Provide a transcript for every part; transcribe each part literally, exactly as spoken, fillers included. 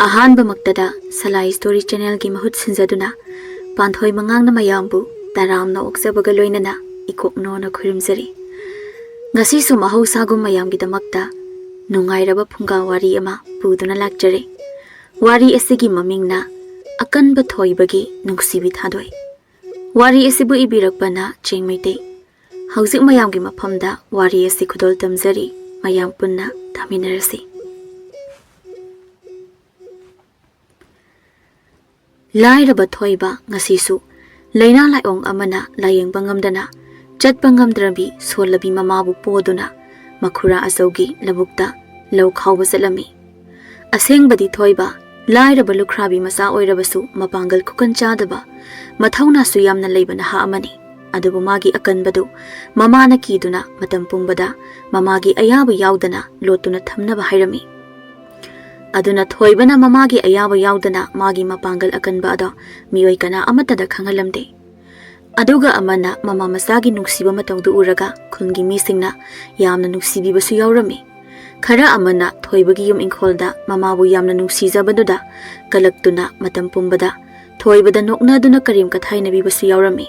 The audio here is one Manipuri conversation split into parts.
ꯑꯍꯥꯟꯕꯃꯛꯇꯗ ꯁꯂꯥꯏ ꯁ꯭ꯇꯣꯔꯤ ꯆꯦꯅꯦꯜꯒꯤ ꯃꯍꯨꯠ ꯁꯤꯟꯖꯗꯨꯅ ꯄꯥꯟꯊꯣꯏ ꯃꯉꯥꯡꯅ ꯃꯌꯥꯝꯕꯨ ꯇꯔꯥꯝꯅ ꯑꯣꯛꯆꯕꯒ ꯂꯣꯏꯅꯅ ꯏꯀꯣꯛꯅꯣꯅ ꯈꯨꯔꯨꯝꯖꯔꯤ꯫ ꯉꯁꯤꯁꯨ ꯃꯍꯧꯁꯥꯒꯨꯝ ꯃꯌꯥꯝꯒꯤꯗꯃꯛꯇ ꯅꯨꯡꯉꯥꯏꯔꯕ ꯐꯨꯡꯒꯥ ꯋꯥꯔꯤ ꯑꯃ ꯄꯨꯗꯨꯅ ꯂꯥꯛꯆꯔꯤ꯫ ꯋꯥꯔꯤ ꯑꯁꯤꯒꯤ ꯃꯃꯤꯡꯅ ꯑꯀꯟꯕ ꯊꯣꯏꯕꯒꯤ ꯅꯨꯡꯁꯤꯕꯤ ꯊꯥꯗꯣꯏ꯫ ꯋꯥꯔꯤ ꯑꯁꯤꯕꯨ ꯏꯕꯤꯔꯛꯄꯅ ꯆꯦꯡ ꯃꯩꯇꯩ꯫ ꯍꯧꯖꯤꯛ ꯃꯌꯥꯝꯒꯤ ꯃꯐꯝꯗ ꯋꯥꯔꯤ ꯑꯁꯤ ꯈꯨꯗꯣꯜ ꯇꯝꯖꯔꯤ꯫ ꯃꯌꯥꯝ ꯄꯨꯟꯅ ꯇꯥꯃꯤꯟꯅꯔꯁꯤ꯫ ꯂꯥꯏꯔꯕ ꯊꯣꯏꯕ ꯉꯁꯤꯁꯨ ꯂꯥꯏꯅꯥ ꯂꯥꯏꯑꯣꯡ ꯑꯃꯅ ꯂꯥꯌꯦꯡꯕ ꯉꯝꯗꯅ ꯆꯠꯄ ꯉꯝꯗ꯭ꯔꯕꯤ ꯁꯣꯜꯂꯕꯤ ꯃꯃꯥꯕꯨ ꯄꯣꯗꯨꯅ ꯃꯈꯨꯔꯥ ꯑꯆꯧꯒꯤ ꯂꯧꯕꯨꯛꯇ ꯂꯧ ꯈꯥꯎꯕ ꯆꯠꯂꯝꯃꯤ꯫ ꯑꯁꯦꯡꯕꯗꯤ ꯊꯣꯏꯕ ꯂꯥꯏꯔꯕ ꯂꯨꯈ꯭ꯔꯥꯕꯤ ꯃꯆꯥ ꯑꯣꯏꯔꯕꯁꯨ ꯃꯄꯥꯡꯒꯜ ꯈꯨꯀꯟ ꯆꯥꯗꯕ, ꯃꯊꯧꯅꯥꯁꯨ ꯌꯥꯝꯅ ꯂꯩꯕ ꯅꯍꯥ ꯑꯃꯅꯤ꯫ ꯑꯗꯨꯕꯨ ꯃꯥꯒꯤ ꯑꯀꯟꯕꯗꯨ ꯃꯃꯥꯅ ꯀꯤꯗꯨꯅ ꯃꯇꯝ ꯄꯨꯝꯕꯗ ꯃꯃꯥꯒꯤ ꯑꯌꯥꯕ ꯌꯥꯎꯗꯅ ꯂꯣꯠꯇꯨꯅ ꯊꯝꯅꯕ ꯍꯥꯏꯔꯝꯃꯤ꯫ ꯑꯗꯨꯅ ꯊꯣꯏꯕꯅ ꯃꯃꯥꯒꯤ ꯑꯌꯥꯕ ꯌꯥꯎꯗꯅ ꯃꯥꯒꯤ ꯃꯄꯥꯡꯒꯜ ꯑꯀꯟꯕ ꯑꯗꯣ ꯃꯤꯑꯣꯏ ꯀꯅꯥ ꯑꯃꯠꯇꯗ ꯈꯪꯍꯜꯂꯝꯗꯦ꯫ ꯑꯗꯨꯒ ꯑꯃꯅ ꯃꯃꯥ ꯃꯆꯥꯒꯤ ꯅꯨꯡꯁꯤꯕ ꯃꯇꯧꯗꯨ ꯎꯔꯒ ꯈꯨꯟꯒꯤ ꯃꯤꯁꯤꯡꯅ ꯌꯥꯝꯅ ꯅꯨꯡꯁꯤꯕꯤꯕꯁꯨ ꯌꯥꯎꯔꯝꯃꯤ꯫ ꯈꯔ ꯑꯃꯅ ꯊꯣꯏꯕꯒꯤ ꯌꯨꯝ ꯏꯪꯈꯣꯜꯗ ꯃꯃꯥꯕꯨ ꯌꯥꯝꯅ ꯅꯨꯡꯁꯤꯖꯕꯗꯨꯗ ꯀꯂꯛꯇꯨꯅ ꯃꯇꯝ ꯄꯨꯝꯕꯗ ꯊꯣꯏꯕꯗ ꯅꯣꯛꯅꯗꯨꯅ ꯀꯔꯦꯝ ꯀꯊꯥꯏꯅꯕꯤꯕꯁꯨ ꯌꯥꯎꯔꯝꯃꯤ꯫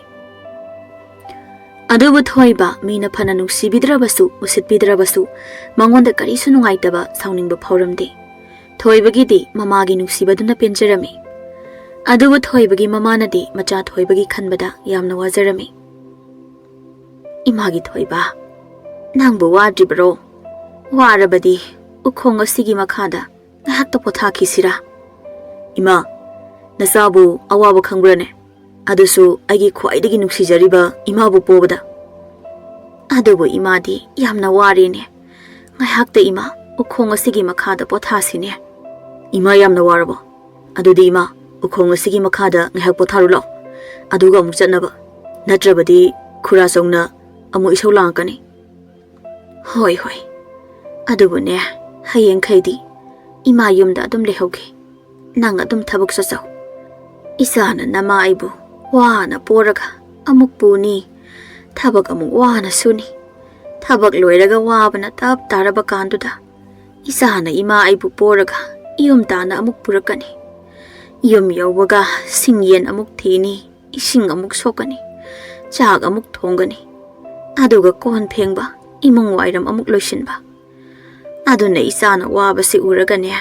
ꯑꯗꯨꯕꯨ ꯊꯣꯏꯕ ꯃꯤꯅ ꯐꯅ ꯅꯨꯡꯁꯤꯕꯤꯗ꯭ꯔꯕꯁꯨ, ꯎꯁꯤꯠꯄꯤꯗ꯭ꯔꯕꯁꯨ, ꯃꯉꯣꯟꯗ ꯀꯔꯤꯁꯨ ꯅꯨꯡꯉꯥꯏꯇꯕ, ꯁꯥꯎꯅꯤꯡꯕ ꯐꯥꯎꯔꯝꯗꯦ꯫ ꯊꯣꯏꯕꯒꯤꯗꯤ ꯃꯃꯥꯒꯤ ꯅꯨꯡꯁꯤꯕꯗꯨꯅ ꯄꯦꯟꯖꯔꯝꯃꯤ꯫ ꯑꯗꯨꯕꯨ ꯊꯣꯏꯕꯒꯤ ꯃꯃꯥꯅꯗꯤ ꯃꯆꯥ ꯊꯣꯏꯕꯒꯤ ꯈꯟꯕꯗ ꯌꯥꯝꯅ ꯋꯥꯖꯔꯝꯃꯤ꯫ "ꯏꯃꯥꯒꯤ ꯊꯣꯏꯕ, ꯅꯪꯕꯨ ꯋꯥꯗ꯭ꯔꯤꯕꯔꯣ? ꯋꯥꯔꯕꯗꯤ ꯎꯈꯣꯡ ꯑꯁꯤꯒꯤ ꯃꯈꯥꯗ ꯉꯥꯏꯍꯥꯛꯇ ꯄꯣꯊꯥꯈꯤꯁꯤꯔꯥ?" "ꯏꯃꯥ, ꯅꯆꯥꯕꯨ ꯑꯋꯥꯕ ꯈꯪꯕ꯭ꯔꯅꯦ? ꯑꯗꯨꯁꯨ ꯑꯩꯒꯤ ꯈ꯭ꯋꯥꯏꯗꯒꯤ ꯅꯨꯡꯁꯤꯖꯔꯤꯕ ꯏꯃꯥꯕꯨ ꯄꯣꯕꯗ꯫ ꯑꯗꯨꯕꯨ ꯏꯃꯥꯗꯤ ꯌꯥꯝꯅ ꯋꯥꯔꯦꯅꯦ꯫ ꯉꯥꯏꯍꯥꯛꯇ ꯏꯃꯥ ꯎꯈꯣꯡ ꯑꯁꯤꯒꯤ ꯃꯈꯥꯗ ꯄꯣꯊꯥꯁꯤꯅꯦ꯫" "ꯏꯃꯥ ꯌꯥꯝꯅ ꯋꯥꯔꯕꯣ? ꯑꯗꯨꯗꯤ ꯏꯃꯥ, ꯎꯈꯣꯡ ꯑꯁꯤꯒꯤ ꯃꯈꯥꯗ ꯉꯥꯏꯍꯥꯛ ꯄꯣꯊꯥꯔꯨ ꯂꯥꯎ꯫ ꯑꯗꯨꯒ ꯑꯃꯨꯛ ꯆꯠꯅꯕ꯫ ꯅꯠꯇ꯭ꯔꯕꯗꯤ ꯈꯨꯔꯥ ꯆꯧꯅ ꯑꯃꯨꯛ ꯏꯁꯧ ꯂꯥꯡꯉꯛꯀꯅꯤ꯫" "ꯍꯣꯏ, ꯍꯣꯏ꯫ ꯑꯗꯨꯕꯨꯅꯦ, ꯍꯌꯦꯡꯈꯩꯗꯤ ꯏꯃꯥ ꯌꯨꯝꯗ ꯑꯗꯨꯝ ꯂꯩꯍꯧꯒꯦ꯫ ꯅꯪ ꯑꯗꯨꯝ ꯊꯕꯛ ꯆꯠꯆꯧ꯫ ꯏꯆꯥꯅ ꯅꯃꯥ ꯑꯩꯕꯨ ꯋꯥꯅ ꯄꯣꯔꯒ ꯑꯃꯨꯛ ꯄꯨꯅꯤ, ꯊꯕꯛ ꯑꯃꯨꯛ ꯋꯥꯅ ꯁꯨꯅꯤ꯫ ꯊꯕꯛ ꯂꯣꯏꯔꯒ ꯋꯥꯕꯅ ꯇꯞ ꯇꯥꯔꯕ ꯀꯥꯟꯗꯨꯗ ꯏꯆꯥꯅ ꯏꯃꯥ ꯑꯩꯕꯨ ꯄꯣꯔꯒ ꯌꯨꯝ ꯇꯥꯟꯅ ꯑꯃꯨꯛ ꯄꯨꯔꯛꯀꯅꯤ꯫ ꯌꯨꯝ ꯌꯧꯕꯒ ꯁꯤꯡ ꯌꯦꯟ ꯑꯃꯨꯛ ꯊꯤꯅꯤ, ꯏꯁꯤꯡ ꯑꯃꯨꯛ ꯁꯣꯛꯀꯅꯤ, ꯆꯥꯛ ꯑꯃꯨꯛ ꯊꯣꯡꯒꯅꯤ, ꯑꯗꯨꯒ ꯀꯣꯟ ꯐꯦꯡꯕ, ꯏꯃꯨꯡ ꯋꯥꯏꯔꯝ ꯑꯃꯨꯛ ꯂꯣꯏꯁꯤꯟꯕ꯫ ꯑꯗꯨꯅ ꯏꯆꯥꯅ ꯋꯥꯕꯁꯤ ꯎꯔꯒꯅꯦ,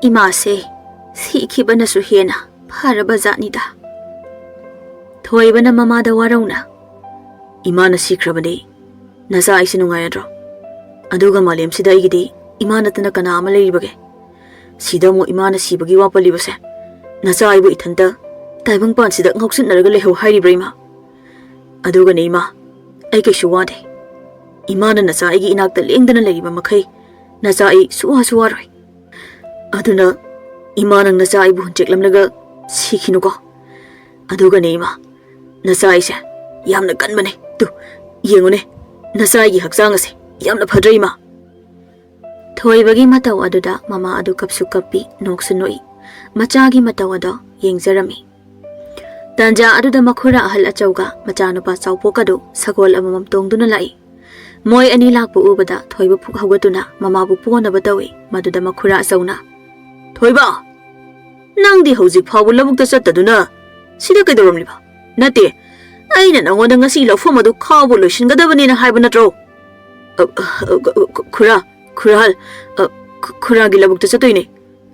ꯏꯃꯥꯁꯦ ꯁꯤꯈꯤꯕꯅꯁꯨ ꯍꯦꯟꯅ ꯐꯔꯕ ꯖꯥꯠꯅꯤꯗ꯫ ꯊꯣꯏꯕꯅ ꯃꯃꯥꯗ ꯋꯥꯔꯧꯅ, "ꯏꯃꯥꯅ ꯁꯤꯈ꯭ꯔꯕꯅꯤ, ꯅꯆꯥ ꯑꯩꯁꯦ ꯅꯨꯡꯉꯥꯏꯔꯗ꯭ꯔꯣ? ꯑꯗꯨꯒ ꯃꯥꯂꯦꯝꯁꯤꯗ ꯑꯩꯒꯤꯗꯤ ꯏꯃꯥ ꯅꯠꯇꯅ ꯀꯅꯥ ꯑꯃ ꯂꯩꯔꯤꯕꯒꯦ? ꯁꯤꯗ ꯑꯃꯨꯛ ꯏꯃꯥꯅ ꯁꯤꯕꯒꯤ ꯋꯥ ꯄꯜꯂꯤꯕꯁꯦ, ꯅꯆꯥ ꯑꯩꯕꯨ ꯏꯊꯟꯇ ꯇꯥꯏꯕꯪꯄꯥꯟꯁꯤꯗ ꯉꯥꯎꯁꯤꯟꯅꯔꯒ ꯂꯩꯍꯧ ꯍꯥꯏꯔꯤꯕ꯭ꯔꯥ ꯏꯃꯥ? ꯑꯗꯨꯒꯅꯦ ꯏꯃꯥ, ꯑꯩ ꯀꯩꯁꯨ ꯋꯥꯗꯦ꯫ ꯏꯃꯥꯅ ꯅꯆꯥ ꯑꯩꯒꯤ ꯏꯅꯥꯛꯇ ꯂꯦꯡꯗꯅ ꯂꯩꯔꯤꯕ ꯃꯈꯩ ꯅꯆꯥ ꯑꯩ ꯁꯨꯋꯥꯁꯨ ꯋꯥꯔꯣꯏ꯫ ꯑꯗꯨꯅ ꯏꯃꯥ, ꯅꯪ ꯅꯆꯥ ꯑꯩꯕꯨ ꯍꯨꯟꯆꯦꯛꯂꯝꯂꯒ ꯁꯤꯈꯤꯅꯨꯀꯣ꯫ ꯑꯗꯨꯒꯅꯦ ꯏꯃꯥ, ꯅꯆꯥ ꯑꯩꯁꯦ ꯌꯥꯝꯅ ꯀꯟꯕꯅꯦ꯫ ꯇꯨ, ꯌꯦꯡꯉꯨꯅꯦ, ꯅꯆꯥ ꯑꯩꯒꯤ ꯍꯛꯆꯥꯡ ꯑꯁꯦ ꯌꯥꯝꯅ ꯐꯗ꯭ꯔꯦ ꯏꯃꯥ꯫" ꯊꯣꯏꯕꯒꯤ ꯃꯇꯧ ꯑꯗꯨꯗ ꯃꯃꯥ ꯑꯗꯨ ꯀꯞꯁꯨ ꯀꯞꯄꯤ, ꯅꯣꯛꯁꯨ ꯅꯣꯛꯏ꯫ ꯃꯆꯥꯒꯤ ꯃꯇꯧ ꯑꯗꯣ ꯌꯦꯡꯖꯔꯝꯃꯤ꯫ ꯇꯥꯟꯖꯥ ꯑꯗꯨꯗ ꯃꯈꯨꯔꯥ ꯑꯍꯜ ꯑꯆꯧꯒ ꯃꯆꯥꯅꯨꯄꯥ ꯆꯥꯎꯄꯣꯛ ꯑꯗꯨ ꯁꯒꯣꯜ ꯑꯃꯃꯝ ꯇꯣꯡꯗꯨꯅ ꯂꯥꯛꯏ꯫ ꯃꯣꯏ ꯑꯅꯤ ꯂꯥꯛꯄ ꯎꯕꯗ ꯊꯣꯏꯕ ꯐꯨꯛ ꯍꯧꯒꯠꯇꯨꯅ ꯃꯃꯥꯕꯨ ꯄꯣꯅꯕ ꯇꯧꯏ꯫ ꯃꯗꯨꯗ ꯃꯈꯨꯔꯥ ꯑꯆꯧꯅ, "ꯊꯣꯏꯕ, ꯅꯪꯗꯤ ꯍꯧꯖꯤꯛ ꯐꯥꯎꯕ ꯂꯧꯕꯨꯛꯇ ꯆꯠꯇꯗꯨꯅ ꯁꯤꯗ ꯀꯩꯗꯧꯔꯝꯂꯤꯕ? ꯅꯠꯇꯦ, ꯑꯩꯅ ꯅꯉꯣꯟꯗ ꯉꯁꯤ ꯂꯧꯐꯝ ꯑꯗꯨ ꯈꯥꯎꯕ ꯂꯣꯏꯁꯤꯟꯒꯗꯕꯅꯦꯅ ꯍꯥꯏꯕ ꯅꯠꯇ꯭ꯔꯣ?" "ꯑ, ꯑ, ꯑ, ꯈꯨ-, ꯈꯨꯔꯥ, ꯈꯨꯔꯥ, ꯑ, ꯈꯨ-, ꯈꯨꯔꯥꯒꯤ ꯂꯧꯕꯨꯛꯇ ꯆꯠꯇꯣꯏꯅꯦ꯫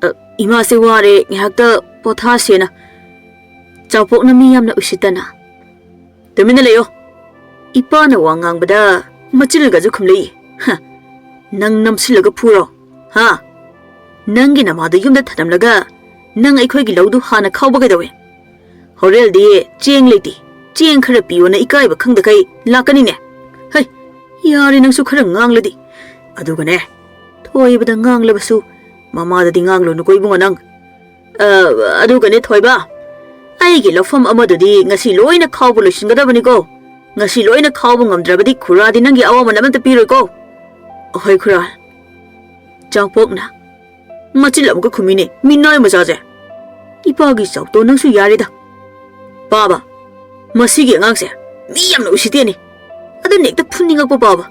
ꯑ, ꯏꯃꯥꯁꯦ ꯋꯥꯔꯦ, ꯉꯥꯏꯍꯥꯛꯇ ꯄꯣꯊꯥꯁꯦꯅ꯫" ꯆꯥꯎꯄꯣꯛꯅ ꯃꯤ ꯌꯥꯝꯅ ꯎꯁꯤꯠꯇꯅ, "ꯇꯨꯃꯤꯟꯅ ꯂꯩꯌꯣ꯫ ꯏꯄꯥꯅ ꯋꯥ ꯉꯥꯡꯕꯗ ꯃꯆꯤꯟꯒꯁꯨ ꯈꯨꯝꯂꯛꯏ꯫ ꯍ, ꯅꯪ ꯅꯝꯁꯤꯜꯂꯒ ꯐꯨꯔꯣ, ꯍꯥ? ꯅꯪꯒꯤ ꯅꯃꯥꯗꯨ ꯌꯨꯝꯗ ꯊꯅꯝꯂꯒ ꯅꯪ ꯑꯩꯈꯣꯏꯒꯤ ꯂꯧꯗꯨ ꯍꯥꯟꯅ ꯈꯥꯎꯕ ꯀꯩꯗꯧꯋꯦ? ꯍꯣꯔꯦꯜꯗꯤ ꯆꯦꯡ ꯂꯩꯇꯦ, ꯆꯦꯡ ꯈꯔ ꯄꯤꯌꯣꯅ ꯏꯀꯥꯏꯕ ꯈꯪꯗꯈꯩ ꯂꯥꯛꯀꯅꯤꯅꯦ꯫ ꯍꯩ, ꯌꯥꯔꯦ ꯅꯪꯁꯨ ꯈꯔ ꯉꯥꯡꯂꯗꯤ꯫ ꯑꯗꯨꯒꯅꯦ, ꯊꯣꯏꯕꯗ ꯉꯥꯡꯂꯕꯁꯨ ꯃꯃꯥꯗꯗꯤ ꯉꯥꯡꯂꯨꯅꯨꯀꯣ ꯏꯕꯨꯡꯉꯣ ꯅꯪ꯫ ꯑ, ꯑꯗꯨꯒꯅꯦ ꯊꯣꯏꯕ, ꯑꯩꯒꯤ ꯂꯧꯐꯝ ꯑꯃꯗꯨꯗꯤ ꯉꯁꯤ ꯂꯣꯏꯅ ꯈꯥꯎꯕ ꯂꯣꯏꯁꯤꯟꯒꯗꯕꯅꯤꯀꯣ꯫ ꯉꯁꯤ ꯂꯣꯏꯅ ꯈꯥꯎꯕ ꯉꯝꯗ꯭ꯔꯕꯗꯤ ꯈꯨꯔꯥꯗꯤ ꯅꯪꯒꯤ ꯑꯋꯥꯃꯟ ꯑꯃꯠꯇ ꯄꯤꯔꯣꯏꯀꯣ꯫" "ꯑꯍꯣꯏ ꯈꯨꯔꯥ꯫" ꯆꯥꯎꯄꯣꯛꯅ, "ꯃꯆꯤꯜ ꯑꯃꯨꯛꯀ ꯈꯨꯝꯃꯤꯅꯦ, ꯃꯤꯅꯥꯏ ꯃꯆꯥꯁꯦ꯫ ꯏꯄꯥꯒꯤ ꯆꯥꯎꯇꯣ ꯅꯪꯁꯨ ꯌꯥꯔꯦꯗ꯫ ꯄꯥꯕ, ꯃꯁꯤꯒꯤ ꯑꯉꯥꯡꯁꯦ ꯃꯤ ꯌꯥꯝꯅ ꯎꯁꯤꯠꯇꯦꯅꯦ꯫ ꯑꯗꯨꯅ ꯍꯦꯛꯇ ꯐꯨꯅꯤꯡꯉꯛꯄ ꯄꯥꯕ꯫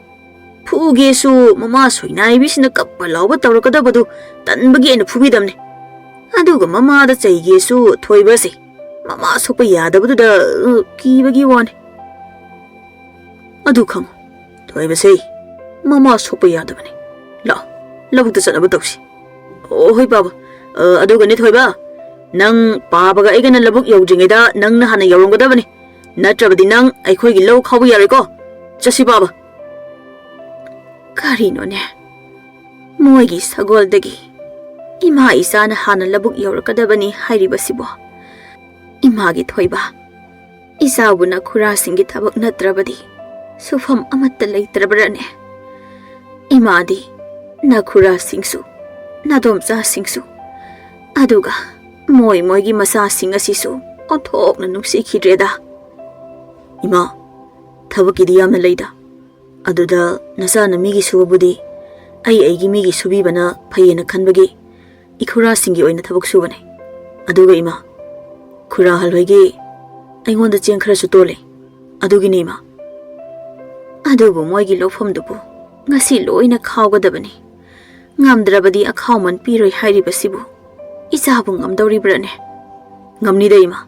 ꯐꯨꯒꯦꯁꯨ ꯃꯃꯥ ꯁꯣꯏꯅꯥꯏꯕꯤꯁꯤꯅ ꯀꯞꯄ ꯂꯥꯎꯕ ꯇꯧꯔꯛꯀꯗꯕꯗꯨ ꯇꯟꯕꯒꯤ ꯑꯩꯅ ꯐꯨꯕꯤꯗꯕꯅꯤ꯫ ꯑꯗꯨꯒ ꯃꯃꯥꯗ ꯆꯩꯒꯦꯁꯨ ꯊꯣꯏꯕꯁꯦ ꯃꯃꯥ ꯁꯣꯛꯄ ꯌꯥꯗꯕꯗꯨꯗ, ꯑ, ꯀꯤꯕꯒꯤ ꯋꯥꯅꯤ꯫ ꯑꯗꯨ ꯈꯪꯉꯨ, ꯊꯣꯏꯕꯁꯦ ꯃꯃꯥ ꯁꯣꯛꯄ ꯌꯥꯗꯕꯅꯤ꯫ ꯂꯥꯛꯑꯣ, ꯂꯧꯕꯨꯛꯇ ꯆꯠꯅꯕ ꯇꯧꯁꯤ꯫ ꯑꯣ, ꯍꯣꯏ ꯄꯥꯕ꯫ ꯑ, ꯑꯗꯨꯒꯅꯦ ꯊꯣꯏꯕ, ꯅꯪ ꯄꯥꯕꯒ ꯑꯩꯒꯅ ꯂꯧꯕꯨꯛ ꯌꯧꯗ꯭ꯔꯤꯉꯩꯗ ꯅꯪꯅ ꯍꯥꯟꯅ ꯌꯧꯔꯝꯒꯗꯕꯅꯤ꯫ ꯅꯠꯇ꯭ꯔꯕꯗꯤ ꯅꯪ ꯑꯩꯈꯣꯏꯒꯤ ꯂꯧ ꯈꯥꯎꯕ ꯌꯥꯔꯣꯏꯀꯣ꯫ ꯆꯠꯁꯤ ꯄꯥꯕ꯫ ꯀꯔꯤꯅꯣꯅꯦ? ꯃꯣꯏꯒꯤ ꯁꯒꯣꯜꯗꯒꯤ ꯏꯃꯥ ꯏꯆꯥꯅ ꯍꯥꯟꯅ ꯂꯧꯕꯨꯛ ꯌꯧꯔꯛꯀꯗꯕꯅꯤ ꯍꯥꯏꯔꯤꯕꯁꯤꯕꯣ? ꯏꯃꯥꯒꯤ ꯊꯣꯏꯕ, ꯏꯆꯥꯕꯨ ꯅꯈꯨꯔꯥꯁꯤꯡꯒꯤ ꯊꯕꯛ ꯅꯠꯇ꯭ꯔꯕꯗꯤ ꯁꯨꯐꯝ ꯑꯃꯠꯇ ꯂꯩꯇ꯭ꯔꯕ꯭ꯔꯅꯦ? ꯏꯃꯥꯗꯤ ꯅꯈꯨꯔꯥꯁꯤꯡꯁꯨ, ꯅꯥꯗꯣꯝꯆꯥꯁꯤꯡꯁꯨ, ꯑꯗꯨꯒ ꯃꯣꯏ ꯃꯣꯏꯒꯤ ꯃꯆꯥꯁꯤꯡ ꯑꯁꯤꯁꯨ ꯑꯣꯟꯊꯣꯛꯅ ꯅꯨꯡꯁꯤꯈꯤꯗ꯭ꯔꯦꯗ꯫ ꯏꯃꯥ, ꯊꯕꯛꯀꯤꯗꯤ ꯌꯥꯝꯅ ꯂꯩꯗ꯫ ꯑꯗꯨꯗ ꯅꯆꯥꯅ ꯃꯤꯒꯤ ꯁꯨꯕꯕꯨꯗꯤ ꯑꯩ ꯑꯩꯒꯤ ꯃꯤꯒꯤ ꯁꯨꯕꯤꯕꯅ ꯐꯩꯌꯦꯅ ꯈꯟꯕꯒꯤ ꯏꯈꯨꯔꯥꯁꯤꯡꯒꯤ ꯑꯣꯏꯅ ꯊꯕꯛ ꯁꯨꯕꯅꯦ꯫ ꯑꯗꯨꯒ ꯏꯃꯥ, ꯈꯨꯔꯥ ꯑꯍꯜꯍꯣꯏꯒꯤ ꯑꯩꯉꯣꯟꯗ ꯆꯦꯡ ꯈꯔꯁꯨ ꯇꯣꯜꯂꯦ꯫ ꯑꯗꯨꯒꯤꯅꯦ ꯏꯃꯥ꯫ ꯑꯗꯨꯕꯨ ꯃꯣꯏꯒꯤ ꯂꯧꯐꯝꯗꯨꯕꯨ ꯉꯁꯤ ꯂꯣꯏꯅ ꯈꯥꯎꯒꯗꯕꯅꯤ꯫ ꯉꯝꯗ꯭ꯔꯕꯗꯤ ꯑꯈꯥꯎꯃꯟ ꯄꯤꯔꯣꯏ ꯍꯥꯏꯔꯤꯕꯁꯤꯕꯨ ꯏꯆꯥꯕꯨ ꯉꯝꯗꯧꯔꯤꯕ꯭ꯔꯥꯅꯦ? ꯉꯝꯅꯤꯗ ꯏꯃꯥ꯫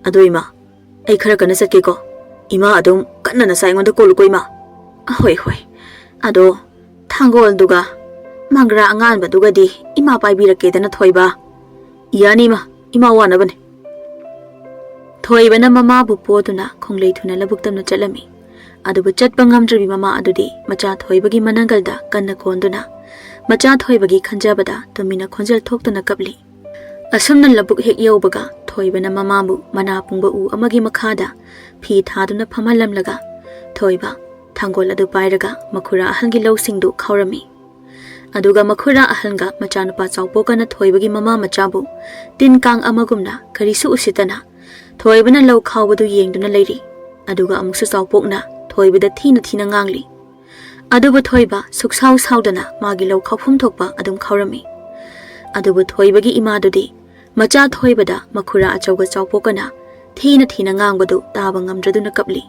ꯑꯗꯣ ꯏꯃꯥ, ꯑꯩ ꯈꯔ ꯀꯟꯅ ꯆꯠꯀꯦꯀꯣ꯫ ꯏꯃꯥ ꯑꯗꯨꯝ ꯀꯟꯅ ꯅꯁꯥ ꯑꯩꯉꯣꯟꯗ ꯀꯣꯜꯂꯨꯀꯣ ꯏꯃꯥ꯫ ꯑꯍꯣꯏ ꯍꯣꯏ꯫ ꯑꯗꯣ ꯊꯥꯡꯒꯣꯜꯗꯨꯒ ꯃꯪꯒ꯭ꯔꯥ ꯑꯉꯥꯟꯕꯗꯨꯒꯗꯤ ꯏꯃꯥ ꯄꯥꯏꯕꯤꯔꯛꯀꯦꯗꯅ ꯊꯣꯏꯕ꯫ ꯌꯥꯅꯤ ꯏꯃꯥ, ꯏꯃꯥ ꯋꯥꯅꯕꯅꯦ꯫ ꯊꯣꯏꯕꯅ ꯃꯃꯥꯕꯨ ꯄꯣꯗꯨꯅ ꯈꯣꯡꯂꯩ ꯊꯨꯅ ꯂꯧꯕꯨꯛ ꯇꯝꯅ ꯆꯠꯂꯝꯃꯤ꯫ ꯑꯗꯨꯕꯨ ꯆꯠꯄ ꯉꯝꯗ꯭ꯔꯕꯤ ꯃꯃꯥ ꯑꯗꯨꯗꯤ ꯃꯆꯥ ꯊꯣꯏꯕꯒꯤ ꯃꯅꯪꯒꯜꯗ ꯀꯟꯅ ꯀꯣꯟꯗꯨꯅ ꯃꯆꯥ ꯊꯣꯏꯕꯒꯤ ꯈꯟꯖꯕꯗ ꯇꯨꯃꯤꯟꯅ ꯈꯣꯟꯖꯦꯜ ꯊꯣꯛꯇꯅ ꯀꯞꯂꯤ꯫ ꯑꯁꯨꯝꯅ ꯂꯧꯕꯨꯛ ꯍꯦꯛ ꯌꯧꯕꯒ ꯊꯣꯏꯕꯅ ꯃꯃꯥꯕꯨ ꯃꯅꯥ ꯄꯨꯡꯕ ꯎ ꯑꯃꯒꯤ ꯃꯈꯥꯗ ꯐꯤ ꯊꯥꯗꯨꯅ ꯐꯝꯍꯜꯂꯝꯂꯒ ꯊꯣꯏꯕ ꯊꯥꯡꯒꯣꯜ ꯑꯗꯨ ꯄꯥꯏꯔꯒ ꯃꯈꯨꯔꯥ ꯑꯍꯜꯒꯤ ꯂꯧꯁꯤꯡꯗꯨ ꯈꯥꯎꯔꯝꯃꯤ꯫ ꯑꯗꯨꯒ ꯃꯈꯨꯔꯥ ꯑꯍꯜꯒ ꯃꯆꯥꯅꯨꯄꯥ ꯆꯥꯎꯄꯣꯛꯀꯅ ꯊꯣꯏꯕꯒꯤ ꯃꯃꯥ ꯃꯆꯥꯕꯨ ꯇꯤꯟ ꯀꯥꯡ ꯑꯃꯒꯨꯝꯅ ꯀꯔꯤꯁꯨ ꯎꯁꯤꯠꯇꯅ ꯊꯣꯏꯕꯅ ꯂꯧ ꯈꯥꯎꯕꯗꯨ ꯌꯦꯡꯗꯨꯅ ꯂꯩꯔꯤ꯫ ꯑꯗꯨꯒ ꯑꯃꯨꯛꯁꯨ ꯆꯥꯎꯄꯣꯛꯅ ꯊꯣꯏꯕꯗ ꯊꯤꯅ ꯊꯤꯅ ꯉꯥꯡꯂꯤ꯫ ꯑꯗꯨꯕꯨ ꯊꯣꯏꯕ ꯁꯨꯛꯁꯥꯎ ꯁꯥꯎꯗꯅ ꯃꯥꯒꯤ ꯂꯧ ꯈꯥꯎꯐꯝ ꯊꯣꯛꯄ ꯑꯗꯨꯝ ꯈꯥꯎꯔꯝꯃꯤ꯫ ꯑꯗꯨꯕꯨ ꯊꯣꯏꯕꯒꯤ ꯏꯃꯥꯗꯨꯗꯤ ꯃꯆꯥ ꯊꯣꯏꯕꯗ ꯃꯈꯨꯔꯥ ꯑꯆꯧꯕ ꯆꯥꯎꯄꯣꯛꯀꯅ ꯊꯤꯅ ꯊꯤꯅ ꯉꯥꯡꯕꯗꯨ ꯇꯥꯕ ꯉꯝꯗ꯭ꯔꯗꯨꯅ ꯀꯞꯂꯤ꯫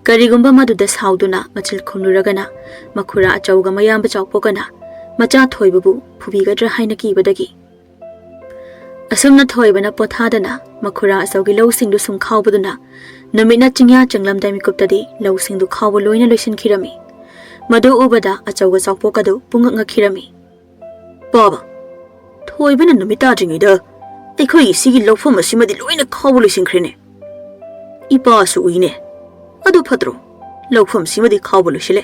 ꯀꯔꯤꯒꯨꯝꯕ ꯃꯗꯨꯗ ꯁꯥꯎꯗꯨꯅ ꯃꯆꯤꯜ ꯈꯨꯝꯂꯨꯔꯒꯅ ꯃꯈꯨꯔꯥ ꯑꯆꯧꯒ ꯃꯌꯥꯝꯕ ꯆꯥꯎꯄꯣꯛꯀꯅ ꯃꯆꯥ ꯊꯣꯏꯕꯕꯨ ꯐꯨꯕꯤꯒꯗ꯭ꯔꯥ ꯍꯥꯏꯅ ꯀꯤꯕꯗꯒꯤ꯫ ꯑꯁꯨꯝꯅ ꯊꯣꯏꯕꯅ ꯄꯣꯊꯥꯗꯅ ꯃꯈꯨꯔꯥ ꯑꯆꯧꯒꯤ ꯂꯧꯁꯤꯡꯗꯨ ꯁꯨꯝ ꯈꯥꯎꯕꯗꯨꯅ ꯅꯨꯃꯤꯠꯅ ꯆꯤꯡꯌꯥ ꯆꯪꯂꯝꯗꯥꯏ ꯃꯤꯀꯨꯞꯇꯗꯤ ꯂꯧꯁꯤꯡꯗꯨ ꯈꯥꯎꯕ ꯂꯣꯏꯅ ꯂꯣꯏꯁꯤꯟꯈꯤꯔꯝꯃꯤ꯫ ꯃꯗꯨ ꯎꯕꯗ ꯑꯆꯧꯒ ꯆꯥꯎꯄꯣꯛꯀꯗꯨ ꯄꯨꯡꯉꯛ ꯉꯛꯈꯤꯔꯝꯃꯤ꯫ "ꯄꯥꯕ, ꯊꯣꯏꯕꯅ ꯅꯨꯃꯤꯠ ꯇꯥꯗ꯭ꯔꯤꯉꯩꯗ ꯑꯩꯈꯣꯏꯒꯤ ꯁꯤꯒꯤ ꯂꯧꯐꯝ ꯑꯁꯤꯃꯗꯤ ꯂꯣꯏꯅ ꯈꯥꯎꯕ ꯂꯣꯏꯁꯤꯟꯈ꯭ꯔꯦꯅꯦ꯫ ꯏꯄꯥꯁꯨ ꯎꯏꯅꯦ꯫ ꯑꯗꯨ ꯐꯠꯇ꯭ꯔꯣ? ꯂꯧꯐꯝꯁꯤꯃꯗꯤ ꯈꯥꯎꯕ ꯂꯣꯏꯁꯤꯜꯂꯦ꯫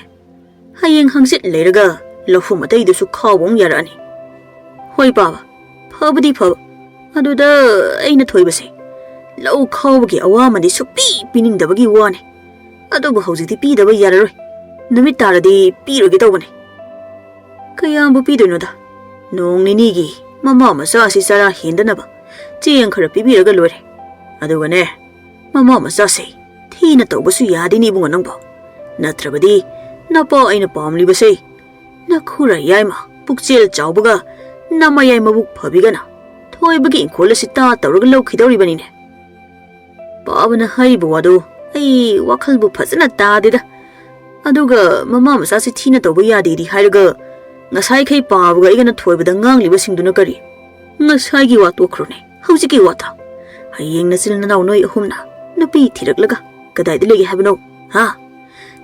ꯍꯌꯦꯡ ꯍꯪꯆꯤꯠ ꯂꯩꯔꯒ ꯂꯧꯐꯝ ꯑꯇꯩꯗꯨꯁꯨ ꯈꯥꯎꯕ ꯑꯃꯨꯛ ꯌꯥꯔꯛꯑꯅꯤ꯫" "ꯍꯣꯏ ꯄꯥꯕ, ꯐꯕꯨꯗꯤ ꯐꯕ꯫ ꯑꯗꯨꯗ ꯑꯩꯅ ꯊꯣꯏꯕꯁꯦ ꯂꯧ ꯈꯥꯎꯕꯒꯤ ꯑꯋꯥꯃꯟꯗꯤ ꯁꯨꯛꯄꯤ ꯄꯤꯅꯤꯡꯗꯕꯒꯤ ꯋꯥꯅꯤ꯫ ꯑꯗꯨꯕꯨ ꯍꯧꯖꯤꯛꯇꯤ ꯄꯤꯗꯕ ꯌꯥꯔꯔꯣꯏ꯫ ꯅꯨꯃꯤꯠ ꯇꯥꯔꯗꯤ ꯄꯤꯔꯣꯏꯒꯦ ꯇꯧꯕꯅꯤ꯫" "ꯀꯌꯥꯝꯕꯨ ꯄꯤꯗꯣꯏꯅꯣꯗ? ꯅꯣꯡ ꯅꯤꯅꯤꯒꯤ ꯃꯃꯥ ꯃꯆꯥ ꯑꯁꯤ ꯆꯔꯥ ꯍꯦꯟꯗꯅꯕ ꯆꯦꯡ ꯈꯔ ꯄꯤꯕꯤꯔꯒ ꯂꯣꯏꯔꯦ꯫ ꯑꯗꯨꯒꯅꯦ, ꯃꯃꯥ ꯃꯆꯥꯁꯦ ꯊꯤꯅ ꯇꯧꯕꯁꯨ ꯌꯥꯗꯦꯅꯦ ꯏꯕꯨꯡꯉꯣ ꯅꯪꯕꯣ꯫ ꯅꯠꯇ꯭ꯔꯕꯗꯤ ꯅꯄꯥ ꯑꯩꯅ ꯄꯥꯝꯂꯤꯕꯁꯦ ꯅꯈꯨꯔꯥ ꯌꯥꯏꯃ ꯄꯨꯛꯆꯦꯜ ꯆꯥꯎꯕꯒ ꯅꯃꯌꯥꯏ ꯃꯕꯨꯛ ꯐꯕꯤꯒꯅ ꯊꯣꯏꯕꯒꯤ ꯏꯪꯈꯣꯜ ꯑꯁꯤ ꯇꯥ ꯇꯧꯔꯒ ꯂꯧꯈꯤꯗꯧꯔꯤꯕꯅꯤꯅꯦ꯫" ꯄꯥꯕꯅ ꯍꯥꯏꯔꯤꯕ ꯋꯥꯗꯣ ꯑꯩ ꯋꯥꯈꯜꯕꯨ ꯐꯖꯅ ꯇꯥꯗꯦꯗ꯫ ꯑꯗꯨꯒ ꯃꯃꯥ ꯃꯆꯥꯁꯤ ꯊꯤꯅ ꯇꯧꯕ ꯌꯥꯗꯦꯗꯤ ꯍꯥꯏꯔꯒ ꯉꯁꯥꯏꯈꯩ ꯄꯥꯕꯒ ꯑꯩꯒꯅ ꯊꯣꯏꯕꯗ ꯉꯥꯡꯂꯤꯕꯁꯤꯡꯗꯨꯅ ꯀꯔꯤ? ꯉꯁꯥꯏꯒꯤ ꯋꯥ ꯇꯣꯛꯈ꯭ꯔꯣꯅꯦ, ꯍꯧꯖꯤꯛꯀꯤ ꯋꯥ ꯇꯥ꯫ ꯍꯌꯦꯡ ꯅꯆꯤꯟ ꯅꯅꯥꯎ ꯅꯣꯏ ꯑꯍꯨꯝꯅ ꯅꯨꯄꯤ ꯊꯤꯔꯛꯂꯒ ꯀꯗꯥꯏꯗ ꯂꯩꯒꯦ ꯍꯥꯏꯕꯅꯣ? ꯍꯥ?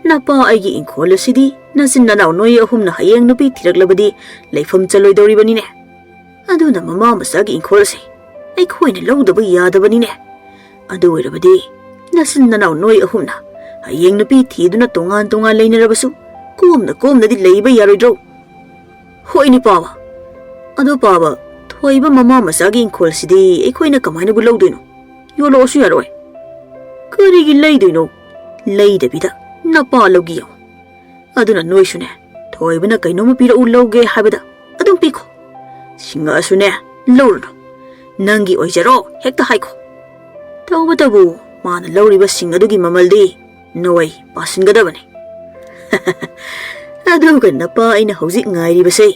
ꯅꯄꯥ ꯑꯩꯒꯤ ꯏꯪꯈꯣꯜ ꯑꯁꯤꯗꯤ ꯅꯆꯤꯟ ꯅꯅꯥꯎ ꯅꯣꯏ ꯑꯍꯨꯝꯅ ꯍꯌꯦꯡ ꯅꯨꯄꯤ ꯊꯤꯔꯛꯂꯕꯗꯤ ꯂꯩꯐꯝ ꯆꯜꯂꯣꯏꯗꯧꯔꯤꯕꯅꯤꯅꯦ꯫ ꯑꯗꯨꯅ ꯃꯃꯥ ꯃꯆꯥꯒꯤ ꯏꯪꯈꯣꯜ ꯑꯁꯤ ꯑꯩꯈꯣꯏꯅ ꯂꯧꯗꯕ ꯌꯥꯗꯕꯅꯤꯅꯦ꯫ ꯑꯗꯨ ꯑꯣꯏꯔꯕꯗꯤ ꯅꯆꯤꯟ ꯅꯅꯥꯎ ꯅꯣꯏ ꯑꯍꯨꯝꯅ ꯍꯌꯦꯡ ꯅꯨꯄꯤ ꯊꯤꯗꯨꯅ ꯇꯣꯉꯥꯟ ꯇꯣꯉꯥꯟ ꯂꯩꯅꯔꯕꯁꯨ ꯀꯣꯝꯅ ꯀꯣꯝꯅꯗꯤ ꯂꯩꯕ ꯌꯥꯔꯣꯏꯗ꯭ꯔꯣ? ꯍꯣꯏꯅꯦ ꯄꯥꯕ꯫ ꯑꯗꯣ ꯄꯥꯕ, ꯊꯣꯏꯕ ꯃꯃꯥ ꯃꯆꯥꯒꯤ ꯏꯪꯈꯣꯜꯁꯤꯗꯤ ꯑꯩꯈꯣꯏꯅ ꯀꯃꯥꯏꯅꯕꯨ ꯂꯧꯗꯣꯏꯅꯣ? ꯌꯣꯜꯂꯛꯑꯣꯁꯨ ꯌꯥꯔꯣꯏ꯫ ꯀꯔꯤꯒꯤ ꯂꯩꯗꯣꯏꯅꯣ? ꯂꯩꯗꯕꯤꯗ ꯅꯄꯥ ꯂꯧꯒꯦ ꯌꯦꯡꯉꯨ꯫ ꯑꯗꯨꯅ ꯅꯣꯏꯁꯨꯅꯦ, ꯊꯣꯏꯕꯅ ꯀꯩꯅꯣꯝꯃ ꯄꯤꯔꯛꯎ ꯂꯧꯒꯦ ꯍꯥꯏꯕꯗ ꯑꯗꯨꯝ ꯄꯤꯈꯣ꯫ ꯁꯤꯡꯉꯛꯑꯁꯨꯅꯦ, ꯂꯧꯔꯨꯅꯨ꯫ ꯅꯪꯒꯤ ꯑꯣꯏꯖꯔꯣ ꯍꯦꯛꯇ ꯍꯥꯏꯈꯣ꯫ ꯇꯧꯕꯇꯕꯨ ꯃꯥꯅ ꯂꯧꯔꯤꯕ ꯁꯤꯡ ꯑꯗꯨꯒꯤ ꯃꯃꯜꯗꯤ ꯅꯣꯏ ꯄꯥꯁꯤꯟꯒꯗꯕꯅꯤ꯫ ꯑꯗꯨꯒ ꯅꯄꯥ ꯑꯩꯅ ꯍꯧꯖꯤꯛ ꯉꯥꯏꯔꯤꯕꯁꯦ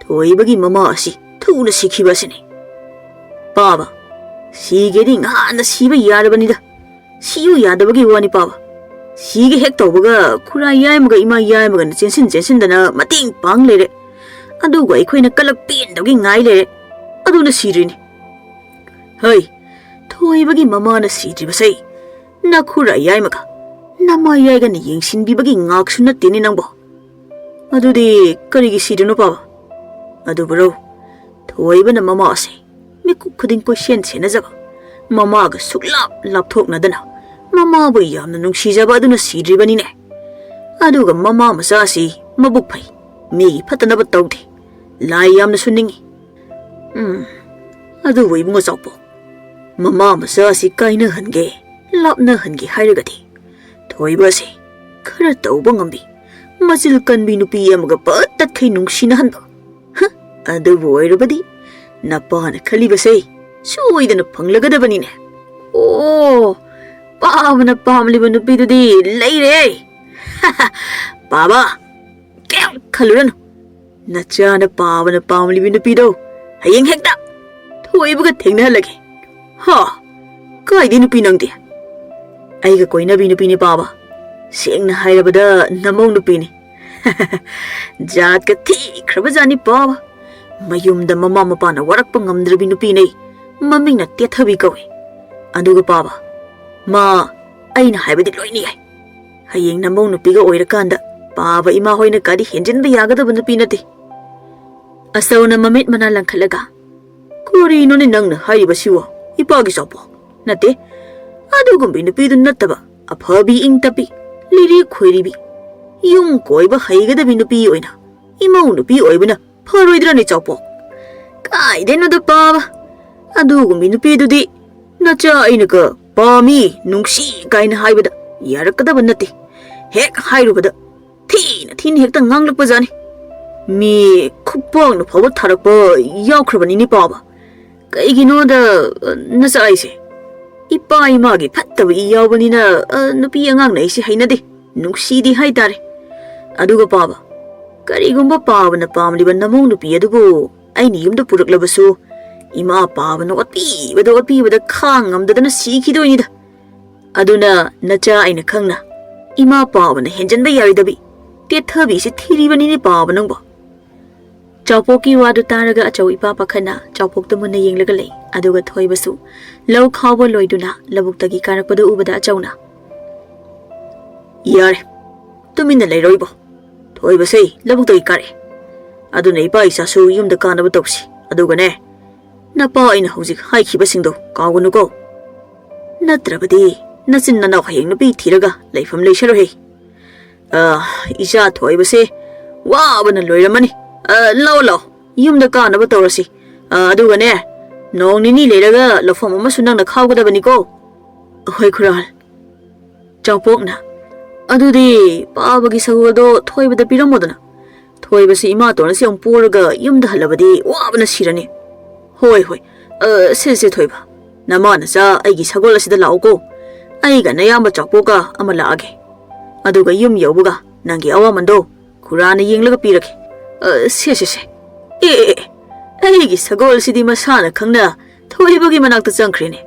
ꯊꯣꯏꯕꯒꯤ ꯃꯃꯥ ꯑꯁꯤ ꯊꯨꯅ ꯁꯤꯈꯤꯕ ꯑꯁꯤꯅꯤ꯫ ꯄꯥꯕ, ꯁꯤꯒꯦꯗꯤ ꯉꯍꯥꯟꯅ ꯁꯤꯕ ꯌꯥꯔꯕꯅꯤꯗ꯫ ꯁꯤꯌꯨ ꯌꯥꯗꯕꯒꯤ ꯋꯥꯅꯤ ꯄꯥꯕ꯫ ꯁꯤꯒꯦ ꯍꯦꯛ ꯇꯧꯕꯒ ꯈꯨꯔꯥ ꯌꯥꯏꯃꯒ ꯏꯃꯥ ꯌꯥꯏꯃꯒꯅ ꯆꯦꯟꯁꯤꯟ ꯆꯦꯟꯁꯤꯟꯗꯅ ꯃꯇꯦꯡ ꯄꯥꯡ ꯂꯩꯔꯦ꯫ ꯑꯗꯨꯒ ꯑꯩꯈꯣꯏꯅ ꯀꯂꯛ ꯄꯦꯟꯗꯕꯒꯤ ꯉꯥꯏ ꯂꯩꯔꯦ꯫ ꯑꯗꯨꯅ ꯁꯤꯔꯤꯅꯤ꯫ ꯍꯩ, ꯊꯣꯏꯕꯒꯤ ꯃꯃꯥꯅ ꯁꯤꯗ꯭ꯔꯤꯕꯁꯦ ꯅꯈꯨꯔꯥ ꯌꯥꯏꯃꯒ ꯅꯃꯥ ꯌꯥꯏꯒꯅ ꯌꯦꯡꯁꯤꯟꯕꯤꯕꯒꯤ ꯉꯥꯛꯁꯨ ꯅꯠꯇꯦꯅꯦ ꯅꯪꯕꯣ꯫ ꯑꯗꯨꯗꯤ ꯀꯔꯤꯒꯤ ꯁꯤꯔꯤꯅꯣ ꯄꯥꯕ? ꯑꯗꯨꯕꯨꯔꯣ, ꯊꯣꯏꯕꯅ ꯃꯃꯥ ꯑꯁꯦ ꯃꯤꯀꯨꯞ ꯈꯨꯗꯤꯡ ꯀꯣꯏꯁꯦꯟ ꯁꯦꯟꯅꯖꯕ, ꯃꯃꯥꯒ ꯁꯨꯛꯂꯥꯞ ꯂꯥꯞꯊꯣꯛꯅꯗꯅ ꯃꯃꯥꯕꯨ ꯌꯥꯝꯅ ꯅꯨꯡꯁꯤꯖꯕ ꯑꯗꯨꯅ ꯁꯤꯗ꯭ꯔꯤꯕꯅꯤꯅꯦ꯫ ꯑꯗꯨꯒ ꯃꯃꯥ ꯃꯆꯥ ꯑꯁꯤ ꯃꯕꯨꯛ ꯐꯩ, ꯃꯤꯒꯤ ꯐꯠꯇꯅꯕ ꯇꯧꯗꯦ, ꯂꯥꯏ ꯌꯥꯝꯅꯁꯨ ꯅꯤꯡꯏ꯫ ꯎꯝ, ꯑꯗꯨꯕꯨ ꯏꯕꯨꯡꯉꯣ ꯆꯥꯎꯄꯣꯛ, ꯃꯃꯥ ꯃꯆꯥ ꯑꯁꯤ ꯀꯥꯏꯅꯍꯟꯒꯦ, ꯂꯥꯞꯅꯍꯟꯒꯦ ꯍꯥꯏꯔꯒꯗꯤ ꯊꯣꯏꯕ ꯑꯁꯤ ꯈꯔ ꯇꯧꯕ ꯉꯝꯕꯤ, ꯃꯆꯤꯜ ꯀꯟꯕꯤ ꯅꯨꯄꯤ ꯑꯃꯒ ꯄꯠ ꯇꯠꯈꯩ ꯅꯨꯡꯁꯤꯅꯍꯟꯕ꯫ ꯍ, ꯑꯗꯨꯕꯨ ꯑꯣꯏꯔꯕꯗꯤ ꯅꯄꯥꯅ ꯈꯜꯂꯤꯕꯁꯦ ꯁꯣꯏꯗꯅ ꯐꯪꯂꯒꯗꯕꯅꯤꯅꯦ꯫ ꯑꯣ, ꯄꯥꯕꯅ ꯄꯥꯝꯂꯤꯕ ꯅꯨꯄꯤꯗꯨꯗꯤ ꯂꯩꯔꯦ꯫ ꯄꯥꯕ, ꯀꯩꯝ ꯈꯜꯂꯨꯔꯅꯨ꯫ ꯅꯆꯥꯅ ꯄꯥꯕꯅ ꯄꯥꯝꯂꯤꯕ ꯅꯨꯄꯤꯗꯣ ꯍꯌꯦꯡ ꯍꯦꯛꯇ ꯊꯣꯏꯕꯒ ꯊꯦꯡꯅꯍꯜꯂꯒꯦ꯫ ꯍꯥ? ꯀꯥꯏꯗꯩ ꯅꯨꯄꯤ ꯅꯪꯗꯤ? ꯑꯩꯒ ꯀꯣꯏꯅꯕꯤ ꯅꯨꯄꯤꯅꯤ ꯄꯥꯕ꯫ ꯁꯦꯡꯅ ꯍꯥꯏꯔꯕꯗ ꯅꯃꯧ ꯅꯨꯄꯤꯅꯤ꯫ ꯖꯥꯠꯀ ꯊꯤꯈ꯭ꯔꯕ ꯖꯥꯠꯅꯤ ꯄꯥꯕ꯫ ꯃꯌꯨꯝꯗ ꯃꯃꯥ ꯃꯄꯥꯅ ꯋꯥꯔꯛꯄ ꯉꯝꯗ꯭ꯔꯕꯤ ꯅꯨꯄꯤꯅꯦ꯫ ꯃꯃꯤꯡꯅ ꯇꯦꯊꯕꯤ ꯀꯧꯏ꯫ ꯑꯗꯨꯒ ꯄꯥꯕ, ꯃꯥ ꯑꯩꯅ ꯍꯥꯏꯕꯗꯤ ꯂꯣꯏꯅ ꯌꯥꯏ꯫ ꯍꯌꯦꯡ ꯅꯃꯧ ꯅꯨꯄꯤꯒ ꯑꯣꯏꯔꯀꯥꯟꯗ ꯄꯥꯕ ꯏꯃꯥ ꯍꯣꯏꯅ ꯀꯔꯤ ꯍꯦꯟꯖꯤꯟꯕ ꯌꯥꯒꯗꯕ ꯅꯨꯄꯤ ꯅꯠꯇꯦ꯫ ꯑꯆꯧꯅ ꯃꯃꯤꯠ ꯃꯅꯥ ꯂꯪꯈꯠꯂꯒ, "ꯀꯔꯤꯅꯣꯅꯦ ꯅꯪꯅ ꯍꯥꯏꯔꯤꯕꯁꯤꯕꯣ, ꯏꯄꯥꯒꯤ ꯆꯥꯎꯄꯣꯛ? ꯅꯠꯇꯦ, ꯑꯗꯨꯒꯨꯝꯕꯤ ꯅꯨꯄꯤꯗꯨ ꯅꯠꯇꯕ, ꯑꯐꯕꯤ, ꯏꯪ ꯇꯞꯄꯤ, ꯂꯤꯔꯤ ꯈꯣꯏꯔꯤꯕꯤ, ꯌꯨꯝ ꯀꯣꯏꯕ ꯍꯩꯒꯗꯕꯤ ꯅꯨꯄꯤ ꯑꯣꯏꯅ ꯏꯃꯧ ꯅꯨꯄꯤ ꯑꯣꯏꯕꯅ ꯐꯔꯣꯏꯗ꯭ꯔꯅꯦ ꯆꯥꯎꯄꯣꯛ?" "ꯀꯥꯏꯗꯩꯅꯣꯗ ꯄꯥꯕ, ꯑꯗꯨꯒꯨꯝꯕꯤ ꯅꯨꯄꯤꯗꯨꯗꯤ ꯅꯆꯥ ꯑꯩꯅꯒ ꯄꯥꯝꯃꯤ, ꯅꯨꯡꯁꯤ ꯀꯥꯏꯅ ꯍꯥꯏꯕꯗ ꯌꯥꯔꯛꯀꯗꯕ ꯅꯠꯇꯦ꯫ ꯍꯦꯛ ꯍꯥꯏꯔꯨꯕꯗ ꯊꯤꯅ ꯊꯤꯅ ꯍꯦꯛꯇ ꯉꯥꯡꯂꯛꯄꯖꯥꯠꯅꯤ꯫ ꯃꯤ ꯈꯨꯄꯥꯛꯅ ꯐꯥꯎꯕ ꯊꯥꯔꯛꯄ ꯌꯥꯎꯈ꯭ꯔꯕꯅꯤꯅꯦ ꯄꯥꯕ꯫ ꯀꯩꯒꯤꯅꯣꯗ, ꯑ, ꯅꯆꯥ ꯑꯩꯁꯦ ꯏꯄꯥ ꯏꯃꯥꯒꯤ ꯐꯠꯇꯕ ꯏ ꯌꯥꯎꯕꯅꯤꯅ, ꯑ, ꯅꯨꯄꯤ ꯑꯉꯥꯡꯅ ꯑꯩꯁꯦ ꯍꯩꯅꯗꯦ, ꯅꯨꯡꯁꯤꯗꯦ ꯍꯥꯏꯇꯥꯔꯦ꯫ ꯑꯗꯨꯒ ꯄꯥꯕ, ꯀꯔꯤꯒꯨꯝꯕ ꯄꯥꯕꯅ ꯄꯥꯝꯂꯤꯕ ꯅꯃꯧ ꯅꯨꯄꯤ ꯑꯗꯨꯕꯨ ꯑꯩꯅ ꯌꯨꯝꯗ ꯄꯨꯔꯛꯂꯕꯁꯨ, ꯏꯃꯥ ꯄꯥꯕꯅ ꯑꯣꯠꯄꯤꯕꯗ ꯑꯣꯠꯄꯤꯕꯗ ꯈꯥꯡ ꯉꯝꯗꯗꯅ ꯁꯤꯈꯤꯗꯣꯏꯅꯤꯗ꯫ ꯑꯗꯨꯅ ꯅꯆꯥ ꯑꯩꯅ ꯈꯪꯅ ꯏꯃꯥ ꯄꯥꯕꯅ ꯍꯦꯟꯖꯟꯕ ꯌꯥꯔꯣꯏꯗꯕꯤ꯫ ꯇꯦꯠꯊꯕꯤꯁꯤ ꯊꯤꯔꯤꯕꯅꯤꯅꯦ ꯄꯥꯕ ꯅꯪꯕꯣ꯫ ꯆꯥꯎꯄꯣꯛꯀꯤ ꯋꯥꯗꯨ ꯇꯥꯔꯒ ꯑꯆꯧ ꯏꯄꯥ ꯄꯥꯈꯠꯅ ꯆꯥꯎꯄꯣꯛꯇ ꯃꯨꯟꯅ ꯌꯦꯡꯂꯒ ꯂꯩ꯫ ꯑꯗꯨꯒ ꯊꯣꯏꯕꯁꯨ ꯂꯧ ꯈꯥꯎꯕ ꯂꯣꯏꯗꯨꯅ ꯂꯧꯕꯨꯛꯇꯒꯤ ꯀꯥꯔꯛꯄꯗꯨ ꯎꯕꯗ ꯑꯆꯧꯅ, "ꯌꯥꯔꯦ, ꯇꯨꯃꯤꯟꯅ ꯂꯩꯔꯣꯏꯕꯣ꯫ ꯊꯣꯏꯕꯁꯦ ꯂꯧꯕꯨꯛꯇꯒꯤ ꯀꯥꯔꯛꯑꯦ꯫ ꯑꯗꯨꯅ ꯏꯄꯥ ꯏꯆꯥꯁꯨ ꯌꯨꯝꯗ ꯀꯥꯅꯕ ꯇꯧꯁꯤ꯫ ꯑꯗꯨꯒꯅꯦ, ꯅꯄꯥ ꯑꯩꯅ ꯍꯧꯖꯤꯛ ꯍꯥꯏꯈꯤꯕꯁꯤꯡꯗꯣ ꯀꯥꯎꯒꯅꯨꯀꯣ꯫ ꯅꯠꯇ꯭ꯔꯕꯗꯤ ꯅꯆꯤꯟ ꯅꯅꯥꯎ ꯍꯌꯦꯡ ꯅꯨꯄꯤ ꯊꯤꯔꯒ ꯂꯩꯐꯝ ꯂꯩꯁꯔꯣꯏꯍꯦ꯫ ꯑ, ꯏꯆꯥ ꯊꯣꯏꯕꯁꯦ ꯋꯥꯕꯅ ꯂꯣꯏꯔꯝꯃꯅꯤ꯫ ꯑ, ꯂꯥꯛꯑꯣ, ꯂꯥꯛꯑꯣ, ꯌꯨꯝꯗ ꯀꯥꯅꯕ ꯇꯧꯔꯁꯤ꯫ ꯑ, ꯑꯗꯨꯒꯅꯦ, ꯅꯣꯡ ꯅꯤꯅꯤ ꯂꯩꯔꯒ ꯂꯧꯐꯝ ꯑꯃꯁꯨ ꯅꯪꯅ ꯈꯥꯎꯒꯗꯕꯅꯤꯀꯣ꯫" "ꯍꯣꯏ ꯈꯨꯔꯥꯜ꯫" ꯆꯥꯎꯄꯣꯛꯅ, "ꯑꯗꯨꯗꯤ ꯄꯥꯕꯒꯤ ꯁꯒꯣꯜꯗꯣ ꯊꯣꯏꯕꯗ ꯄꯤꯔꯝꯃꯣꯗꯅ꯫ ꯊꯣꯏꯕꯁꯤ ꯏꯃꯥꯇꯣꯟ ꯑꯁꯤ ꯑꯃꯨꯛ ꯄꯣꯔꯒ ꯌꯨꯝꯗ ꯍꯜꯂꯕꯗꯤ ꯋꯥꯕꯅ ꯁꯤꯔꯅꯤ꯫" "ꯍꯣꯏ, ꯍꯣꯏ꯫ ꯑ, ꯁꯦ, ꯁꯦ, ꯊꯣꯏꯕ꯫ ꯅꯃꯥ ꯅꯆꯥ ꯑꯩꯒꯤ ꯁꯒꯣꯜ ꯑꯁꯤꯗ ꯂꯥꯛꯑꯣꯀꯣ꯫ ꯑꯩꯒ ꯅꯌꯥꯝꯕ ꯆꯥꯎꯄꯣꯛꯀ ꯑꯃ ꯂꯥꯛꯑꯒꯦ꯫ ꯑꯗꯨꯒ ꯌꯨꯝ ꯌꯧꯕꯒ ꯅꯪꯒꯤ ꯑꯋꯥꯃꯟꯗꯣ ꯈꯨꯔꯥꯅ ꯌꯦꯡꯂꯒ ꯄꯤꯔꯒꯦ꯫ ꯑ, ꯁꯦ, ꯁꯦ, ꯁꯦ꯫ ꯑꯦ, ꯑꯦ, ꯑꯦ, ꯑꯩꯒꯤ ꯁꯒꯣꯜꯁꯤꯗꯤ ꯃꯁꯥꯅ ꯈꯪꯅ ꯊꯣꯏꯕꯒꯤ ꯃꯅꯥꯛꯇ ꯆꯪꯈ꯭ꯔꯦꯅꯦ꯫"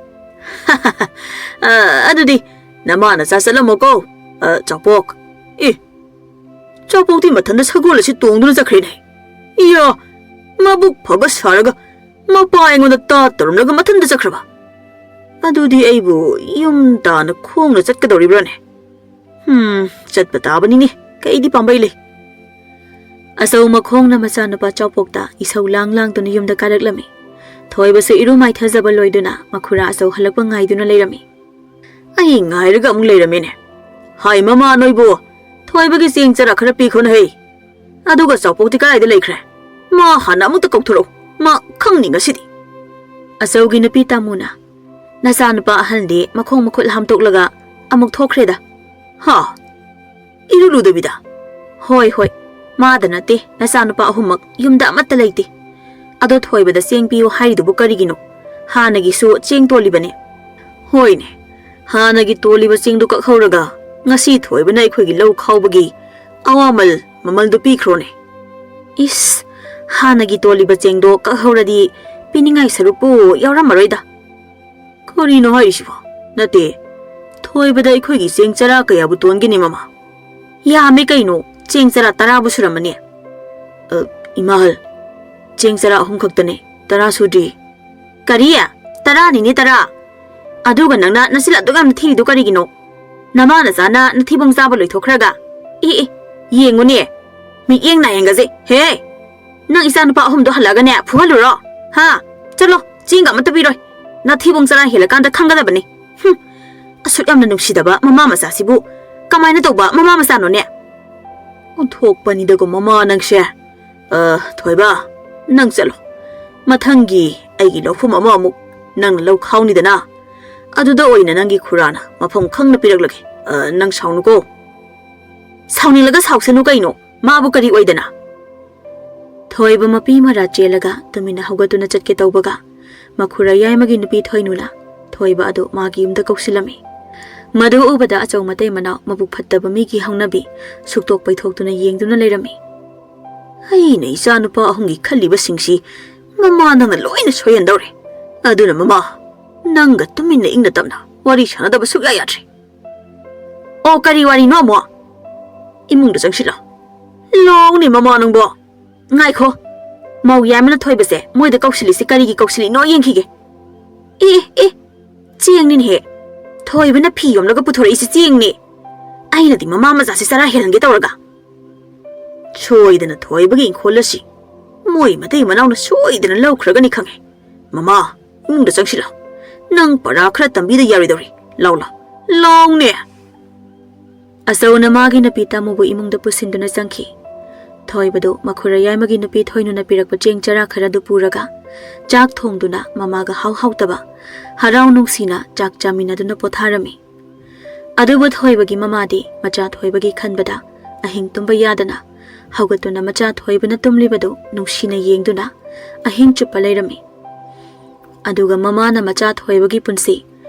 "ꯑ, ꯑꯗꯨꯗꯤ ꯅꯃꯥ ꯅꯆꯥ ꯆꯠꯂꯝꯃꯣꯀꯣ, ꯑ, ꯆꯥꯎꯄꯣꯛ꯫" ꯑꯦ, ꯆꯥꯎꯄꯣꯛꯇꯤ ꯃꯊꯟꯇ ꯁꯒꯣꯜ ꯑꯁꯤ ꯇꯣꯡꯗꯨꯅ ꯆꯠꯈ꯭ꯔꯦꯅꯦ꯫ ꯏꯌꯥ, ꯃꯕꯨꯛ ꯐꯕ ꯁꯥꯔꯒ ꯃꯄꯥ ꯑꯩꯉꯣꯟꯗ ꯇꯥ ꯇꯧꯔꯝꯂꯒ ꯃꯊꯟꯇ ꯆꯠꯈ꯭ꯔꯕ꯫ ꯑꯗꯨꯗꯤ ꯑꯩꯕꯨ ꯌꯨꯝ ꯇꯥꯅ ꯈꯣꯡꯅ ꯆꯠꯀꯗꯧꯔꯤꯕ꯭ꯔꯥꯅꯦ? ꯍꯨꯝ, ꯆꯠꯄ ꯇꯥꯕꯅꯤꯅꯦ꯫ ꯀꯩꯗꯤ ꯄꯥꯝꯕꯩ ꯂꯩ? ꯑꯆꯧ ꯃꯈꯣꯡꯅ ꯃꯆꯥꯅꯨꯄꯥ ꯆꯥꯎꯄꯣꯛꯇ ꯏꯁꯧ ꯂꯥꯡ ꯂꯥꯡꯗꯨꯅ ꯌꯨꯝꯗ ꯀꯥꯔꯛꯂꯝꯃꯤ꯫ ꯊꯣꯏꯕꯁꯨ ꯏꯔꯨ ꯃꯥꯏꯊꯖꯕ ꯂꯣꯏꯗꯨꯅ ꯃꯈꯨꯔꯥ ꯑꯆꯧ ꯍꯜꯂꯛꯄ ꯉꯥꯏꯗꯨꯅ ꯂꯩꯔꯝꯃꯤ꯫ "ꯑꯩ ꯉꯥꯏꯔꯒ ꯑꯃꯨꯛ ꯂꯩꯔꯝꯃꯦꯅꯦ꯫ ꯍꯥꯏ ꯃꯃꯥ ꯅꯣꯏꯕꯨ, ꯊꯣꯏꯕꯒꯤ ꯆꯦꯡ ꯆꯔꯥ ꯈꯔ ꯄꯤꯈꯣꯅ ꯍꯩ꯫ ꯑꯗꯨꯒ ꯆꯥꯎꯄꯣꯛꯇꯤ ꯀꯗꯥꯏꯗ ꯂꯩꯈ꯭ꯔꯦ? ꯃꯥ ꯍꯥꯟꯅ ꯑꯃꯨꯛꯇ ꯀꯧꯊꯣꯔꯛꯎ꯫ ꯃꯥ ꯈꯪꯅꯤ ꯉꯁꯤꯗꯤ꯫" ꯑꯆꯧꯒꯤ ꯅꯨꯄꯤ ꯇꯥꯃꯨꯅ, "ꯅꯆꯥꯅꯨꯄꯥ ꯑꯍꯜꯗꯤ ꯃꯈꯣꯡ ꯃꯈꯨꯠ ꯍꯥꯝꯗꯣꯛꯂꯒ ꯑꯃꯨꯛ ꯊꯣꯛꯈ꯭ꯔꯦꯗ꯫" "ꯍꯥ? ꯏꯔꯨ ꯂꯨꯗꯕꯤꯗ?" "ꯍꯣꯏ, ꯍꯣꯏ꯫ ꯃꯥꯗ ꯅꯠꯇꯦ, ꯅꯆꯥꯅꯨꯄꯥ ꯑꯍꯨꯝꯃꯛ ꯌꯨꯝꯗ ꯑꯃꯠꯇ ꯂꯩꯇꯦ꯫ ꯑꯗꯣ ꯊꯣꯏꯕꯗ ꯆꯦꯡ ꯄꯤꯌꯨ ꯍꯥꯏꯔꯤꯗꯨꯕꯨ ꯀꯔꯤꯒꯤꯅꯣ? ꯍꯥꯟꯅꯒꯤꯁꯨ ꯆꯦꯡ ꯇꯣꯜꯂꯤꯕꯅꯦ꯫" "ꯍꯣꯏꯅꯦ, ꯍꯥꯟꯅꯒꯤ ꯇꯣꯜꯂꯤꯕ ꯆꯦꯡꯗꯨ ꯀꯛꯍꯧꯔꯒ ꯉꯁꯤ ꯊꯣꯏꯕꯅ ꯑꯩꯈꯣꯏꯒꯤ ꯂꯧ ꯈꯥꯎꯕꯒꯤ ꯑꯋꯥꯃꯜ ꯃꯃꯜꯗꯨ ꯄꯤꯈ꯭ꯔꯣꯅꯦ꯫" "ꯏꯁ, ꯍꯥꯟꯅꯒꯤ ꯇꯣꯜꯂꯤꯕ ꯆꯦꯡꯗꯣ ꯀꯛꯍꯧꯔꯗꯤ ꯄꯤꯅꯤꯡꯉꯥꯏ ꯁꯔꯨꯛꯄꯨ ꯌꯥꯎꯔꯝꯃꯔꯣꯏꯗ꯫" "ꯀꯔꯤꯅꯣ ꯍꯥꯏꯔꯤꯁꯤꯕꯣ? ꯅꯠꯇꯦ, ꯊꯣꯏꯕꯗ ꯑꯩꯈꯣꯏꯒꯤ ꯆꯦꯡ ꯆꯔꯥ ꯀꯌꯥꯕꯨ ꯇꯣꯟꯒꯅꯤ, ꯃꯃꯥ? ꯌꯥꯝꯃꯤ ꯀꯩꯅꯣ, ꯆꯦꯡ ꯆꯔꯥ ꯇꯔꯥꯕꯨ ꯁꯨꯔꯝꯃꯅꯤ꯫ ꯑ, ꯏꯃꯥꯍꯜ, ꯆꯦꯡ ꯆꯔꯥ ꯑꯍꯨꯝ ꯈꯛꯇꯅꯦ, ꯇꯔꯥ ꯁꯨꯗ꯭ꯔꯤ꯫ ꯀꯔꯤ? ꯇꯔꯥꯅꯤꯅꯦ, ꯇꯔꯥ꯫ ꯑꯗꯨꯒ ꯅꯪꯅ ꯅꯆꯤꯜ ꯑꯗꯨꯛ ꯌꯥꯝꯅ ꯊꯤꯔꯤꯗꯨ ꯀꯔꯤꯒꯤꯅꯣ? ꯅꯃꯥ ꯅꯆꯥꯅ ꯅꯊꯤꯕꯣꯡ ꯆꯥꯕ ꯂꯣꯏꯊꯣꯛꯈ꯭ꯔꯒ? ꯑꯦ, ꯑꯦ, ꯌꯦꯡꯉꯨꯅꯦ, ꯃꯤꯠꯌꯦꯡ ꯅꯥꯌꯦꯡꯒꯁꯦ꯫ ꯍꯦ, ꯅꯪ ꯏꯆꯥ ꯅꯨꯄꯥ ꯑꯍꯨꯝꯗꯣ ꯍꯜꯂꯛꯑꯒꯅꯦ ꯐꯨꯍꯜꯂꯨꯔꯣ꯫ ꯍꯥ? ꯆꯠꯂꯣ, ꯆꯦꯡꯒ ꯑꯃꯠꯇ ꯄꯤꯔꯣꯏ꯫ ꯅꯊꯤꯕꯣꯡ ꯆꯔꯥ ꯍꯦꯜꯂꯀꯥꯟꯗ ꯈꯪꯒꯗꯕꯅꯤ꯫ ꯍꯨꯝ, ꯑꯁꯨꯛ ꯌꯥꯝꯅ ꯅꯨꯡꯁꯤꯗꯕ ꯃꯃꯥ ꯃꯆꯥꯁꯤꯕꯨ ꯀꯃꯥꯏꯅ ꯇꯧꯕ ꯃꯃꯥ ꯃꯆꯥꯅꯣꯅꯦ? ꯑꯣꯟꯊꯣꯛꯄꯅꯤꯗꯀꯣ ꯃꯃꯥ ꯅꯪꯁꯦ꯫ ꯑ, ꯊꯣꯏꯕ, ꯅꯪ ꯆꯠꯂꯣ꯫ ꯃꯊꯪꯒꯤ ꯑꯩꯒꯤ ꯂꯧꯐꯝ ꯑꯃ ꯑꯃꯨꯛ ꯅꯪꯅ ꯂꯧ ꯈꯥꯎꯅꯤꯗꯅ, ꯑꯗꯨꯗ ꯑꯣꯏꯅ ꯅꯪꯒꯤ ꯈꯨꯔꯥꯅ ꯃꯐꯝ ꯈꯪꯅ ꯄꯤꯔꯛꯂꯒꯦ꯫ ꯑ, ꯅꯪ ꯁꯥꯎꯅꯨꯀꯣ꯫ ꯁꯥꯎꯅꯤꯡꯂꯒ ꯁꯥꯎꯁꯅꯨ ꯀꯩꯅꯣ? ꯃꯥꯕꯨ ꯀꯔꯤ ꯑꯣꯏꯗꯅ? ꯊꯣꯏꯕ ꯃꯄꯤ ꯃꯔꯥ ꯆꯦꯜꯂꯒ ꯇꯨꯃꯤꯟꯅ ꯍꯧꯒꯠꯇꯨꯅ ꯆꯠꯀꯦ ꯇꯧꯕꯒ, ꯃꯈꯨꯔꯥ ꯌꯥꯏꯃꯒꯤ ꯅꯨꯄꯤ ꯊꯣꯏꯅꯨꯅ ꯊꯣꯏꯕ ꯑꯗꯨ ꯃꯥꯒꯤ ꯌꯨꯝꯗ ꯀꯧꯁꯤꯜꯂꯝꯃꯤ꯫ ꯃꯗꯨ ꯎꯕꯗ ꯑꯆꯧ ꯃꯇꯩ ꯃꯅꯥꯎ ꯃꯕꯨꯛ ꯐꯠꯇꯕ ꯃꯤꯒꯤ ꯍꯧꯅꯕꯤ ꯁꯨꯛꯇꯣꯛ ꯄꯩꯊꯣꯛꯇꯨꯅ ꯌꯦꯡꯗꯨꯅ ꯂꯩꯔꯝꯃꯤ꯫ ꯑꯩꯅ ꯏꯆꯥ ꯅꯨꯄꯥ ꯑꯍꯨꯝꯒꯤ ꯈꯜꯂꯤꯕꯁꯤꯡꯁꯤ ꯃꯃꯥ ꯅꯪꯅ ꯂꯣꯏꯅ ꯁꯣꯏꯍꯟꯗꯧꯔꯦ꯫ ꯑꯗꯨꯅ ꯃꯃꯥ, ꯅꯪꯒ ꯇꯨꯃꯤꯟꯅ ꯏꯪꯅ ꯇꯞꯅ ꯋꯥꯔꯤ ꯁꯥꯟꯅꯗꯕ ꯁꯨꯛꯌꯥ ꯌꯥꯗ꯭ꯔꯦ꯫ ꯑꯣ, ꯀꯔꯤ ꯋꯥꯔꯤꯅꯣ ꯑꯃꯨꯛ? ꯏꯃꯨꯡꯗ ꯆꯪꯁꯤꯜꯂꯣ꯫ ꯂꯣꯡꯅꯦ ꯃꯃꯥ ꯅꯪꯕꯣ꯫ ꯉꯥꯏꯈꯣ꯫ ꯃꯧ ꯌꯥꯏꯃꯅ ꯊꯣꯏꯕꯁꯦ ꯃꯣꯏꯗ ꯀꯧꯁꯤꯜꯂꯤꯁꯤ ꯀꯔꯤꯒꯤ ꯀꯧꯁꯤꯜꯂꯤꯅꯣ ꯌꯦꯡꯈꯤꯒꯦ꯫ ꯑꯦ, ꯑꯦ, ꯆꯦꯡꯅꯤꯅꯦꯍꯦ꯫ ꯊꯣꯏꯕꯅ ꯐꯤ ꯌꯣꯝꯂꯒ ꯄꯨꯊꯣꯔꯛꯏꯁꯤ ꯆꯦꯡꯅꯤ꯫ ꯑꯩꯅꯗꯤ ꯃꯃꯥ ꯃꯆꯥꯁꯤ ꯆꯔꯥ ꯍꯦꯜꯍꯟꯒꯦ ꯇꯧꯔꯒ꯫ ꯁꯣꯏꯗꯅ ꯊꯣꯏꯕꯒꯤ ꯏꯪꯈꯣꯜ ꯑꯁꯤ ꯃꯣꯏ ꯃꯇꯩ ꯃꯅꯥꯎꯅ ꯁꯣꯏꯗꯅ ꯂꯧꯈ꯭ꯔꯒꯅꯤ ꯈꯪꯉꯦ꯫ ꯃꯃꯥ, ꯏꯃꯨꯡꯗ ꯆꯪꯁꯤꯜꯂꯣ꯫ ꯅꯪ ꯄꯔꯥ ꯈꯔ ꯇꯝꯕꯤꯗ ꯌꯥꯔꯣꯏꯗꯧꯔꯤ꯫ ꯂꯥꯎ, ꯂꯥꯎ꯫ ꯂꯥꯎꯅꯦ꯫ ꯑꯆꯧꯅ ꯃꯥꯒꯤ ꯅꯨꯄꯤ ꯇꯥꯃꯨꯕꯨ ꯏꯃꯨꯡꯗ ꯄꯨꯁꯤꯟꯗꯨꯅ ꯆꯪꯈꯤ꯫ ꯊꯣꯏꯕꯗꯨ ꯃꯈꯨꯔꯥ ꯌꯥꯏꯃꯒꯤ ꯅꯨꯄꯤ ꯊꯣꯏꯅꯨꯅ ꯄꯤꯔꯛꯄ ꯆꯦꯡ ꯆꯔꯥ ꯈꯔꯗꯨ ꯄꯨꯔꯒ ꯆꯥꯛ ꯊꯣꯡꯗꯨꯅ ꯃꯃꯥꯒ ꯍꯥꯎ ꯍꯥꯎꯇꯕ ꯍꯔꯥꯎ ꯅꯨꯡꯁꯤꯅ ꯆꯥꯛ ꯆꯥꯃꯤꯟꯅꯗꯨꯅ ꯄꯣꯊꯥꯔꯝꯃꯤ꯫ ꯑꯗꯨꯕꯨ ꯊꯣꯏꯕꯒꯤ ꯃꯃꯥꯗꯤ ꯃꯆꯥ ꯊꯣꯏꯕꯒꯤ ꯈꯟꯕꯗ ꯑꯍꯤꯡ ꯇꯨꯝꯕ ꯌꯥꯗꯅ ꯍꯧꯒꯠꯇꯨꯅ ꯃꯆꯥ ꯊꯣꯏꯕꯅ ꯇꯨꯝꯂꯤꯕꯗꯨ ꯅꯨꯡꯁꯤꯅ ꯌꯦꯡꯗꯨꯅ ꯑꯍꯤꯡ ꯆꯨꯞꯄ ꯂꯩꯔꯝꯃꯤ꯫ ꯑꯗꯨꯒ ꯃꯃꯥꯅ ꯃꯆꯥ ꯊꯣꯏꯕꯒꯤ ꯄꯨꯟꯁꯤ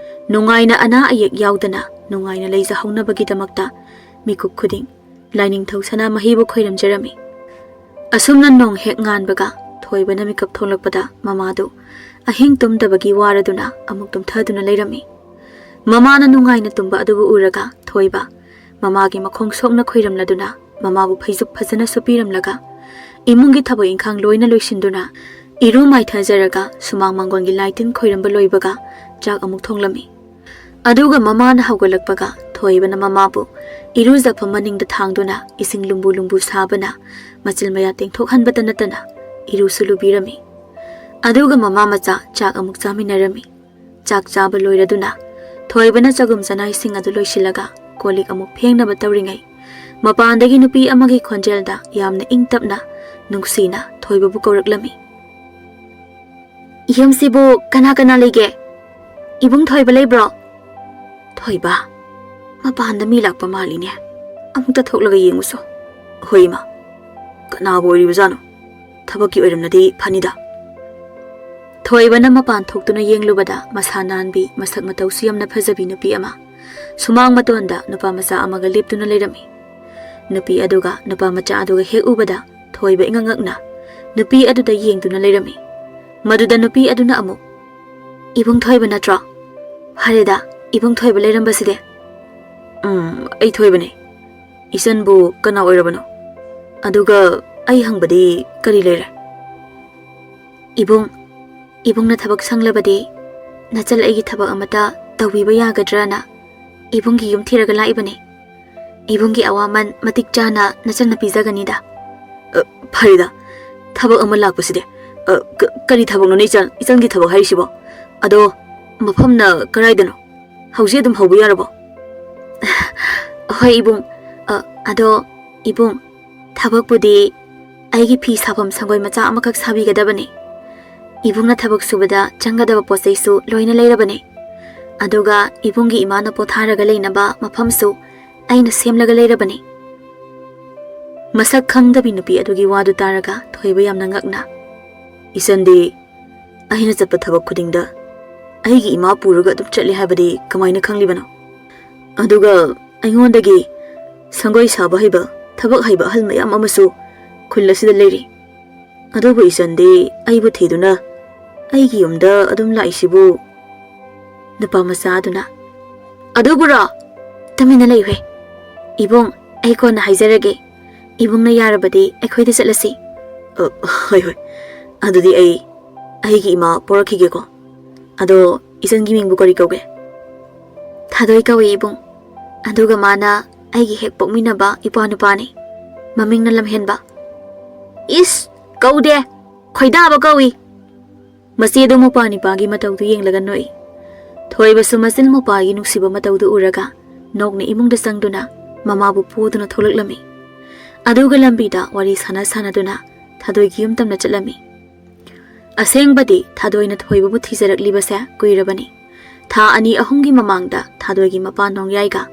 ꯅꯨꯡꯉꯥꯏꯅ ꯑꯅꯥ ꯑꯌꯦꯛ ꯌꯥꯎꯗꯅ ꯅꯨꯡꯉꯥꯏꯅ ꯂꯩꯖꯍꯧꯅꯕꯒꯤꯗꯃꯛꯇ ꯃꯤꯀꯨꯞ ꯈꯨꯗꯤꯡ ꯂꯥꯏꯅꯤꯡꯊꯧ ꯁꯅꯥꯃꯍꯤꯕꯨ ꯈꯣꯏꯔꯝꯖꯔꯝꯃꯤ꯫ ꯑꯁꯨꯝꯅ ꯅꯣꯡ ꯍꯦꯛ ꯉꯥꯟꯕꯒ ꯊꯣꯏꯕꯅ ꯃꯤꯀꯞ ꯊꯣꯛꯂꯛꯄꯗ ꯃꯃꯥꯗꯨ ꯑꯍꯤꯡ ꯇꯨꯝꯗꯕꯒꯤ ꯋꯥꯔꯗꯨꯅ ꯑꯃꯨꯛ ꯇꯨꯝꯊꯗꯨꯅ ꯂꯩꯔꯝꯃꯤ꯫ ꯃꯃꯥꯅ ꯅꯨꯡꯉꯥꯏꯅ ꯇꯨꯝꯕ ꯑꯗꯨꯕꯨ ꯎꯔꯒ ꯊꯣꯏꯕ ꯃꯃꯥꯒꯤ ꯃꯈꯣꯡ ꯁꯣꯛꯅ ꯈꯣꯏꯔꯝꯂꯗꯨꯅ ꯃꯃꯥꯕꯨ ꯐꯩꯖꯨꯞ ꯐꯖꯅ ꯁꯨꯞꯄꯤꯔꯝꯂꯒ ꯏꯃꯨꯡꯒꯤ ꯊꯕꯛ ꯏꯪꯈꯥꯡ ꯂꯣꯏꯅ ꯂꯣꯏꯁꯤꯟꯗꯨꯅ ꯏꯔꯨ ꯃꯥꯏꯊꯖꯔꯒ ꯁꯨꯃꯥꯡ ꯃꯥꯡꯒꯣꯟꯒꯤ ꯂꯥꯏ ꯇꯤꯟ ꯈꯣꯏꯔꯝꯕ ꯂꯣꯏꯕꯒ ꯆꯥꯛ ꯑꯃꯨꯛ ꯊꯣꯡꯂꯝꯃꯤ꯫ ꯑꯗꯨꯒ ꯃꯃꯥꯅ ꯍꯧꯒꯠꯂꯛꯄꯒ ꯊꯣꯏꯕꯅ ꯃꯃꯥꯕꯨ ꯏꯔꯨꯖꯐꯝ ꯃꯅꯤꯡꯗ ꯊꯥꯡꯗꯨꯅ ꯏꯁꯤꯡ ꯂꯨꯝꯕꯨ ꯂꯨꯝꯕꯨ ꯁꯥꯕꯅ ꯃꯆꯤꯜ ꯃꯌꯥ ꯇꯦꯡꯊꯣꯛꯍꯟꯕꯇ ꯅꯠꯇꯅ ꯏꯔꯨꯁꯨ ꯂꯨꯕꯤꯔꯝꯃꯤ꯫ ꯑꯗꯨꯒ ꯃꯃꯥ ꯃꯆꯥ ꯆꯥꯛ ꯑꯃꯨꯛ ꯆꯥꯃꯤꯟꯅꯔꯝꯃꯤ꯫ ꯆꯥꯛ ꯆꯥꯕ ꯂꯣꯏꯔꯗꯨꯅ ꯊꯣꯏꯕꯅ ꯆꯒꯨꯝ ꯆꯅꯥꯏꯁꯤꯡ ꯑꯗꯨ ꯂꯣꯏꯁꯤꯜꯂꯒ ꯀꯣꯜ ꯂꯤꯛ ꯑꯃꯨꯛ ꯐꯦꯡꯅꯕ ꯇꯧꯔꯤꯉꯩ ꯃꯄꯥꯟꯗꯒꯤ ꯅꯨꯄꯤ ꯑꯃꯒꯤ ꯈꯣꯟꯖꯦꯜꯗ ꯌꯥꯝꯅ ꯏꯪ ꯇꯞꯅ ꯅꯨꯡꯁꯤꯅ ꯊꯣꯏꯕꯕꯨ ꯀꯧꯔꯛꯂꯝꯃꯤ꯫ "ꯌꯨꯝꯁꯤꯕꯨ ꯀꯅꯥ ꯀꯅꯥ ꯂꯩꯒꯦ? ꯏꯕꯨꯡ ꯊꯣꯏꯕ ꯂꯩꯕ꯭ꯔꯣ?" "ꯊꯣꯏꯕ, ꯃꯄꯥꯟꯗ ꯃꯤ ꯂꯥꯛꯄ ꯃꯥꯜꯂꯤꯅꯦ, ꯑꯃꯨꯛꯇ ꯊꯣꯛꯂꯒ ꯌꯦꯡꯉꯨꯁꯣ꯫" "ꯍꯣꯏ ꯏꯃꯥ, ꯀꯅꯥꯕꯨ ꯑꯣꯏꯔꯤꯕꯖꯥꯠꯅꯣ? ꯊꯕꯛꯀꯤ ꯑꯣꯏꯔꯝꯂꯗꯤ ꯐꯅꯤꯗ꯫" ꯊꯣꯏꯕꯅ ꯃꯄꯥꯟ ꯊꯣꯛꯇꯨꯅ ꯌꯦꯡꯂꯨꯕꯗ ꯃꯁꯥ ꯅꯥꯟꯕꯤ, ꯃꯁꯛ ꯃꯇꯧꯁꯨ ꯌꯥꯝꯅ ꯐꯖꯕꯤ ꯅꯨꯄꯤ ꯑꯃ ꯁꯨꯃꯥꯡ ꯃꯇꯣꯟꯗ ꯅꯨꯄꯥ ꯃꯆꯥ ꯑꯃꯒ ꯂꯦꯞꯇꯨꯅ ꯂꯩꯔꯝꯃꯤ꯫ ꯅꯨꯄꯤ ꯑꯗꯨꯒ ꯅꯨꯄꯥ ꯃꯆꯥ ꯑꯗꯨꯒ ꯍꯦꯛ ꯎꯕꯗ ꯊꯣꯏꯕ ꯏꯉꯛ ꯉꯛꯅ ꯅꯨꯄꯤ ꯑꯗꯨꯗ ꯌꯦꯡꯗꯨꯅ ꯂꯩꯔꯝꯃꯤ꯫ ꯃꯗꯨꯗ ꯅꯨꯄꯤ ꯑꯗꯨꯅ ꯑꯃꯨꯛ, "ꯏꯕꯨꯡ ꯊꯣꯏꯕ ꯅꯠꯇ꯭ꯔꯣ? ꯐꯔꯦꯗ, ꯏꯕꯨꯡ ꯊꯣꯏꯕ ꯂꯩꯔꯝꯕꯁꯤꯗꯤ꯫" "ꯎꯝ, ꯑꯩ ꯊꯣꯏꯕꯅꯦ꯫ ꯏꯆꯟꯕꯨ ꯀꯅꯥ ꯑꯣꯏꯔꯕꯅꯣ? ꯑꯗꯨꯒ ꯑꯩ ꯍꯪꯕꯗꯤ ꯀꯔꯤ ꯂꯩꯔꯦ?" "ꯏꯕꯨꯡ, ꯏꯕꯨꯡꯅ ꯊꯕꯛ ꯁꯪꯂꯕꯗꯤ ꯅꯆꯜ ꯑꯩꯒꯤ ꯊꯕꯛ ꯑꯃꯠꯇ ꯇꯧꯕꯤꯕ ꯌꯥꯒꯗ꯭ꯔꯅ ꯏꯕꯨꯡꯒꯤ ꯌꯨꯝ ꯊꯤꯔꯒ ꯂꯥꯛꯏꯕꯅꯤ꯫ ꯏꯕꯨꯡꯒꯤ ꯑꯋꯥꯃꯟ ꯃꯇꯤꯛ ꯆꯥꯅ ꯅꯆꯟꯅ ꯄꯤꯖꯒꯅꯤꯗ꯫" "ꯑ, ꯐꯔꯦꯗ, ꯊꯕꯛ ꯑꯃ ꯂꯥꯛꯄꯁꯤꯗꯤ꯫ ꯑ, ꯀ-, ꯀꯔꯤ ꯊꯕꯛꯅꯣꯅꯦ ꯏꯆꯟ, ꯏꯆꯟꯒꯤ ꯊꯕꯛ ꯍꯥꯏꯔꯤꯁꯤꯕꯣ? ꯑꯗꯣ ꯃꯐꯝꯅ ꯀꯗꯥꯏꯗꯅꯣ? ꯍꯧꯖꯤꯛ ꯑꯗꯨꯝ ꯍꯧꯕ ꯌꯥꯔꯕꯣ?" "ꯍꯣꯏ ꯏꯕꯨꯡ꯫ ꯑ, ꯑꯗꯣ ꯏꯕꯨꯡ, ꯊꯕꯛꯄꯨꯗꯤ ꯑꯩꯒꯤ ꯐꯤ ꯁꯥꯐꯝ ꯁꯪꯒꯣꯏ ꯃꯆꯥ ꯑꯃꯈꯛ ꯁꯥꯕꯤꯒꯗꯕꯅꯤ꯫ ꯏꯕꯨꯡꯅ ꯊꯕꯛ ꯁꯨꯕꯗ ꯆꯪꯒꯗꯕ ꯄꯣꯠ ꯆꯩꯁꯨ ꯂꯣꯏꯅ ꯂꯩꯔꯕꯅꯤ꯫ ꯑꯗꯨꯒ ꯏꯕꯨꯡꯒꯤ ꯏꯃꯥꯅ ꯄꯣꯊꯥꯔꯒ ꯂꯩꯅꯕ ꯃꯐꯝꯁꯨ ꯑꯩꯅ ꯁꯦꯝꯂꯒ ꯂꯩꯔꯕꯅꯤ꯫" ꯃꯁꯛ ꯈꯪꯗꯕꯤ ꯅꯨꯄꯤ ꯑꯗꯨꯒꯤ ꯋꯥꯗꯨ ꯇꯥꯔꯒ ꯊꯣꯏꯕ ꯌꯥꯝꯅ ꯉꯛꯅ, "ꯏꯆꯟꯗꯤ ꯑꯩꯅ ꯆꯠꯄ ꯊꯕꯛ ꯈꯨꯗꯤꯡꯗ ꯑꯩꯒꯤ ꯏꯃꯥ ꯄꯨꯔꯒ ꯑꯗꯨꯝ ꯆꯠꯂꯤ ꯍꯥꯏꯕꯗꯤ ꯀꯃꯥꯏꯅ ꯈꯪꯂꯤꯕꯅꯣ? ꯑꯗꯨꯒ ꯑꯩꯉꯣꯟꯗꯒꯤ ꯁꯪꯒꯣꯏ ꯁꯥꯕ ꯍꯩꯕ, ꯊꯕꯛ ꯍꯩꯕ ꯑꯍꯜ ꯃꯌꯥꯝ ꯑꯃꯁꯨ ꯈꯨꯜ ꯑꯁꯤꯗ ꯂꯩꯔꯤ꯫ ꯑꯗꯨꯕꯨ ꯏꯆꯟꯗꯤ ꯑꯩꯕꯨ ꯊꯤꯗꯨꯅ ꯑꯩꯒꯤ ꯌꯨꯝꯗ ꯑꯗꯨꯝ ꯂꯥꯛꯏꯁꯤꯕꯨ?" ꯅꯨꯄꯥ ꯃꯆꯥ ꯑꯗꯨꯅ, "ꯑꯗꯨꯕꯨꯔꯣ? ꯇꯨꯃꯤꯟꯅ ꯂꯩꯌꯨꯍꯦ꯫ ꯏꯕꯨꯡ, ꯑꯩ ꯀꯣꯟꯅ ꯍꯥꯏꯖꯔꯒꯦ꯫ ꯏꯕꯨꯡꯅ ꯌꯥꯔꯕꯗꯤ ꯑꯩꯈꯣꯏꯗ ꯆꯠꯂꯁꯤ꯫" "ꯑ, ꯍꯣꯏ, ꯍꯣꯏ꯫ ꯑꯗꯨꯗꯤ ꯑꯩ, ꯑꯩꯒꯤ ꯏꯃꯥ ꯄꯣꯔꯛꯈꯤꯒꯦꯀꯣ꯫ ꯑꯗꯣ ꯏꯆꯟꯒꯤ ꯃꯤꯡꯕꯨ ꯀꯔꯤ ꯀꯧꯒꯦ?" "ꯊꯥꯗꯣꯏ ꯀꯧꯏ, ꯏꯕꯨꯡ꯫ ꯑꯗꯨꯒ ꯃꯥꯅ ꯑꯩꯒꯤ ꯍꯦꯛ ꯄꯣꯛꯃꯤꯟꯅꯕ ꯏꯄ꯭ꯋꯥ ꯅꯨꯄꯥꯅꯤ꯫ ꯃꯃꯤꯡꯅ ꯂꯝꯍꯦꯟꯕ꯫" "ꯏꯁ, ꯀꯧꯗꯦ꯫ ꯈꯣꯏꯗꯥꯕ ꯀꯧꯏ꯫" ꯃꯆꯦꯗꯨ ꯃꯄꯥ ꯅꯤꯄꯥꯒꯤ ꯃꯇꯧꯗꯨ ꯌꯦꯡꯂꯒ ꯅꯣꯛꯏ꯫ ꯊꯣꯏꯕꯁꯨ ꯃꯆꯤꯟ ꯃꯧꯄ꯭ꯋꯥꯒꯤ ꯅꯨꯡꯁꯤꯕ ꯃꯇꯧꯗꯨ ꯎꯔꯒ ꯅꯣꯛꯅ ꯏꯃꯨꯡꯗ ꯆꯪꯗꯨꯅ ꯃꯃꯥꯕꯨ ꯄꯣꯗꯨꯅ ꯊꯣꯛꯂꯛꯂꯝꯃꯤ꯫ ꯑꯗꯨꯒ ꯂꯝꯕꯤꯗ ꯋꯥꯔꯤ ꯁꯥꯟꯅ ꯁꯥꯟꯅꯗꯨꯅ ꯊꯥꯗꯣꯏꯒꯤ ꯌꯨꯝ ꯇꯝꯅ ꯆꯠꯂꯝꯃꯤ꯫ ꯑꯁꯦꯡꯕꯗꯤ ꯊꯥꯗꯣꯏꯅ ꯊꯣꯏꯕꯕꯨ ꯊꯤꯖꯔꯛꯂꯤꯕꯁꯦ ꯀꯨꯏꯔꯕꯅꯤ꯫ ꯊꯥ ꯑꯅꯤ ꯑꯍꯨꯝꯒꯤ ꯃꯃꯥꯡꯗ ꯊꯥꯗꯣꯏꯒꯤ ꯃꯄꯥ ꯅꯣꯡꯌꯥꯏꯒ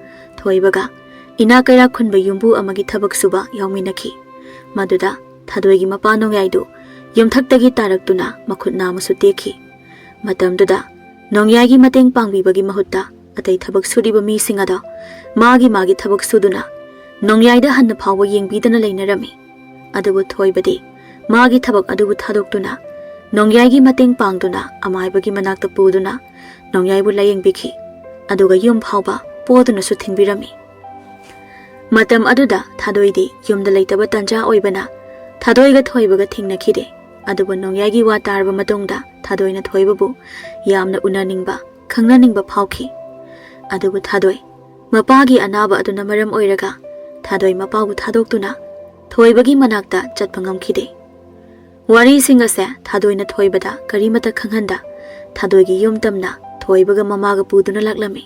ꯊꯣꯏꯕꯒ ꯏꯅꯥꯛ ꯀꯩꯔꯥꯛ ꯈꯨꯟꯕ ꯌꯨꯝꯕꯨ ꯑꯃꯒꯤ ꯊꯕꯛ ꯁꯨꯕ ꯌꯥꯎꯃꯤꯟꯅꯈꯤ꯫ ꯃꯗꯨꯗ ꯊꯥꯗꯣꯏꯒꯤ ꯃꯄꯥ ꯅꯣꯡꯌꯥꯏꯗꯨ ꯌꯨꯝꯊꯛꯇꯒꯤ ꯇꯥꯔꯛꯇꯨꯅ ꯃꯈꯨꯠ ꯅꯥꯝꯃꯁꯨ ꯇꯦꯛꯈꯤ꯫ ꯃꯇꯝꯗꯨꯗ ꯅꯣꯡꯌꯥꯏꯒꯤ ꯃꯇꯦꯡ ꯄꯥꯡꯕꯤꯕꯒꯤ ꯃꯍꯨꯠꯇ ꯑꯇꯩ ꯊꯕꯛ ꯁꯨꯔꯤꯕ ꯃꯤꯁꯤꯡ ꯑꯗꯣ ꯃꯥꯒꯤ ꯃꯥꯒꯤ ꯊꯕꯛ ꯁꯨꯗꯨꯅ ꯅꯣꯡꯌꯥꯏꯗ ꯍꯟꯅ ꯐꯥꯎꯕ ꯌꯦꯡꯕꯤꯗꯅ ꯂꯩꯅꯔꯝꯃꯤ꯫ ꯑꯗꯨꯕꯨ ꯊꯣꯏꯕꯗꯤ ꯃꯥꯒꯤ ꯊꯕꯛ ꯑꯗꯨꯕꯨ ꯊꯥꯗꯣꯛꯇꯨꯅ ꯅꯣꯡꯌꯥꯏꯒꯤ ꯃꯇꯦꯡ ꯄꯥꯡꯗꯨꯅ ꯑꯃꯥꯏꯕꯒꯤ ꯃꯅꯥꯛꯇ ꯄꯨꯗꯨꯅ ꯅꯣꯡꯌꯥꯏꯕꯨ ꯂꯥꯌꯦꯡꯕꯤꯈꯤ꯫ ꯑꯗꯨꯒ ꯌꯨꯝ ꯐꯥꯎꯕ ꯄꯣꯗꯨꯅꯁꯨ ꯊꯤꯟꯕꯤꯔꯝꯃꯤ꯫ ꯃꯇꯝ ꯑꯗꯨꯗ ꯊꯥꯗꯣꯏꯗꯤ ꯌꯨꯝꯗ ꯂꯩꯇꯕ ꯇꯥꯟꯖꯥ ꯑꯣꯏꯕꯅ ꯊꯥꯗꯣꯏꯒ ꯊꯣꯏꯕꯒ ꯊꯦꯡꯅꯈꯤꯗꯦ꯫ ꯑꯗꯨꯕꯨ ꯅꯣꯡꯌꯥꯏꯒꯤ ꯋꯥ ꯇꯥꯔꯕ ꯃꯇꯨꯡꯗ ꯊꯥꯗꯣꯏꯅ ꯊꯣꯏꯕꯕꯨ ꯌꯥꯝꯅ ꯎꯅꯅꯤꯡꯕ, ꯈꯪꯅꯅꯤꯡꯕ ꯐꯥꯎꯈꯤ꯫ ꯑꯗꯨꯕꯨ ꯊꯥꯗꯣꯏ ꯃꯄꯥꯒꯤ ꯑꯅꯥꯕ ꯑꯗꯨꯅ ꯃꯔꯝ ꯑꯣꯏꯔꯒ ꯊꯥꯗꯣꯏ ꯃꯄꯥꯕꯨ ꯊꯥꯗꯣꯛꯇꯨꯅ ꯊꯣꯏꯕꯒꯤ ꯃꯅꯥꯛꯇ ꯆꯠꯄ ꯉꯝꯈꯤꯗꯦ꯫ ꯋꯥꯔꯤꯁꯤꯡ ꯑꯁꯦ ꯊꯥꯗꯣꯏꯅ ꯊꯣꯏꯕꯗ ꯀꯔꯤꯃꯠꯇ ꯈꯪꯍꯟꯗ ꯊꯥꯗꯣꯏꯒꯤ ꯌꯨꯝ ꯇꯝꯅ ꯊꯣꯏꯕꯒ ꯃꯃꯥꯒ ꯄꯨꯗꯨꯅ ꯂꯥꯛꯂꯝꯃꯤ꯫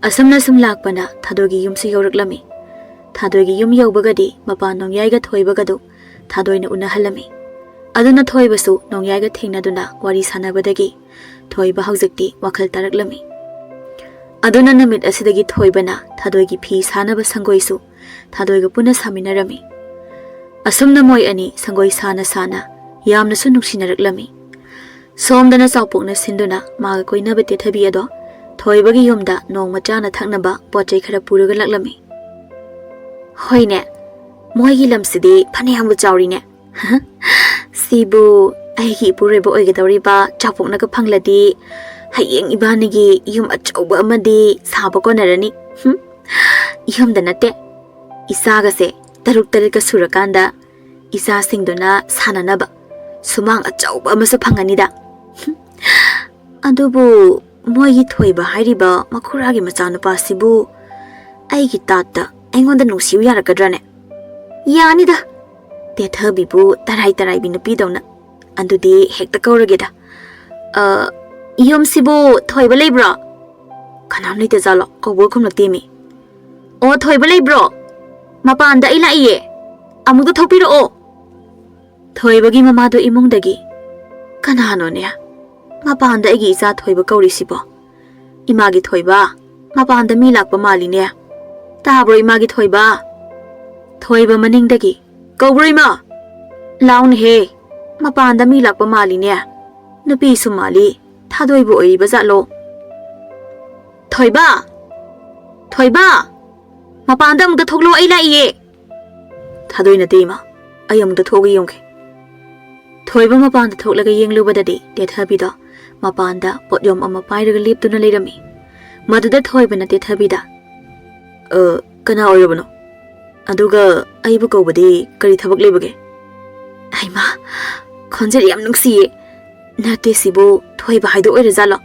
ꯑꯁꯨꯝꯅ ꯁꯨꯝ ꯂꯥꯛꯄꯅ ꯊꯥꯗꯣꯏꯒꯤ ꯌꯨꯝꯁꯨ ꯌꯧꯔꯛꯂꯝꯃꯤ꯫ ꯊꯥꯗꯣꯏꯒꯤ ꯌꯨꯝ ꯌꯧꯕꯒꯗꯤ ꯃꯄꯥ ꯅꯣꯡꯌꯥꯏꯒ ꯊꯣꯏꯕꯒꯗꯨ ꯊꯥꯗꯣꯏꯅ ꯎꯅꯍꯜꯂꯝꯃꯤ꯫ ꯑꯗꯨꯅ ꯊꯣꯏꯕꯁꯨ ꯅꯣꯡꯌꯥꯏꯒ ꯊꯦꯡꯅꯗꯨꯅ ꯋꯥꯔꯤ ꯁꯥꯟꯅꯕꯗꯒꯤ ꯊꯣꯏꯕ ꯍꯧꯖꯤꯛꯇꯤ ꯋꯥꯈꯜ ꯇꯥꯔꯛꯂꯝꯃꯤ꯫ ꯑꯗꯨꯅ ꯅꯨꯃꯤꯠ ꯑꯁꯤꯗꯒꯤ ꯊꯣꯏꯕꯅ ꯊꯥꯗꯣꯏꯒꯤ ꯐꯤ ꯁꯥꯅꯕ ꯁꯪꯒꯣꯏꯁꯨ ꯊꯥꯗꯣꯏꯒ ꯄꯨꯟꯅ ꯁꯥꯃꯤꯟꯅꯔꯝꯃꯤ꯫ ꯑꯁꯨꯝꯅ ꯃꯣꯏ ꯑꯅꯤ ꯁꯪꯒꯣꯏ ꯁꯥꯅ ꯁꯥꯅ ꯌꯥꯝꯅꯁꯨ ꯅꯨꯡꯁꯤꯅꯔꯛꯂꯝꯃꯤ꯫ ꯁꯣꯝꯗꯅ ꯆꯥꯎꯄꯣꯛꯅ ꯁꯤꯟꯗꯨꯅ ꯃꯥꯒ ꯀꯣꯏꯅꯕ ꯇꯦꯊꯕꯤ ꯑꯗꯣ ꯊꯣꯏꯕꯒꯤ ꯌꯨꯝꯗ ꯅꯣꯡꯃ ꯆꯥꯅ ꯊꯛꯅꯕ ꯄꯣꯠ ꯆꯩ ꯈꯔ ꯄꯨꯔꯒ ꯂꯥꯛꯂꯝꯃꯤ꯫ "ꯍꯣꯏꯅꯦ, ꯃꯣꯏꯒꯤ ꯂꯝꯁꯤꯗꯤ ꯐꯅꯌꯥꯝꯕꯨ ꯆꯥꯎꯔꯤꯅꯦ꯫ ꯁꯤꯕꯨ ꯑꯩꯒꯤ ꯏꯄꯨꯔꯣꯏꯕ ꯑꯣꯏꯒꯗꯧꯔꯤꯕ ꯆꯥꯎꯄꯣꯛꯅꯒ ꯐꯪꯂꯗꯤ ꯍꯌꯦꯡ ꯏꯕꯥꯅꯤꯒꯤ ꯌꯨꯝ ꯑꯆꯧꯕ ꯑꯃꯗꯤ ꯁꯥꯕ ꯀꯣꯟꯅꯔꯅꯤ꯫ ꯍꯨꯝ, ꯌꯨꯝꯗ ꯅꯠꯇꯦ, ꯏꯆꯥꯒꯁꯦ ꯇꯔꯨꯛ ꯇꯔꯦꯠꯀ ꯁꯨꯔꯀꯥꯟꯗ ꯏꯆꯥꯁꯤꯡꯗꯨꯅ ꯁꯥꯟꯅꯅꯕ ꯁꯨꯃꯥꯡ ꯑꯆꯧꯕ ꯑꯃꯁꯨ ꯐꯪꯉꯅꯤꯗ꯫ ꯍꯨꯝ, ꯑꯗꯨꯕꯨ ꯃꯣꯏꯒꯤ ꯊꯣꯏꯕ ꯍꯥꯏꯔꯤꯕ ꯃꯈꯨꯔꯥꯒꯤ ꯃꯆꯥꯅꯨꯄꯥꯁꯤꯕꯨ ꯑꯩꯒꯤ ꯇꯥꯠꯇ ꯑꯩꯉꯣꯟꯗ ꯅꯨꯡꯁꯤꯌꯨ ꯌꯥꯔꯛꯀꯗ꯭ꯔꯅꯦ? ꯌꯥꯅꯤꯗ, ꯇꯦꯊꯕꯤꯕꯨ ꯇꯔꯥꯏ ꯇꯔꯥꯏꯕꯤ ꯅꯨꯄꯤꯗꯧꯅ꯫ ꯑꯗꯨꯗꯤ ꯍꯦꯛꯇ ꯀꯧꯔꯒꯦꯗ꯫ "ꯑ, ꯌꯨꯝꯁꯤꯕꯨ ꯊꯣꯏꯕ ꯂꯩꯕ꯭ꯔꯣ?" ꯀꯅꯥꯝ ꯂꯩꯇꯖꯥꯠꯂꯣ? ꯀꯧꯕ ꯈꯨꯝꯂꯛꯇꯦꯃꯤ꯫ "ꯑꯣ, ꯊꯣꯏꯕ ꯂꯩꯕ꯭ꯔꯣ? ꯃꯄꯥꯟꯗ ꯑꯩ ꯂꯥꯛꯏꯌꯦ, ꯑꯃꯨꯛꯇ ꯊꯣꯛꯄꯤꯔꯛꯑꯣ꯫" ꯊꯣꯏꯕꯒꯤ ꯃꯃꯥꯗꯣ ꯏꯃꯨꯡꯗꯒꯤ, "ꯀꯅꯥꯅꯣꯅꯦ ꯃꯄꯥꯟꯗ ꯑꯩꯒꯤ ꯏꯆꯥ ꯊꯣꯏꯕ ꯀꯧꯔꯤꯁꯤꯕꯣ? ꯏꯃꯥꯒꯤ ꯊꯣꯏꯕ, ꯃꯄꯥꯟꯗ ꯃꯤ ꯂꯥꯛꯄ ꯃꯥꯜꯂꯤꯅꯦ꯫ ꯇꯥꯕ꯭ꯔꯣ, ꯏꯃꯥꯒꯤ ꯊꯣꯏꯕ?" ꯊꯣꯏꯕ ꯃꯅꯤꯡꯗꯒꯤ, "ꯀꯧꯕ꯭ꯔꯣ, ꯏꯃꯥ? ꯂꯥꯎꯅꯦꯍꯦ, ꯃꯄꯥꯟꯗ ꯃꯤ ꯂꯥꯛꯄ ꯃꯥꯜꯂꯤꯅꯦ꯫ ꯅꯨꯄꯤꯁꯨ ꯃꯥꯜꯂꯤ, ꯊꯥꯗꯣꯏꯕꯨ ꯑꯣꯏꯔꯤꯕ ꯖꯥꯠꯂꯣ?" "ꯊꯣꯏꯕ! ꯊꯣꯏꯕ! ꯃꯄꯥꯟꯗ ꯑꯃꯨꯛꯇ ꯊꯣꯛꯂꯛꯑꯣ, ꯑꯩ ꯂꯥꯛꯏꯌꯦ꯫" "ꯊꯥꯗꯣꯏ ꯅꯠꯇꯦ, ꯏꯃꯥ꯫ ꯑꯩ ꯑꯃꯨꯛꯇ ꯊꯣꯛꯑꯒ ꯌꯦꯡꯒꯦ꯫" ꯊꯣꯏꯕ ꯃꯄꯥꯟꯗ ꯊꯣꯛꯂꯒ ꯌꯦꯡꯂꯨꯕꯗꯗꯤ ꯇꯦꯊꯕꯤꯗꯣ ꯃꯄꯥꯟꯗ ꯄꯣꯠꯌꯣꯝ ꯑꯃ ꯄꯥꯏꯔꯒ ꯂꯦꯞꯇꯨꯅ ꯂꯩꯔꯝꯃꯤ꯫ ꯃꯗꯨꯗ ꯊꯣꯏꯕꯅ ꯇꯦꯊꯕꯤꯗ, "ꯑ, ꯀꯅꯥ ꯑꯣꯏꯔꯕꯅꯣ? ꯑꯗꯨꯒ ꯑꯩꯕꯨ ꯀꯧꯕꯗꯤ ꯀꯔꯤ ꯊꯕꯛ ꯂꯩꯕꯒꯦ?" ꯍꯩꯃꯥ, ꯈꯣꯟꯖꯦꯜ ꯌꯥꯝ ꯅꯨꯡꯁꯤꯌꯦ꯫ ꯅꯠꯇꯦ, ꯁꯤꯕꯨ ꯊꯣꯏꯕ ꯍꯥꯏꯗꯣ ꯑꯣꯏꯔꯖꯥꯠꯂꯣ?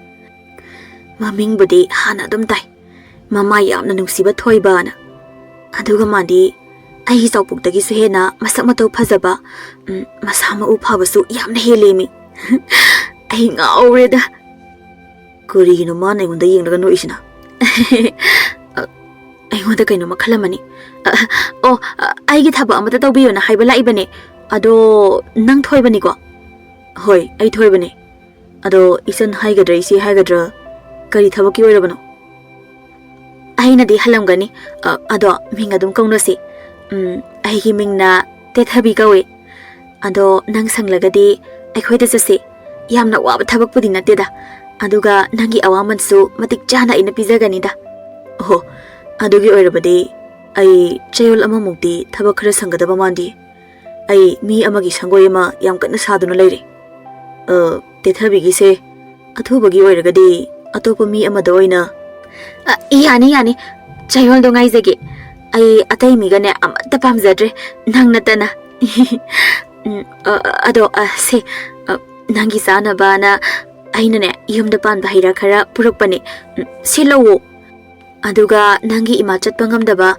ꯃꯃꯤꯡꯕꯨꯗꯤ ꯍꯥꯟꯅ ꯑꯗꯨꯝ ꯇꯥꯏ, ꯃꯃꯥ ꯌꯥꯝꯅ ꯅꯨꯡꯁꯤꯕ ꯊꯣꯏꯕꯅ꯫ ꯑꯗꯨꯒ ꯃꯥꯗꯤ ꯑꯩꯒꯤ ꯆꯥꯎꯄꯣꯛꯇꯒꯤꯁꯨ ꯍꯦꯟꯅ ꯃꯁꯛ ꯃꯇꯧ ꯐꯖꯕ, ꯎꯝ, ꯃꯁꯥ ꯃꯎ ꯐꯕꯁꯨ ꯌꯥꯝꯅ ꯍꯦꯜꯂꯦꯃꯤ꯫ ꯑꯩ ꯉꯥꯎꯔꯦꯗ꯫ ꯀꯔꯤꯒꯤꯅꯣ ꯃꯥꯅ ꯑꯩꯉꯣꯟꯗ ꯌꯦꯡꯂꯒ ꯅꯣꯛꯏꯁꯤꯅ? ꯑ, ꯑꯩꯉꯣꯟꯗ ꯀꯩꯅꯣꯝꯃ ꯈꯜꯂꯝꯃꯅꯤ꯫ ꯑ, ꯑꯣ, ꯑ, ꯑꯩꯒꯤ ꯊꯕꯛ ꯑꯃꯇ ꯇꯧꯕꯤꯌꯣꯅ ꯍꯥꯏꯕ ꯂꯥꯛꯏꯕꯅꯦ꯫ ꯑꯗꯣ ꯅꯪ ꯊꯣꯏꯕꯅꯤꯀꯣ? ꯍꯣꯏ, ꯑꯩ ꯊꯣꯏꯕꯅꯦ꯫ ꯑꯗꯣ ꯏꯆꯟ ꯍꯥꯏꯒꯗ꯭ꯔꯥ, ꯏꯆꯦ ꯍꯥꯏꯒꯗ꯭ꯔꯥ, ꯀꯔꯤ ꯊꯕꯛꯀꯤ ꯑꯣꯏꯔꯕꯅꯣ? ꯑꯩꯅꯗꯤ ꯍꯜꯂꯝꯒꯅꯤ꯫ ꯑ, ꯑꯗꯣ ꯃꯤꯡ ꯑꯗꯨꯝ ꯀꯧꯅꯁꯤ꯫ ꯎꯝ, ꯑꯩꯒꯤ ꯃꯤꯡꯅ ꯇꯦꯊꯕꯤ ꯀꯧꯏ꯫ ꯑꯗꯣ ꯅꯪ ꯁꯪꯂꯒꯗꯤ ꯑꯩꯈꯣꯏꯗ ꯆꯠꯁꯤ꯫ ꯌꯥꯝꯅ ꯋꯥꯕ ꯊꯕꯛꯄꯨꯗꯤ ꯅꯠꯇꯦꯗ꯫ ꯑꯗꯨꯒ ꯅꯪꯒꯤ ꯑꯋꯥꯃꯟꯁꯨ ꯃꯇꯤꯛ ꯆꯥꯅ ꯑꯩꯅ ꯄꯤꯖꯒꯅꯤꯗ꯫ ꯑꯣꯍꯣ, ꯑꯗꯨꯒꯤ ꯑꯣꯏꯔꯕꯗꯤ ꯑꯩ ꯆꯌꯣꯜ ꯑꯃꯃꯨꯛꯇꯤ ꯊꯕꯛ ꯈꯔ ꯁꯪꯒꯗꯕ ꯃꯥꯟꯗꯦ꯫ ꯑꯩ ꯃꯤ ꯑꯃꯒꯤ ꯁꯪꯒꯣꯏ ꯑꯃ ꯌꯥꯝ ꯀꯟꯅ ꯁꯥꯗꯨꯅ ꯂꯩꯔꯦ꯫ ꯑ, ꯇꯦꯊꯕꯤꯒꯤꯁꯦ ꯑꯊꯨꯕꯒꯤ ꯑꯣꯏꯔꯒꯗꯤ ꯑꯇꯣꯞꯄ ꯃꯤ ꯑꯃꯗ ꯑꯣꯏꯅ꯫ "ꯑ, ꯌꯥꯅꯤ, ꯌꯥꯅꯤ꯫ ꯆꯌꯣꯜꯗꯣ ꯉꯥꯏꯖꯒꯦ꯫ ꯑꯩ ꯑꯇꯩ ꯃꯤꯒꯅꯦ ꯑꯃꯠꯇ ꯄꯥꯝꯖꯗ꯭ꯔꯦ, ꯅꯪ ꯅꯠꯇꯅ꯫" "ꯎꯝ, ꯑ, ꯑ, ꯑꯗꯣ, ꯑ, ꯁꯦ, ꯑ, ꯅꯪꯒꯤ ꯆꯥꯅꯕꯅ ꯑꯩꯅꯅꯦ ꯌꯨꯝꯗ ꯄꯥꯟꯕ ꯍꯩ ꯔꯥ ꯈꯔ ꯄꯨꯔꯛꯄꯅꯦ꯫ ꯎꯝ, ꯁꯤ ꯂꯧꯋꯣ꯫ ꯑꯗꯨꯒ ꯅꯪꯒꯤ ꯏꯃꯥ ꯆꯠꯄ ꯉꯝꯗꯕ,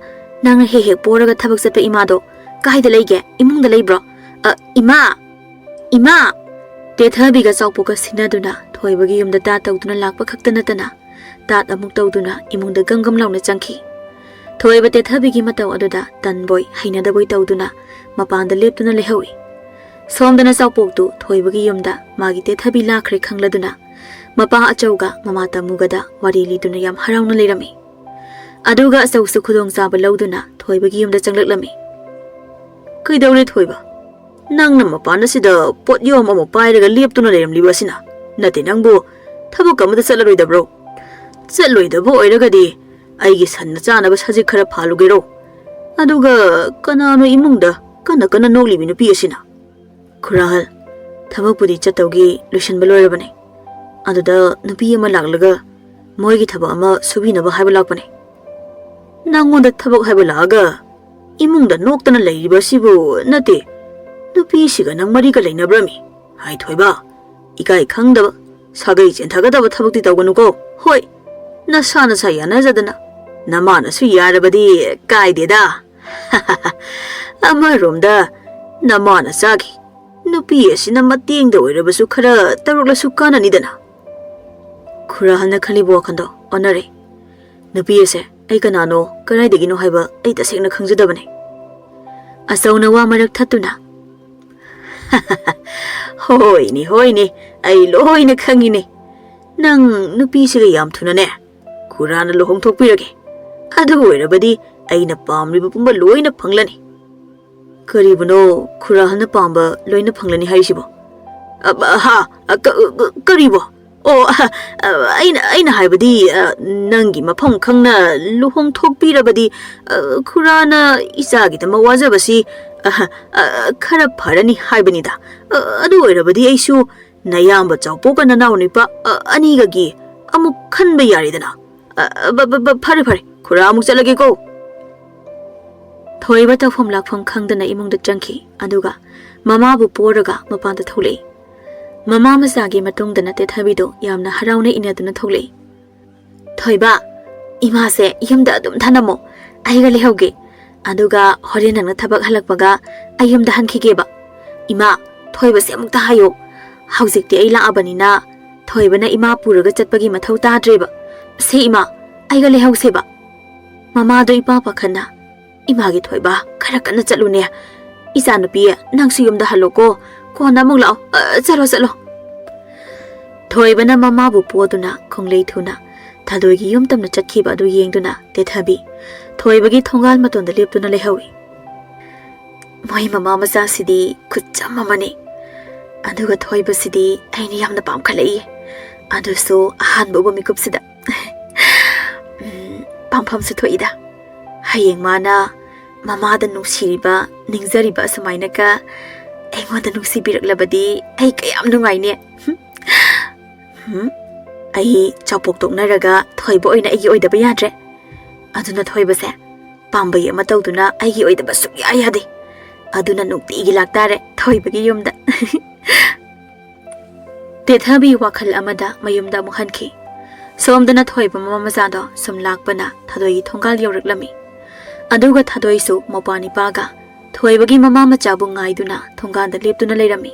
ꯅꯪꯅ ꯍꯦꯛ ꯍꯦꯛ ꯄꯣꯔꯒ ꯊꯕꯛ ꯆꯠꯄ ꯏꯃꯥꯗꯣ ꯀꯥꯏꯗ ꯂꯩꯒꯦ? ꯏꯃꯨꯡꯗ ꯂꯩꯕ꯭ꯔꯣ? ꯑ, ꯏꯃꯥ! ꯏꯃꯥ!" ꯇꯦꯊꯕꯤꯒ ꯆꯥꯎꯄꯣꯛꯀ ꯁꯤꯟꯅꯗꯨꯅ ꯊꯣꯏꯕꯒꯤ ꯌꯨꯝꯗ ꯇꯥꯠ ꯇꯧꯗꯨꯅ ꯂꯥꯛꯄ ꯈꯛꯇ ꯅꯠꯇꯅ, ꯇꯥꯠ ꯑꯃꯨꯛ ꯇꯧꯗꯨꯅ ꯏꯃꯨꯡꯗ ꯒꯝ ꯒꯝ ꯂꯥꯎꯅ ꯆꯪꯈꯤ꯫ ꯊꯣꯏꯕ ꯇꯦꯊꯕꯤꯒꯤ ꯃꯇꯧ ꯑꯗꯨꯗ ꯇꯟꯕꯣꯏ ꯍꯩꯅꯗꯕꯣꯏ ꯇꯧꯗꯨꯅ ꯃꯄꯥꯟꯗ ꯂꯦꯞꯇꯨꯅ ꯂꯩꯍꯧꯏ꯫ ꯁꯣꯝꯗꯅ ꯆꯥꯎꯄꯣꯛꯇꯨ ꯊꯣꯏꯕꯒꯤ ꯌꯨꯝꯗ ꯃꯥꯒꯤ ꯇꯦꯊꯕꯤ ꯂꯥꯛꯈ꯭ꯔꯦ ꯈꯪꯂꯗꯨꯅ ꯃꯄꯥ ꯑꯆꯧꯒ ꯃꯃꯥ ꯇꯥꯃꯨꯒꯗ ꯋꯥꯔꯤ ꯂꯤꯗꯨꯅ ꯌꯥꯝ ꯍꯔꯥꯎꯅ ꯂꯩꯔꯝꯃꯤ꯫ ꯑꯗꯨꯒ ꯑꯆꯧꯁꯨ ꯈꯨꯗꯣꯡꯆꯥꯕ ꯂꯧꯗꯨꯅ ꯊꯣꯏꯕꯒꯤ ꯌꯨꯝꯗ ꯆꯪꯂꯛꯂꯝꯃꯤ꯫ "ꯀꯩꯗꯧꯔꯦ ꯊꯣꯏꯕ? ꯅꯪꯅ ꯃꯄꯥꯟ ꯑꯁꯤꯗ ꯄꯣꯠ ꯌꯣꯝ ꯑꯃ ꯄꯥꯏꯔꯒ ꯂꯦꯞꯇꯨꯅ ꯂꯩꯔꯝꯂꯤꯕ ꯑꯁꯤꯅ? ꯅꯠꯇꯦ, ꯅꯪꯕꯨ ꯊꯕꯛ ꯑꯃꯗ ꯆꯠꯂꯔꯣꯏꯗꯕ꯭ꯔꯣ? ꯆꯠꯂꯣꯏꯗꯕ ꯑꯣꯏꯔꯒꯗꯤ ꯑꯩꯒꯤ ꯁꯟꯅ ꯆꯥꯅꯕ ꯁꯖꯤꯛ ꯈꯔ ꯐꯥꯜꯂꯨꯒꯦꯔꯣ? ꯑꯗꯨꯒ ꯀꯅꯥꯅꯣ ꯏꯃꯨꯡꯗ ꯀꯟꯅ ꯀꯟꯅ ꯅꯣꯛꯂꯤꯕꯤ ꯅꯨꯄꯤ ꯑꯁꯤꯅ?" "ꯈꯨꯔꯥꯍꯜ, ꯊꯕꯛꯄꯨꯗꯤ ꯆꯠꯇꯧꯒꯤ ꯂꯣꯏꯁꯤꯟꯕ ꯂꯣꯏꯔꯕꯅꯦ꯫ ꯑꯗꯨꯗ ꯅꯨꯄꯤ ꯑꯃ ꯂꯥꯛꯂꯒ ꯃꯣꯏꯒꯤ ꯊꯕꯛ ꯑꯃ ꯁꯨꯕꯤꯅꯕ ꯍꯥꯏꯕ ꯂꯥꯛꯄꯅꯦ꯫" "ꯅꯪꯉꯣꯟꯗ ꯊꯕꯛ ꯍꯥꯏꯕ ꯂꯥꯛꯑꯒ ꯏꯃꯨꯡꯗ ꯅꯣꯛꯇꯅ ꯂꯩꯔꯤꯕ ꯑꯁꯤꯕꯨ? ꯅꯠꯇꯦ, ꯅꯨꯄꯤꯁꯤꯒ ꯅꯪ ꯃꯔꯤꯒ ꯂꯩꯅꯕ꯭ꯔꯃꯤ? ꯍꯥꯏ ꯊꯣꯏꯕ, ꯏꯀꯥꯏ ꯈꯪꯗꯕ, ꯁꯥꯒꯩ ꯆꯦꯟꯊꯒꯗꯕ ꯊꯕꯛꯇꯤ ꯇꯧꯒꯅꯨꯀꯣ꯫ ꯍꯣꯏ, ꯅꯁꯥ ꯅꯁꯥ ꯌꯥꯅꯖꯗꯅ ꯅꯃꯥꯅꯁꯨ ꯌꯥꯔꯕꯗꯤ ꯀꯥꯏꯗꯦꯗ꯫" "ꯑꯃꯔꯣꯝꯗ ꯅꯃꯥꯅ ꯆꯥꯈꯤ꯫ ꯅꯨꯄꯤ ꯑꯁꯤꯅ ꯃꯇꯦꯡꯗ ꯑꯣꯏꯔꯕꯁꯨ ꯈꯔ ꯇꯧꯔꯛꯂꯁꯨ ꯀꯥꯟꯅꯅꯤꯗꯅ꯫" ꯈꯨꯔꯥꯍꯜꯅ ꯈꯜꯂꯤꯕ ꯋꯥꯈꯜꯗꯣ ꯑꯣꯟꯅꯔꯦ꯫ "ꯅꯨꯄꯤ ꯑꯁꯦ ꯑꯩ ꯀꯅꯥꯅꯣ, ꯀꯗꯥꯏꯗꯒꯤꯅꯣ ꯍꯥꯏꯕ ꯑꯩ ꯇꯁꯦꯡꯅ ꯈꯪꯖꯗꯕꯅꯦ꯫" ꯑꯆꯧꯅ ꯋꯥ ꯃꯔꯛ ꯊꯠꯇꯨꯅ, "ꯍꯣꯏꯅꯦ, ꯍꯣꯏꯅꯦ, ꯑꯩ ꯂꯣꯏꯅ ꯈꯪꯉꯤꯅꯦ꯫ ꯅꯪ ꯅꯨꯄꯤꯁꯤꯒ ꯌꯥꯝ ꯊꯨꯅꯅꯦ ꯈꯨꯔꯥꯅ ꯂꯨꯍꯣꯡꯊꯣꯛꯄꯤꯔꯒꯦ꯫ ꯑꯗꯨ ꯑꯣꯏꯔꯕꯗꯤ ꯑꯩꯅ ꯄꯥꯝꯂꯤꯕ ꯄꯨꯝꯕ ꯂꯣꯏꯅ ꯐꯪꯂꯅꯤ꯫" "ꯀꯔꯤꯕꯨꯅꯣ ꯈꯨꯔꯥꯍꯜꯅ ꯄꯥꯝꯕ ꯂꯣꯏꯅ ꯐꯪꯂꯅꯤ ꯍꯥꯏꯔꯤꯁꯤꯕꯣ?" "ꯑ, ꯍꯥ? ꯑ, ꯀ-, ꯀ-, ꯀꯔꯤꯕꯣ? ꯑꯣ, ꯑ, ꯑ, ꯑꯩꯅ, ꯑꯩꯅ ꯍꯥꯏꯕꯗꯤ, ꯑ, ꯅꯪꯒꯤ ꯃꯐꯝ ꯈꯪꯅ ꯂꯨꯍꯣꯡꯊꯣꯛꯄꯤꯔꯕꯗꯤ, ꯑ, ꯈꯨꯔꯥꯅ ꯏꯆꯥꯒꯤꯗꯃꯛ ꯋꯥꯖꯕꯁꯤ, ꯑ, ꯑ, ꯈꯔ ꯐꯔꯅꯤ ꯍꯥꯏꯕꯅꯤꯗ꯫ ꯑ, ꯑꯗꯨ ꯑꯣꯏꯔꯕꯗꯤ ꯑꯩꯁꯨ ꯅꯌꯥꯝꯕ ꯆꯥꯎꯄꯣꯛꯀ ꯅꯅꯥꯎ ꯅꯨꯄꯥ, ꯑ, ꯑꯅꯤꯒꯒꯤ ꯑꯃꯨꯛ ꯈꯟꯕ ꯌꯥꯔꯦꯗꯅ꯫ ꯑ, ꯑ, ꯕ-, ꯕ-, ꯕ-, ꯐꯔꯦ, ꯐꯔꯦ, ꯈꯨꯔꯥ ꯑꯃꯨꯛ ꯆꯠꯂꯒꯦꯀꯣ꯫ ꯊꯣꯏꯕ ꯇꯧꯐꯝ ꯂꯥꯛꯐꯝ ꯈꯪꯗꯅ ꯏꯃꯨꯡꯗ ꯆꯪꯈꯤ, ꯑꯗꯨꯒ ꯃꯃꯥꯕꯨ ꯄꯣꯔꯒ ꯃꯄꯥꯟꯗ ꯊꯣꯛꯂꯛꯏ꯫ ꯃꯃꯥ ꯃꯆꯥꯒꯤ ꯃꯇꯨꯡꯗ ꯅꯠꯇꯦ ꯊꯥꯕꯤꯗꯣ ꯌꯥꯝꯅ ꯍꯔꯥꯎꯅ ꯏꯟꯅꯗꯨꯅ ꯊꯣꯛꯂꯛꯏ꯫ "ꯊꯣꯏꯕ, ꯏꯃꯥꯁꯦ ꯌꯨꯝꯗ ꯑꯗꯨꯝ ꯊꯅꯝꯃꯣ, ꯑꯩꯒ ꯂꯩꯍꯧꯒꯦ꯫ ꯑꯗꯨꯒ ꯍꯣꯔꯦꯟ ꯅꯪꯅ ꯊꯕꯛ ꯍꯜꯂꯛꯄꯒ ꯑꯩ ꯌꯨꯝꯗ ꯍꯟꯈꯤꯒꯦꯕ꯫ ꯏꯃꯥ, ꯊꯣꯏꯕꯁꯦ ꯑꯃꯨꯛꯇ ꯍꯥꯏꯌꯣ꯫ ꯍꯧꯖꯤꯛꯇꯤ ꯑꯩ ꯂꯥꯛꯑꯕꯅꯤꯅ ꯊꯣꯏꯕꯅ ꯏꯃꯥ ꯄꯨꯔꯒ ꯆꯠꯄꯒꯤ ꯃꯊꯧ ꯇꯥꯗ꯭ꯔꯦꯕ꯫ ꯁꯦ ꯏꯃꯥ, ꯑꯩꯒ ꯂꯩꯍꯧꯁꯦꯕ꯫" ꯃꯃꯥꯗꯣ ꯏꯄꯥ ꯄꯥꯈꯠꯅ, "ꯏꯃꯥꯒꯤ ꯊꯣꯏꯕ, ꯈꯔ ꯀꯟꯅ ꯆꯠꯂꯨꯅꯦ꯫ ꯏꯆꯥꯅꯨꯄꯤ, ꯅꯪꯁꯨ ꯌꯨꯝꯗ ꯍꯜꯂꯣꯀꯣ꯫ ꯀꯣꯟꯅ ꯑꯃꯨꯛ ꯂꯥꯛꯑꯣ꯫ ꯑ, ꯆꯠꯂꯣ, ꯆꯠꯂꯣ꯫" ꯊꯣꯏꯕꯅ ꯃꯃꯥꯕꯨ ꯄꯣꯗꯨꯅ ꯈꯣꯡꯂꯩ ꯊꯨꯅ ꯊꯥꯗꯣꯏꯒꯤ ꯌꯨꯝ ꯇꯝꯅ ꯆꯠꯈꯤꯕ ꯑꯗꯨ ꯌꯦꯡꯗꯨꯅ ꯇꯦꯊꯕꯤ ꯊꯣꯏꯕꯒꯤ ꯊꯣꯡꯒꯥꯜ ꯃꯇꯣꯟꯗ ꯂꯦꯞꯇꯨꯅ ꯂꯩꯍꯧꯏ꯫ "ꯃꯣꯏ ꯃꯃꯥ ꯃꯆꯥꯁꯤꯗꯤ ꯈꯨꯠꯆꯝ ꯑꯃꯅꯤ꯫ ꯑꯗꯨꯒ ꯊꯣꯏꯕꯁꯤꯗꯤ ꯑꯩꯅ ꯌꯥꯝꯅ ꯄꯥꯝꯈꯠꯂꯛꯏ꯫ ꯑꯗꯨꯁꯨ ꯑꯍꯥꯟꯕ ꯎꯕ ꯃꯤꯀꯨꯞꯁꯤꯗ꯫ ꯎꯝ, ꯄꯥꯝꯐꯝꯁꯨ ꯊꯣꯛꯏꯗ꯫ ꯍꯌꯦꯡ ꯃꯥꯅ ꯃꯃꯥꯗ ꯅꯨꯡꯁꯤꯔꯤꯕ, ꯅꯤꯡꯖꯔꯤꯕ ꯑꯁꯨꯃꯥꯏꯅꯒ ꯑꯩꯉꯣꯟꯗ ꯅꯨꯡꯁꯤꯕꯤꯔꯛꯂꯕꯗꯤ ꯑꯩ ꯀꯌꯥꯝ ꯅꯨꯡꯉꯥꯏꯅꯤ꯫ ꯍꯨꯝ? ꯍꯨꯝ? ꯑꯩ ꯆꯥꯎꯄꯣꯛ ꯇꯣꯛꯅꯔꯒ ꯊꯣꯏꯕ ꯑꯣꯏꯅ ꯑꯩꯒꯤ ꯑꯣꯏꯗꯕ ꯌꯥꯗ꯭ꯔꯦ꯫ ꯑꯗꯨꯅ ꯊꯣꯏꯕꯁꯦ ꯄꯥꯝꯕꯩ ꯑꯃ ꯇꯧꯗꯨꯅ ꯑꯩꯒꯤ ꯑꯣꯏꯗꯕ ꯁꯨꯛꯌꯥ ꯌꯥꯗꯦ꯫ ꯑꯗꯨꯅ ꯅꯨꯡꯇꯤꯒꯤ ꯂꯥꯛꯇꯥꯔꯦ ꯊꯣꯏꯕꯒꯤ ꯌꯨꯝꯗ꯫" ꯇꯦꯊꯕꯤ ꯋꯥꯈꯜ ꯑꯃꯗ ꯃꯌꯨꯝꯗ ꯑꯃꯨꯛ ꯍꯟꯈꯤ꯫ ꯁꯣꯝꯗꯅ ꯊꯣꯏꯕ ꯃꯃꯥ ꯃꯆꯥꯗꯣ ꯁꯨꯝ ꯂꯥꯛꯄꯅ ꯊꯥꯗꯣꯏꯒꯤ ꯊꯣꯡꯒꯥꯜ ꯌꯧꯔꯛꯂꯝꯃꯤ꯫ ꯑꯗꯨꯒ ꯊꯥꯗꯣꯏꯁꯨ ꯃꯧꯄ꯭ꯋꯥ ꯅꯤꯄꯥꯒ ꯊꯣꯏꯕꯒꯤ ꯃꯃꯥ ꯃꯆꯥꯕꯨ ꯉꯥꯏꯗꯨꯅ ꯊꯣꯡꯒꯥꯜꯗ ꯂꯦꯞꯇꯨꯅ ꯂꯩꯔꯝꯃꯤ꯫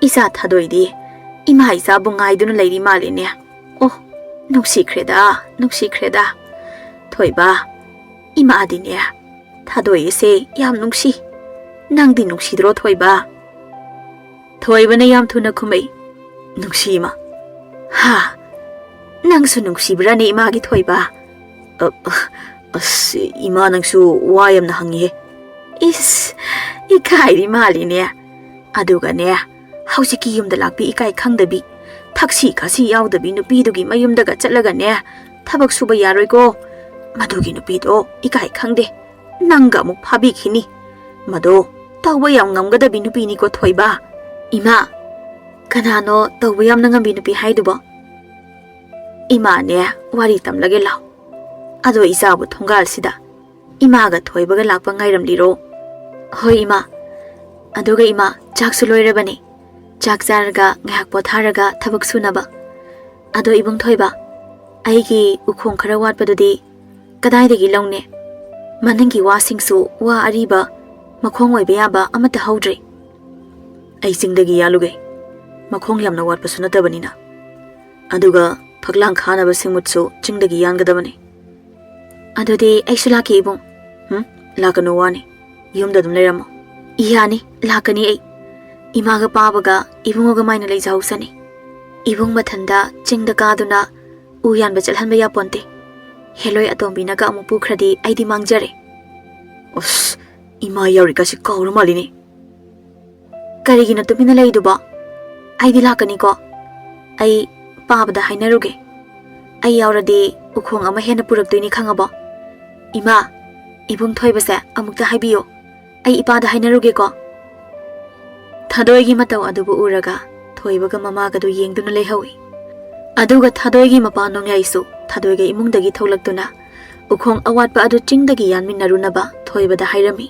"ꯏꯆꯥ ꯊꯥꯗꯣꯏꯗꯤ ꯏꯃꯥ ꯏꯆꯥꯕꯨ ꯉꯥꯏꯗꯨꯅ ꯂꯩꯔꯤ ꯃꯥꯜꯂꯤꯅꯦ꯫ ꯑꯣ, ꯅꯨꯡꯁꯤꯈ꯭ꯔꯦꯗ, ꯅꯨꯡꯁꯤꯈ꯭ꯔꯦꯗ꯫ ꯊꯣꯏꯕ, ꯏꯃꯥꯗꯤꯅꯦ ꯊꯥꯗꯣꯏ ꯑꯁꯦ ꯌꯥꯝ ꯅꯨꯡꯁꯤ꯫ ꯅꯪꯗꯤ ꯅꯨꯡꯁꯤꯗ꯭ꯔꯣ ꯊꯣꯏꯕ?" ꯊꯣꯏꯕꯅ ꯌꯥꯝ ꯊꯨꯅ ꯈꯨꯝꯃꯛꯏ, "ꯅꯨꯡꯁꯤ ꯏꯃꯥ꯫" "ꯍꯥ? ꯅꯪꯁꯨ ꯅꯨꯡꯁꯤꯕ꯭ꯔꯥꯅꯦ ꯏꯃꯥꯒꯤ ꯊꯣꯏꯕ?" "ꯑ, ꯑ, ꯑꯁ, ꯏꯃꯥ ꯅꯪꯁꯨ ꯋꯥ ꯌꯥꯝꯅ ꯍꯪꯉꯤꯍꯦ꯫" "ꯏꯁ, ꯏꯀꯥꯏꯔꯤ ꯃꯥꯜꯂꯤꯅꯦ꯫ ꯑꯗꯨꯒꯅꯦ, ꯍꯧꯖꯤꯛꯀꯤ ꯌꯨꯝꯗ ꯂꯥꯛꯄꯤ ꯏꯀꯥꯏ ꯈꯪꯗꯕꯤ, ꯊꯛꯁꯤ ꯈꯥꯁꯤ ꯌꯥꯎꯗꯕꯤ ꯅꯨꯄꯤꯗꯨꯒꯤ ꯃꯌꯨꯝꯗꯒ ꯆꯠꯂꯒꯅꯦ, ꯊꯕꯛ ꯁꯨꯕ ꯌꯥꯔꯣꯏꯀꯣ꯫ ꯃꯗꯨꯒꯤ ꯅꯨꯄꯤꯗꯣ ꯏꯀꯥꯏ ꯈꯪꯗꯦ꯫ ꯅꯪꯒ ꯑꯃꯨꯛ ꯐꯥꯕꯤꯈꯤꯅꯤ꯫ ꯃꯗꯣ ꯇꯧꯕ ꯌꯥꯝ ꯉꯝꯒꯗꯕꯤ ꯅꯨꯄꯤꯅꯤꯀꯣ ꯊꯣꯏꯕ꯫ ꯏꯃꯥ, ꯀꯅꯥꯅꯣ ꯇꯧꯕ ꯌꯥꯝꯅ ꯉꯝꯕꯤ ꯅꯨꯄꯤ ꯍꯥꯏꯗꯨꯕꯣ? ꯏꯃꯥꯅꯦ, ꯋꯥꯔꯤ ꯇꯝꯂꯒꯦ ꯂꯥꯎ꯫ ꯑꯗꯣ ꯏꯆꯥꯕꯨ ꯊꯣꯡꯒꯥꯜꯁꯤꯗ ꯏꯃꯥꯒ ꯊꯣꯏꯕꯒ ꯂꯥꯛꯄ ꯉꯥꯏꯔꯝꯂꯤꯔꯣ? ꯍꯣꯏ ꯏꯃꯥ꯫ ꯑꯗꯨꯒ ꯏꯃꯥ, ꯆꯥꯛꯁꯨ ꯂꯣꯏꯔꯕꯅꯤ꯫ ꯆꯥꯛ ꯆꯥꯔꯒ ꯉꯥꯏꯍꯥꯛ ꯄꯣꯊꯥꯔꯒ ꯊꯕꯛ ꯁꯨꯅꯕ꯫ ꯑꯗꯣ ꯏꯕꯨꯡ ꯊꯣꯏꯕ, ꯑꯩꯒꯤ ꯎꯈꯣꯡ ꯈꯔ ꯋꯥꯠꯄꯗꯨꯗꯤ ꯀꯗꯥꯏꯗꯒꯤ ꯂꯧꯅꯦ? ꯃꯅꯤꯡꯒꯤ ꯋꯥꯁꯤꯡꯁꯨ ꯋꯥ ꯑꯔꯤꯕ, ꯃꯈꯣꯡ ꯑꯣꯏꯕ ꯌꯥꯕ ꯑꯃꯠꯇ ꯍꯧꯗ꯭ꯔꯤ꯫ ꯑꯩ ꯆꯤꯡꯗꯒꯤ ꯌꯥꯜꯂꯨꯒꯦ꯫ ꯃꯈꯣꯡ ꯌꯥꯝꯅ ꯋꯥꯠꯄꯁꯨ ꯅꯠꯇꯕꯅꯤꯅ꯫ ꯑꯗꯨꯒ ꯐꯛꯂꯥꯡ ꯈꯥꯅꯕ ꯁꯤꯡꯃꯨꯠꯁꯨ ꯆꯤꯡꯗꯒꯤ ꯌꯥꯟꯒꯗꯕꯅꯤ꯫ ꯑꯗꯨꯗꯤ ꯑꯩꯁꯨ ꯂꯥꯛꯀꯦ ꯏꯕꯨꯡ꯫ ꯍꯨꯝ? ꯂꯥꯛꯀꯅꯨ ꯋꯥꯅꯤ꯫ ꯌꯨꯝꯗ ꯑꯗꯨꯝ ꯂꯩꯔꯝꯃꯣ꯫ ꯌꯥꯅꯤ, ꯂꯥꯛꯀꯅꯤ ꯑꯩ꯫ ꯏꯃꯥꯒ ꯄꯥꯕꯒ ꯏꯕꯨꯡꯉꯣꯒ ꯃꯥꯏꯅ ꯂꯩꯖꯍꯧꯁꯅꯤ꯫ ꯏꯕꯨꯡ ꯃꯊꯟꯗ ꯆꯤꯡꯗ ꯀꯥꯗꯨꯅ ꯎ ꯌꯥꯟꯕ ꯆꯠꯍꯟꯕ ꯌꯥꯄꯣꯟꯇꯦ꯫ ꯍꯦꯂꯣꯏ ꯑꯇꯣꯝꯕꯤꯅꯒ ꯑꯃꯨꯛ ꯄꯨꯈ꯭ꯔꯗꯤ ꯑꯩꯗꯤ ꯃꯥꯡꯖꯔꯦ꯫ ꯑꯁ, ꯏꯃꯥ ꯌꯥꯎꯔꯤꯀꯥꯁꯤ ꯀꯥꯎꯔ ꯃꯥꯜꯂꯤꯅꯦ꯫ ꯀꯔꯤꯒꯤꯅꯣ ꯇꯨꯃꯤꯟꯅ ꯂꯩꯗꯨꯕꯣ? ꯑꯩꯗꯤ ꯂꯥꯛꯀꯅꯤꯀꯣ꯫ ꯑꯩ ꯄꯥꯕꯗ ꯍꯥꯏꯅꯔꯨꯒꯦ꯫ ꯑꯩ ꯌꯥꯎꯔꯗꯤ ꯎꯈꯣꯡ ꯑꯃ ꯍꯦꯟꯅ ꯄꯨꯔꯛꯇꯣꯏꯅꯤ ꯈꯪꯉꯕꯣ? ꯏꯃꯥ, ꯏꯕꯨꯡ ꯊꯣꯏꯕꯁꯦ ꯑꯃꯨꯛꯇ ꯍꯥꯏꯕꯤꯌꯣ꯫ ꯑꯩ ꯏꯄꯥꯗ ꯍꯥꯏꯅꯔꯨꯒꯦꯀꯣ꯫ ꯊꯥꯗꯣꯏꯒꯤ ꯃꯇꯧ ꯑꯗꯨꯕꯨ ꯎꯔꯒ ꯊꯣꯏꯕꯒ ꯃꯃꯥꯒꯗꯨ ꯌꯦꯡꯗꯨꯅ ꯂꯩꯍꯧꯏ꯫ ꯑꯗꯨꯒ ꯊꯥꯗꯣꯏꯒꯤ ꯃꯄꯥ ꯅꯣꯡꯌꯥꯏꯁꯨ ꯊꯥꯗꯣꯏꯒ ꯏꯃꯨꯡꯗꯒꯤ ꯊꯣꯛꯂꯛꯇꯨꯅ ꯎꯈꯣꯡ ꯑꯋꯥꯠꯄ ꯑꯗꯨ ꯆꯤꯡꯗꯒꯤ ꯌꯥꯟꯃꯤꯟꯅꯔꯨꯅꯕ ꯊꯣꯏꯕꯗ ꯍꯥꯏꯔꯝꯃꯤ꯫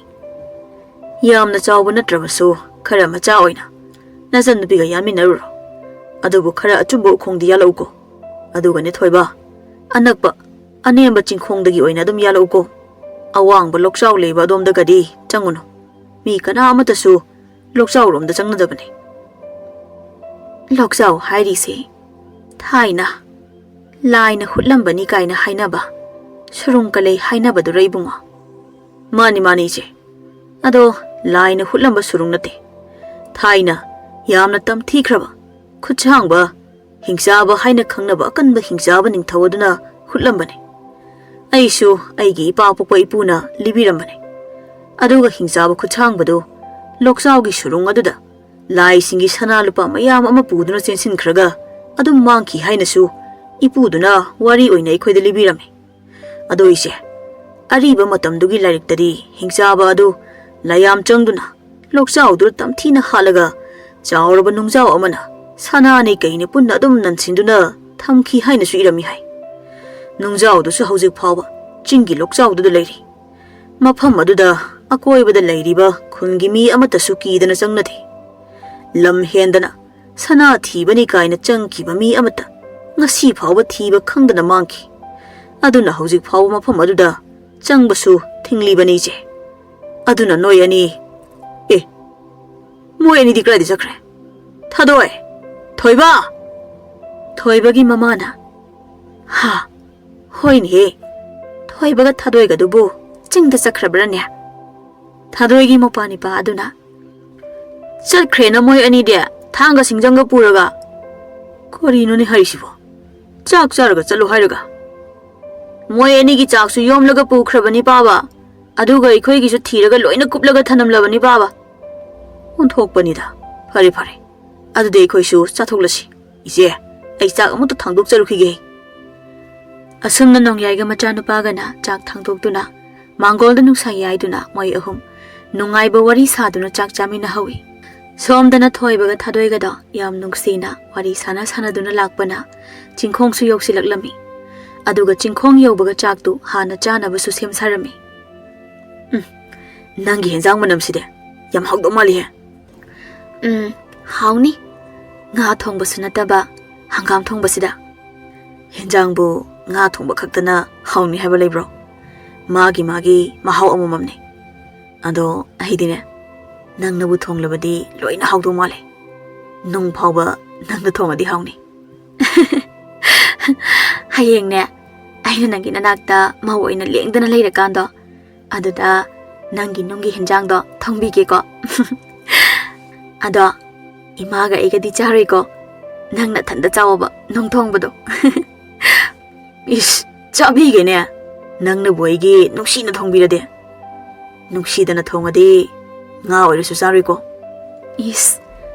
ꯌꯥꯝꯅ ꯆꯥꯎꯕ ꯅꯠꯇ꯭ꯔꯕꯁꯨ ꯈꯔ ꯃꯆꯥ ꯑꯣꯏꯅ ꯅꯆꯟꯅꯨꯄꯤꯒ ꯌꯥꯟꯃꯤꯟꯅꯔꯨꯔꯣ꯫ ꯑꯗꯨꯕꯨ ꯈꯔ ꯑꯆꯨꯝꯕ ꯎꯈꯣꯡꯗꯤ ꯌꯥꯜꯂꯛꯎꯀꯣ꯫ ꯑꯗꯨꯒꯅꯦ ꯊꯣꯏꯕ, ꯑꯅꯛꯄ ꯑꯅꯦꯝꯕ ꯆꯤꯡꯈꯣꯡꯗꯒꯤ ꯑꯣꯏꯅ ꯑꯗꯨꯝ ꯌꯥꯜꯂꯛꯎꯀꯣ꯫ ꯑꯋꯥꯡꯕ ꯂꯣꯛꯆꯥꯎ ꯂꯩꯕ ꯑꯗꯣꯝꯗꯒꯗꯤ ꯆꯪꯉꯨꯅꯨ꯫ ꯃꯤ ꯀꯅꯥ ꯑꯃꯠꯇꯁꯨ ꯂꯣꯛꯆꯥꯎꯔꯣꯝꯗ ꯆꯪꯅꯗꯕꯅꯤ꯫ ꯂꯣꯛꯆꯥꯎ ꯍꯥꯏꯔꯤꯁꯦ ꯊꯥꯏꯅ ꯂꯥꯏꯅ ꯍꯨꯠꯂꯝꯕꯅꯤ ꯀꯥꯏꯅ ꯍꯥꯏꯅꯕ ꯁꯨꯔꯨꯡ ꯀꯂꯩ ꯍꯥꯏꯅꯕꯗꯨꯔ ꯏꯕꯨꯡꯉꯣ? ꯃꯥꯅꯤ, ꯃꯥꯅꯤ ꯏꯆꯦ꯫ ꯑꯗꯣ ꯂꯥꯏꯅ ꯍꯨꯠꯂꯝꯕ ꯁꯨꯔꯨꯡ ꯅꯠꯇꯦ꯫ ꯊꯥꯏꯅ ꯌꯥꯝꯅ ꯇꯝꯊꯤꯈ꯭ꯔꯕ, ꯈꯨꯠꯁꯥꯡꯕ, ꯍꯤꯡꯆꯥꯕ ꯍꯥꯏꯅ ꯈꯪꯅꯕ ꯑꯀꯟꯕ ꯍꯤꯡꯆꯥꯕ ꯅꯤꯡꯊꯧ ꯑꯗꯨꯅ ꯍꯨꯠꯂꯝꯕꯅꯤ꯫ ꯑꯩꯁꯨ ꯑꯩꯒꯤ ꯏꯄꯥ ꯄꯣꯛꯄ ꯏꯄꯨꯅ ꯂꯤꯕꯤꯔꯝꯕꯅꯤ꯫ ꯑꯗꯨꯒ ꯍꯤꯡꯆꯥꯕ ꯈꯨꯠꯁꯥꯡꯕꯗꯨ ꯂꯣꯛꯆꯥꯎꯒꯤ ꯁꯨꯔꯨꯡ ꯑꯗꯨꯗ ꯂꯥꯏꯁꯤꯡꯒꯤ ꯁꯅꯥ ꯂꯨꯄꯥ ꯃꯌꯥꯝ ꯑꯃ ꯄꯨꯗꯨꯅ ꯆꯦꯟꯁꯤꯟꯈ꯭ꯔꯒ ꯑꯗꯨꯝ ꯃꯥꯡꯈꯤ ꯍꯥꯏꯅꯁꯨ ꯏꯄꯨꯗꯨꯅ ꯋꯥꯔꯤ ꯑꯣꯏꯅ ꯑꯩꯈꯣꯏꯗ ꯂꯤꯕꯤꯔꯝꯃꯤ꯫ ꯑꯗꯣ ꯏꯆꯦ, ꯑꯔꯤꯕ ꯃꯇꯝꯗꯨꯒꯤ ꯂꯥꯏꯔꯤꯛꯇꯗꯤ ꯍꯤꯡꯆꯥꯕ ꯑꯗꯨ ꯂꯥꯏꯌꯥꯝ ꯆꯪꯗꯨꯅ ꯂꯣꯛꯆꯥꯎꯗꯨꯗ ꯇꯝꯊꯤꯅ ꯍꯥꯠꯂꯒ ꯆꯥꯎꯔꯕ ꯅꯨꯡꯖꯥꯎ ꯑꯃꯅ ꯁꯅꯥꯅꯤ ꯀꯩꯅꯤ ꯄꯨꯟꯅ ꯑꯗꯨꯝ ꯅꯟꯁꯤꯟꯗꯨꯅ ꯊꯝꯈꯤ ꯍꯥꯏꯅꯁꯨ ꯏꯔꯝꯃꯤ ꯍꯥꯏ꯫ ꯅꯨꯡꯖꯥꯎꯗꯨꯁꯨ ꯍꯧꯖꯤꯛ ꯐꯥꯎꯕ ꯆꯤꯡꯒꯤ ꯂꯣꯛꯆꯥꯎꯗꯨꯗ ꯂꯩꯔꯤ꯫ ꯃꯐꯝ ꯑꯗꯨꯗ ꯑꯀꯣꯏꯕꯗ ꯂꯩꯔꯤꯕ ꯈꯨꯟꯒꯤ ꯃꯤ ꯑꯃꯠꯇꯁꯨ ꯀꯤꯗꯅ ꯆꯪꯅꯗꯦ꯫ ꯂꯝ ꯍꯦꯟꯗꯅ ꯁꯅꯥ ꯊꯤꯕꯅꯤ ꯀꯥꯏꯅ ꯆꯪꯈꯤꯕ ꯃꯤ ꯑꯃꯠꯇ ꯉꯁꯤ ꯐꯥꯎꯕ ꯊꯤꯕ ꯈꯪꯗꯅ ꯃꯥꯡꯈꯤ꯫ ꯑꯗꯨꯅ ꯍꯧꯖꯤꯛ ꯐꯥꯎꯕ ꯃꯐꯝ ꯑꯗꯨꯗ ꯆꯪꯕꯁꯨ ꯊꯤꯡꯂꯤꯕꯅꯤ ꯏꯆꯦ꯫ ꯑꯗꯨꯅ ꯅꯣꯏ ꯑꯅꯤ, ꯑꯦ, ꯃꯣꯏ ꯑꯅꯤꯗꯤ ꯀꯗꯥꯏꯗ ꯆꯠꯈ꯭ꯔꯦ? ꯊꯥꯗꯣꯏ! ꯊꯣꯏꯕ! ꯊꯣꯏꯕꯒꯤ ꯃꯃꯥꯅ, ꯍꯥ, ꯍꯣꯏꯅꯦꯍꯦ, ꯊꯣꯏꯕꯒ ꯊꯥꯗꯣꯏꯒꯗꯨꯕꯨ ꯆꯤꯡꯗ ꯆꯠꯈ꯭ꯔꯕ꯭ꯔꯅꯦ? ꯊꯥꯗꯣꯏꯒꯤ ꯃꯄꯥ ꯅꯤꯄꯥ ꯑꯗꯨꯅ, ꯆꯠꯈ꯭ꯔꯦꯅ ꯃꯣꯏ ꯑꯅꯤꯗꯤ ꯊꯥꯡꯒ ꯁꯤꯡꯖꯪꯒ ꯄꯨꯔꯒ꯫ ꯀꯔꯤꯅꯣꯅꯦ ꯍꯥꯏꯁꯤꯕꯣ? ꯆꯥꯛ ꯆꯥꯔꯒ ꯆꯠꯂꯣ ꯍꯥꯏꯔꯒ? ꯃꯣꯏ ꯑꯅꯤꯒꯤ ꯆꯥꯛꯁꯨ ꯌꯣꯝꯂꯒ ꯄꯨꯈ꯭ꯔꯕꯅꯤ ꯄꯥꯕ, ꯑꯗꯨꯒ ꯑꯩꯈꯣꯏꯒꯤꯁꯨ ꯊꯤꯔꯒ ꯂꯣꯏꯅ ꯀꯨꯞꯂꯒ ꯊꯅꯝꯂꯕꯅꯤ ꯄꯥꯕ꯫ ꯑꯣꯟꯊꯣꯛꯄꯅꯤꯗ꯫ ꯐꯔꯦ ꯐꯔꯦ, ꯑꯗꯨꯗꯤ ꯑꯩꯈꯣꯏꯁꯨ ꯆꯥꯊꯣꯛꯂꯁꯤ꯫ ꯏꯆꯦ, ꯑꯩ ꯆꯥꯛ ꯑꯃꯨꯛꯇ ꯊꯥꯡꯗꯣꯛꯆꯔꯨꯈꯤꯒꯦ꯫ ꯑꯁꯨꯝꯅ ꯅꯣꯡꯌꯥꯏꯒ ꯃꯆꯥꯅꯨꯄꯥꯒꯅ ꯆꯥꯛ ꯊꯥꯡꯗꯣꯛꯇꯨꯅ ꯃꯥꯡꯒꯣꯜꯗ ꯅꯨꯡꯁꯥ ꯌꯥꯏꯗꯨꯅ ꯃꯣꯏ ꯑꯍꯨꯝ ꯅꯨꯡꯉꯥꯏꯕ ꯋꯥꯔꯤ ꯁꯥꯗꯨꯅ ꯆꯥꯛ ꯆꯥꯃꯤꯟꯅꯍꯧꯏ꯫ ꯁꯣꯝꯗꯅ ꯊꯣꯏꯕꯒ ꯊꯥꯗꯣꯏꯒꯗꯣ ꯌꯥꯝ ꯅꯨꯡꯁꯤꯅ ꯋꯥꯔꯤ ꯁꯥꯟꯅ ꯁꯥꯟꯅꯗꯨꯅ ꯂꯥꯛꯄꯅ ꯆꯤꯡꯈꯣꯡꯁꯨ ꯌꯧꯁꯤꯜꯂꯛꯂꯝꯃꯤ꯫ ꯑꯗꯨꯒ ꯆꯤꯡꯈꯣꯡ ꯌꯧꯕꯒ ꯆꯥꯛꯇꯨ ꯍꯥꯟꯅ ꯆꯥꯅꯕꯁꯨ ꯁꯦꯝ ꯁꯥꯔꯝꯃꯤ꯫ ꯎꯝ, ꯅꯪꯒꯤ ꯍꯦꯟꯖꯥꯡ ꯃꯅꯝꯁꯤꯗꯤ ꯌꯥꯝ ꯍꯥꯎꯗꯧ ꯃꯥꯜꯂꯤꯍꯦ꯫ ꯎꯝ, ꯍꯥꯎꯅꯤ꯫ ꯉꯥ ꯊꯣꯡꯕꯁꯨ ꯅꯠꯇꯕ ꯍꯪꯒꯥꯝ ꯊꯣꯡꯕꯁꯤꯗ꯫ ꯍꯦꯟꯖꯥꯡꯕꯨ ꯉꯥ ꯊꯣꯡꯕ ꯈꯛꯇꯅ ꯍꯥꯎꯅꯤ ꯍꯥꯏꯕ ꯂꯩꯕ꯭ꯔꯣ? ꯃꯥꯒꯤ ꯃꯥꯒꯤ ꯃꯍꯥꯎ ꯑꯃꯃꯝꯅꯤ꯫ ꯑꯗꯣ ꯑꯩꯗꯤꯅꯦ, ꯅꯪꯅꯕꯨ ꯊꯣꯡꯂꯕꯗꯤ ꯂꯣꯏꯅ ꯍꯥꯎꯗꯧ ꯃꯥꯜꯂꯦ꯫ ꯅꯨꯡ ꯐꯥꯎꯕ ꯅꯪꯅ ꯊꯣꯡꯉꯗꯤ ꯍꯥꯎꯅꯤ꯫ ꯍꯌꯦꯡꯅꯦ, ꯑꯩꯅ ꯅꯪꯒꯤ ꯅꯅꯥꯛꯇ ꯃꯧ ꯑꯣꯏꯅ ꯂꯦꯡꯗꯅ ꯂꯩꯔꯀꯥꯟꯗꯣ, ꯑꯗꯨꯗ ꯅꯪꯒꯤ ꯅꯨꯡꯒꯤ ꯍꯦꯟꯖꯥꯡꯗꯣ ꯊꯣꯡꯕꯤꯒꯦꯀꯣ꯫ ꯑꯗꯣ ꯏꯃꯥꯒ ꯑꯩꯒꯗꯤ ꯆꯥꯔꯣꯏꯀꯣ꯫ ꯅꯪ ꯅꯊꯟꯗ ꯆꯥꯎꯑꯣꯕ ꯅꯨꯡ ꯊꯣꯡꯕꯗꯣ꯫ ꯏꯁ, ꯆꯥꯕꯤꯒꯦꯅꯦ꯫ ꯅꯪꯅꯕꯨ ꯑꯩꯒꯤ ꯅꯨꯡꯁꯤꯅ ꯊꯣꯡꯕꯤꯔꯗꯤ꯫ ꯅꯨꯡꯁꯤꯗꯅ ꯊꯣꯡꯉꯗꯤ ꯉꯥ ꯑꯣꯏꯔꯁꯨ ꯆꯥꯔꯣꯏꯀꯣ꯫ ꯏꯁ,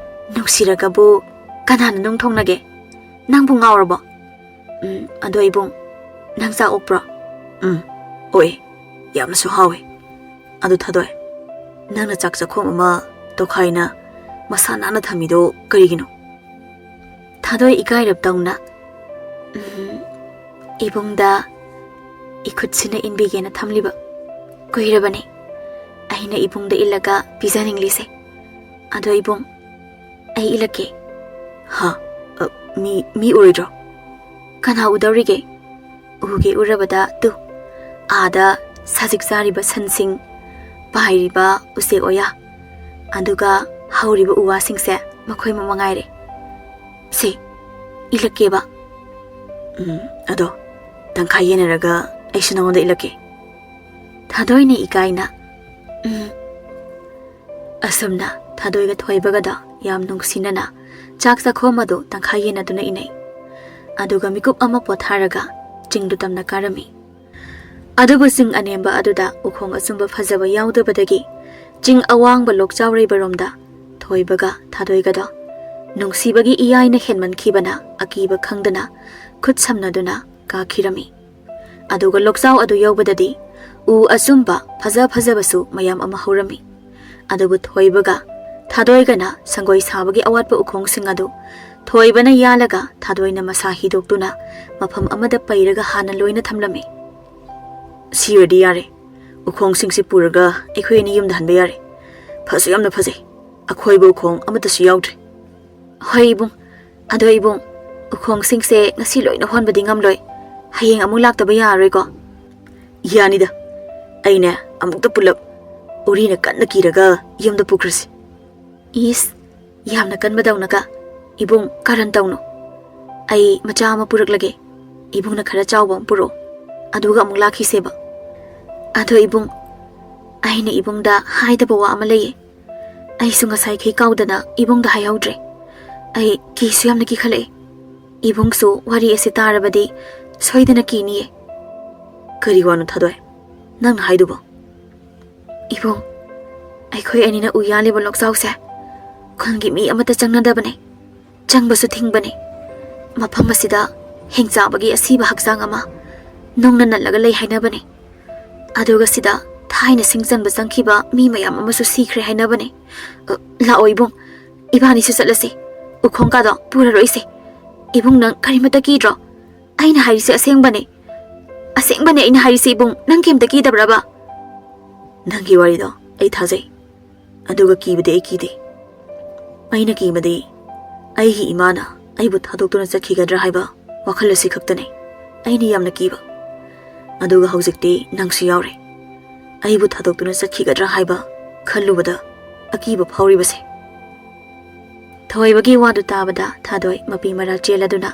ꯅꯨꯡꯁꯤꯔꯒꯕꯨ ꯀꯅꯥꯅ ꯅꯨꯡ ꯊꯣꯡꯅꯒꯦ? ꯅꯪꯕꯨ ꯉꯥꯎꯔꯕꯣ? ꯎꯝ, ꯑꯗꯣ ꯏꯕꯨꯡ, ꯅꯪ ꯆꯥꯛ ꯑꯣꯛꯄ꯭ꯔꯣ? ꯎꯝ, ꯑꯣꯛꯑꯦ꯫ ꯌꯥꯝꯅꯁꯨ ꯍꯥꯎꯋꯦ꯫ ꯑꯗꯨ ꯊꯥꯗꯣꯏ, ꯅꯪꯅ ꯆꯥꯛ ꯆꯥꯛꯈꯣꯝ ꯑꯃ ꯇꯣꯈꯥꯏꯅ ꯃꯁꯥ ꯅꯥꯟꯅ ꯊꯝꯃꯤꯗꯣ ꯀꯔꯤꯒꯤꯅꯣ? ꯊꯥꯗꯣꯏ ꯏꯀꯥꯏꯔꯞ ꯇꯧꯅ, "ꯎꯝ, ꯏꯕꯨꯡꯗ ꯏꯈꯨꯠꯁꯤꯅ ꯏꯟꯕꯤꯒꯦꯅ ꯊꯝꯂꯤꯕ꯫ ꯀꯨꯏꯔꯕꯅꯤ ꯑꯩꯅ ꯏꯕꯨꯡꯗ ꯏꯜꯂꯒ ꯄꯤꯖꯅꯤꯡꯂꯤꯁꯦ꯫ ꯑꯗꯣ ꯏꯕꯨꯡ, ꯑꯩ ꯏꯜꯂꯛꯀꯦ꯫" "ꯍꯥ? ꯑ, ꯃꯤ, ꯃꯤ ꯎꯔꯣꯏꯗ꯭ꯔꯣ?" "ꯀꯅꯥ ꯎꯗꯧꯔꯤꯒꯦ? ꯎꯒꯦ ꯎꯔꯕꯗ ꯇꯨ, ꯑꯥꯗ ꯁꯖꯤꯛ ꯆꯥꯔꯤꯕ ꯁꯟꯁꯤꯡ, ꯄꯥꯏꯔꯤꯕ ꯎꯆꯦꯛ ꯑꯣꯌꯥ, ꯑꯗꯨꯒ ꯍꯧꯔꯤꯕ ꯎ ꯋꯥꯁꯤꯡꯁꯦ ꯃꯈꯣꯏ ꯃꯉꯥꯏꯔꯦ꯫ ꯁꯦ, ꯏꯜꯂꯛꯀꯦꯕ꯫" "ꯎꯝ, ꯑꯗꯣ ꯇꯪꯈꯥꯏ ꯌꯦꯟꯅꯔꯒ ꯑꯩꯁꯨ ꯅꯉꯣꯟꯗ ꯏꯜꯂꯛꯀꯦ꯫" ꯊꯥꯗꯣꯏꯅ ꯏꯀꯥꯏꯅ, "ꯎꯝ꯫" ꯑꯁꯨꯝꯅ ꯊꯥꯗꯣꯏꯒ ꯊꯣꯏꯕꯒꯗꯣ ꯌꯥꯝ ꯅꯨꯡꯁꯤꯅꯅ ꯆꯥꯛ ꯆꯥꯛꯈꯣꯝ ꯑꯗꯨ ꯇꯪꯈꯥꯏ ꯌꯦꯟꯅꯗꯨꯅ ꯏꯅꯩ꯫ ꯑꯗꯨꯒ ꯃꯤꯀꯨꯞ ꯑꯃ ꯄꯣꯊꯥꯔꯒ ꯆꯤꯡꯗꯨ ꯇꯝꯅ ꯀꯥꯔꯝꯃꯤ꯫ ꯑꯗꯨꯕꯨ ꯆꯤꯡ ꯑꯅꯦꯝꯕ ꯑꯗꯨꯗ ꯎꯈꯣꯡ ꯑꯆꯨꯝꯕ ꯐꯖꯕ ꯌꯥꯎꯗꯕꯗꯒꯤ ꯆꯤꯡ ꯑꯋꯥꯡꯕ ꯂꯣꯛꯆꯥꯎ ꯂꯩꯕꯔꯣꯝꯗ ꯊꯣꯏꯕꯒ ꯊꯥꯗꯣꯏꯒꯗꯣ ꯅꯨꯡꯁꯤꯕꯒꯤ ꯏꯌꯥꯏꯅ ꯍꯦꯟꯃꯟꯈꯤꯕꯅ ꯑꯀꯤꯕ ꯈꯪꯗꯅ ꯈꯨꯠ ꯁꯝꯅꯗꯨꯅ ꯀꯥꯈꯤꯔꯝꯃꯤ꯫ ꯑꯗꯨꯒ ꯂꯣꯛꯆꯥꯎ ꯑꯗꯨ ꯌꯧꯕꯗꯗꯤ ꯎ ꯑꯆꯨꯝꯕ ꯐꯖ ꯐꯖꯕꯁꯨ ꯃꯌꯥꯝ ꯑꯃ ꯍꯧꯔꯝꯃꯤ꯫ ꯑꯗꯨꯕꯨ ꯊꯣꯏꯕꯒ ꯊꯥꯗꯣꯏꯒꯅ ꯁꯪꯒꯣꯏ ꯁꯥꯕꯒꯤ ꯑꯋꯥꯠꯄ ꯎꯈꯣꯡꯁꯤꯡ ꯑꯗꯨ ꯊꯣꯏꯕꯅ ꯌꯥꯜꯂꯒ ꯊꯥꯗꯣꯏꯅ ꯃꯁꯥ ꯍꯤꯗꯣꯛꯇꯨꯅ ꯃꯐꯝ ꯑꯃꯗ ꯄꯩꯔꯒ ꯍꯥꯟꯅ ꯂꯣꯏꯅ ꯊꯝꯂꯝꯃꯤ꯫ "ꯁꯤ ꯑꯣꯏꯔꯗꯤ ꯌꯥꯔꯦ꯫ ꯎꯈꯣꯡꯁꯤꯡꯁꯤ ꯄꯨꯔꯒ ꯑꯩꯈꯣꯏ ꯑꯅꯤ ꯌꯨꯝꯗ ꯍꯟꯕ ꯌꯥꯔꯦ꯫ ꯐꯁꯨ ꯌꯥꯝꯅ ꯐꯖꯩ꯫ ꯑꯈꯣꯏꯕ ꯎꯈꯣꯡ ꯑꯃꯠꯇꯁꯨ ꯌꯥꯎꯗ꯭ꯔꯦ꯫" "ꯍꯣꯏ ꯏꯕꯨꯡ꯫ ꯑꯗꯣ ꯏꯕꯨꯡ, ꯎꯈꯣꯡꯁꯤꯡꯁꯦ ꯉꯁꯤ ꯂꯣꯏꯅ ꯍꯣꯟꯕꯗꯤ ꯉꯝꯂꯣꯏ꯫ ꯍꯌꯦꯡ ꯑꯃꯨꯛ ꯂꯥꯛꯇꯕ ꯌꯥꯔꯔꯣꯏꯀꯣ?" "ꯌꯥꯅꯤꯗ꯫ ꯑꯩꯅꯦ ꯑꯃꯨꯛꯇ ꯄꯨꯂꯞ ꯎꯔꯤꯅ ꯀꯟꯅ ꯀꯤꯔꯒ ꯌꯨꯝꯗ ꯄꯨꯈ꯭ꯔꯁꯤ꯫" "ꯏꯁ, ꯌꯥꯝꯅ ꯀꯟꯕꯗꯧꯅꯒ꯫ ꯏꯕꯨꯡ, ꯀꯔꯟ ꯇꯧꯅꯨ꯫ ꯑꯩ ꯃꯆꯥ ꯑꯃ ꯄꯨꯔꯛꯂꯒꯦ꯫ ꯏꯕꯨꯡꯅ ꯈꯔ ꯆꯥꯎꯕ ꯑꯃ ꯄꯨꯔꯛꯑꯣ꯫ ꯑꯗꯨꯒ ꯑꯃꯨꯛ ꯂꯥꯛꯈꯤꯁꯦꯕ꯫ ꯑꯗꯣ ꯏꯕꯨꯡ, ꯑꯩꯅ ꯏꯕꯨꯡꯗ ꯍꯥꯏꯗꯕ ꯋꯥ ꯑꯃ ꯂꯩꯌꯦ꯫ ꯑꯩꯁꯨ ꯉꯁꯥꯏꯈꯩ ꯀꯥꯎꯗꯅ ꯏꯕꯨꯡꯗ ꯍꯥꯏꯍꯧꯗ꯭ꯔꯦ꯫ ꯑꯩ ꯀꯤꯁꯨ ꯌꯥꯝꯅ ꯀꯤꯈꯠꯂꯛꯑꯦ꯫ ꯏꯕꯨꯡꯁꯨ ꯋꯥꯔꯤ ꯑꯁꯤ ꯇꯥꯔꯕꯗꯤ ꯁꯣꯏꯗꯅ ꯀꯤꯅꯤꯌꯦ꯫" "ꯀꯔꯤ ꯋꯥꯅꯣ ꯊꯥꯗꯣꯏ, ꯅꯪꯅ ꯍꯥꯏꯗꯨꯕꯣ?" "ꯏꯕꯨꯡ, ꯑꯩꯈꯣꯏ ꯑꯅꯤꯅ ꯎ ꯌꯥꯜꯂꯤꯕ ꯂꯣꯛꯆꯥꯎꯁꯦ ꯈꯨꯟꯒꯤ ꯃꯤ ꯑꯃꯠꯇ ꯆꯪꯅꯗꯕꯅꯦ꯫ ꯆꯪꯕꯁꯨ ꯊꯤꯡꯕꯅꯦ꯫ ꯃꯐꯝ ꯑꯁꯤꯗ ꯍꯤꯡꯆꯥꯕꯒꯤ ꯑꯁꯤꯕ ꯍꯛꯆꯥꯡ ꯑꯃ ꯅꯨꯡꯅ ꯅꯜꯂꯒ ꯂꯩ ꯍꯥꯏꯅꯕꯅꯦ꯫ ꯑꯗꯨꯒ ꯁꯤꯗ ꯊꯥꯏꯅ ꯁꯤꯡ ꯆꯟꯕ ꯆꯪꯈꯤꯕ ꯃꯤ ꯃꯌꯥꯝ ꯑꯃꯁꯨ ꯁꯤꯈ꯭ꯔꯦ ꯍꯥꯏꯅꯕꯅꯦ꯫ ꯑ, ꯂꯥꯛꯑꯣ ꯏꯕꯨꯡ, ꯏꯕꯥꯅꯤꯁꯨ ꯆꯠꯂꯁꯤ꯫ ꯎꯈꯣꯡ ꯀꯥꯗꯣ ꯄꯨꯔꯔꯣꯏꯁꯦ꯫ ꯏꯕꯨꯡ, ꯅꯪ ꯀꯔꯤꯃꯇ ꯀꯤꯗ꯭ꯔꯣ? ꯑꯩꯅ ꯍꯥꯏꯔꯤꯁꯦ ꯑꯁꯦꯡꯕꯅꯦ꯫ ꯑꯁꯦꯡꯕꯅꯦ ꯑꯩꯅ ꯍꯥꯏꯔꯤꯁꯦ, ꯏꯕꯨꯡ꯫ ꯅꯪ ꯀꯩꯝꯇ ꯀꯤꯗꯕ꯭ꯔꯕ? ꯅꯪꯒꯤ ꯋꯥꯔꯤꯗꯣ ꯑꯩ ꯊꯥꯖꯩ, ꯑꯗꯨꯒ ꯀꯤꯕꯗꯤ ꯑꯩ ꯀꯤꯗꯦ꯫ ꯑꯩꯅ ꯀꯤꯕꯗꯤ ꯑꯩꯒꯤ ꯏꯃꯥꯅ ꯑꯩꯕꯨ ꯊꯥꯗꯣꯛꯇꯨꯅ ꯆꯠꯈꯤꯒꯗ꯭ꯔꯥ ꯍꯥꯏꯕ ꯋꯥꯈꯜ ꯑꯁꯤ ꯈꯛꯇꯅꯤ ꯑꯩꯅ ꯌꯥꯝꯅ ꯀꯤꯕ꯫ ꯑꯗꯨꯒ ꯍꯧꯖꯤꯛꯇꯤ ꯅꯪꯁꯨ ꯌꯥꯎꯔꯦ꯫ ꯑꯩꯕꯨ ꯊꯥꯗꯣꯛꯇꯨꯅ ꯆꯠꯈꯤꯒꯗ꯭ꯔꯥ ꯍꯥꯏꯕ ꯈꯜꯂꯨꯕꯗ ꯑꯀꯤꯕ ꯐꯥꯎꯔꯤꯕꯁꯦ꯫ ꯊꯣꯏꯕꯒꯤ ꯋꯥꯗꯨ ꯇꯥꯕꯗ ꯊꯥꯗꯣꯏ ꯃꯄꯤ ꯃꯔꯥ ꯆꯦꯜꯂꯗꯨꯅ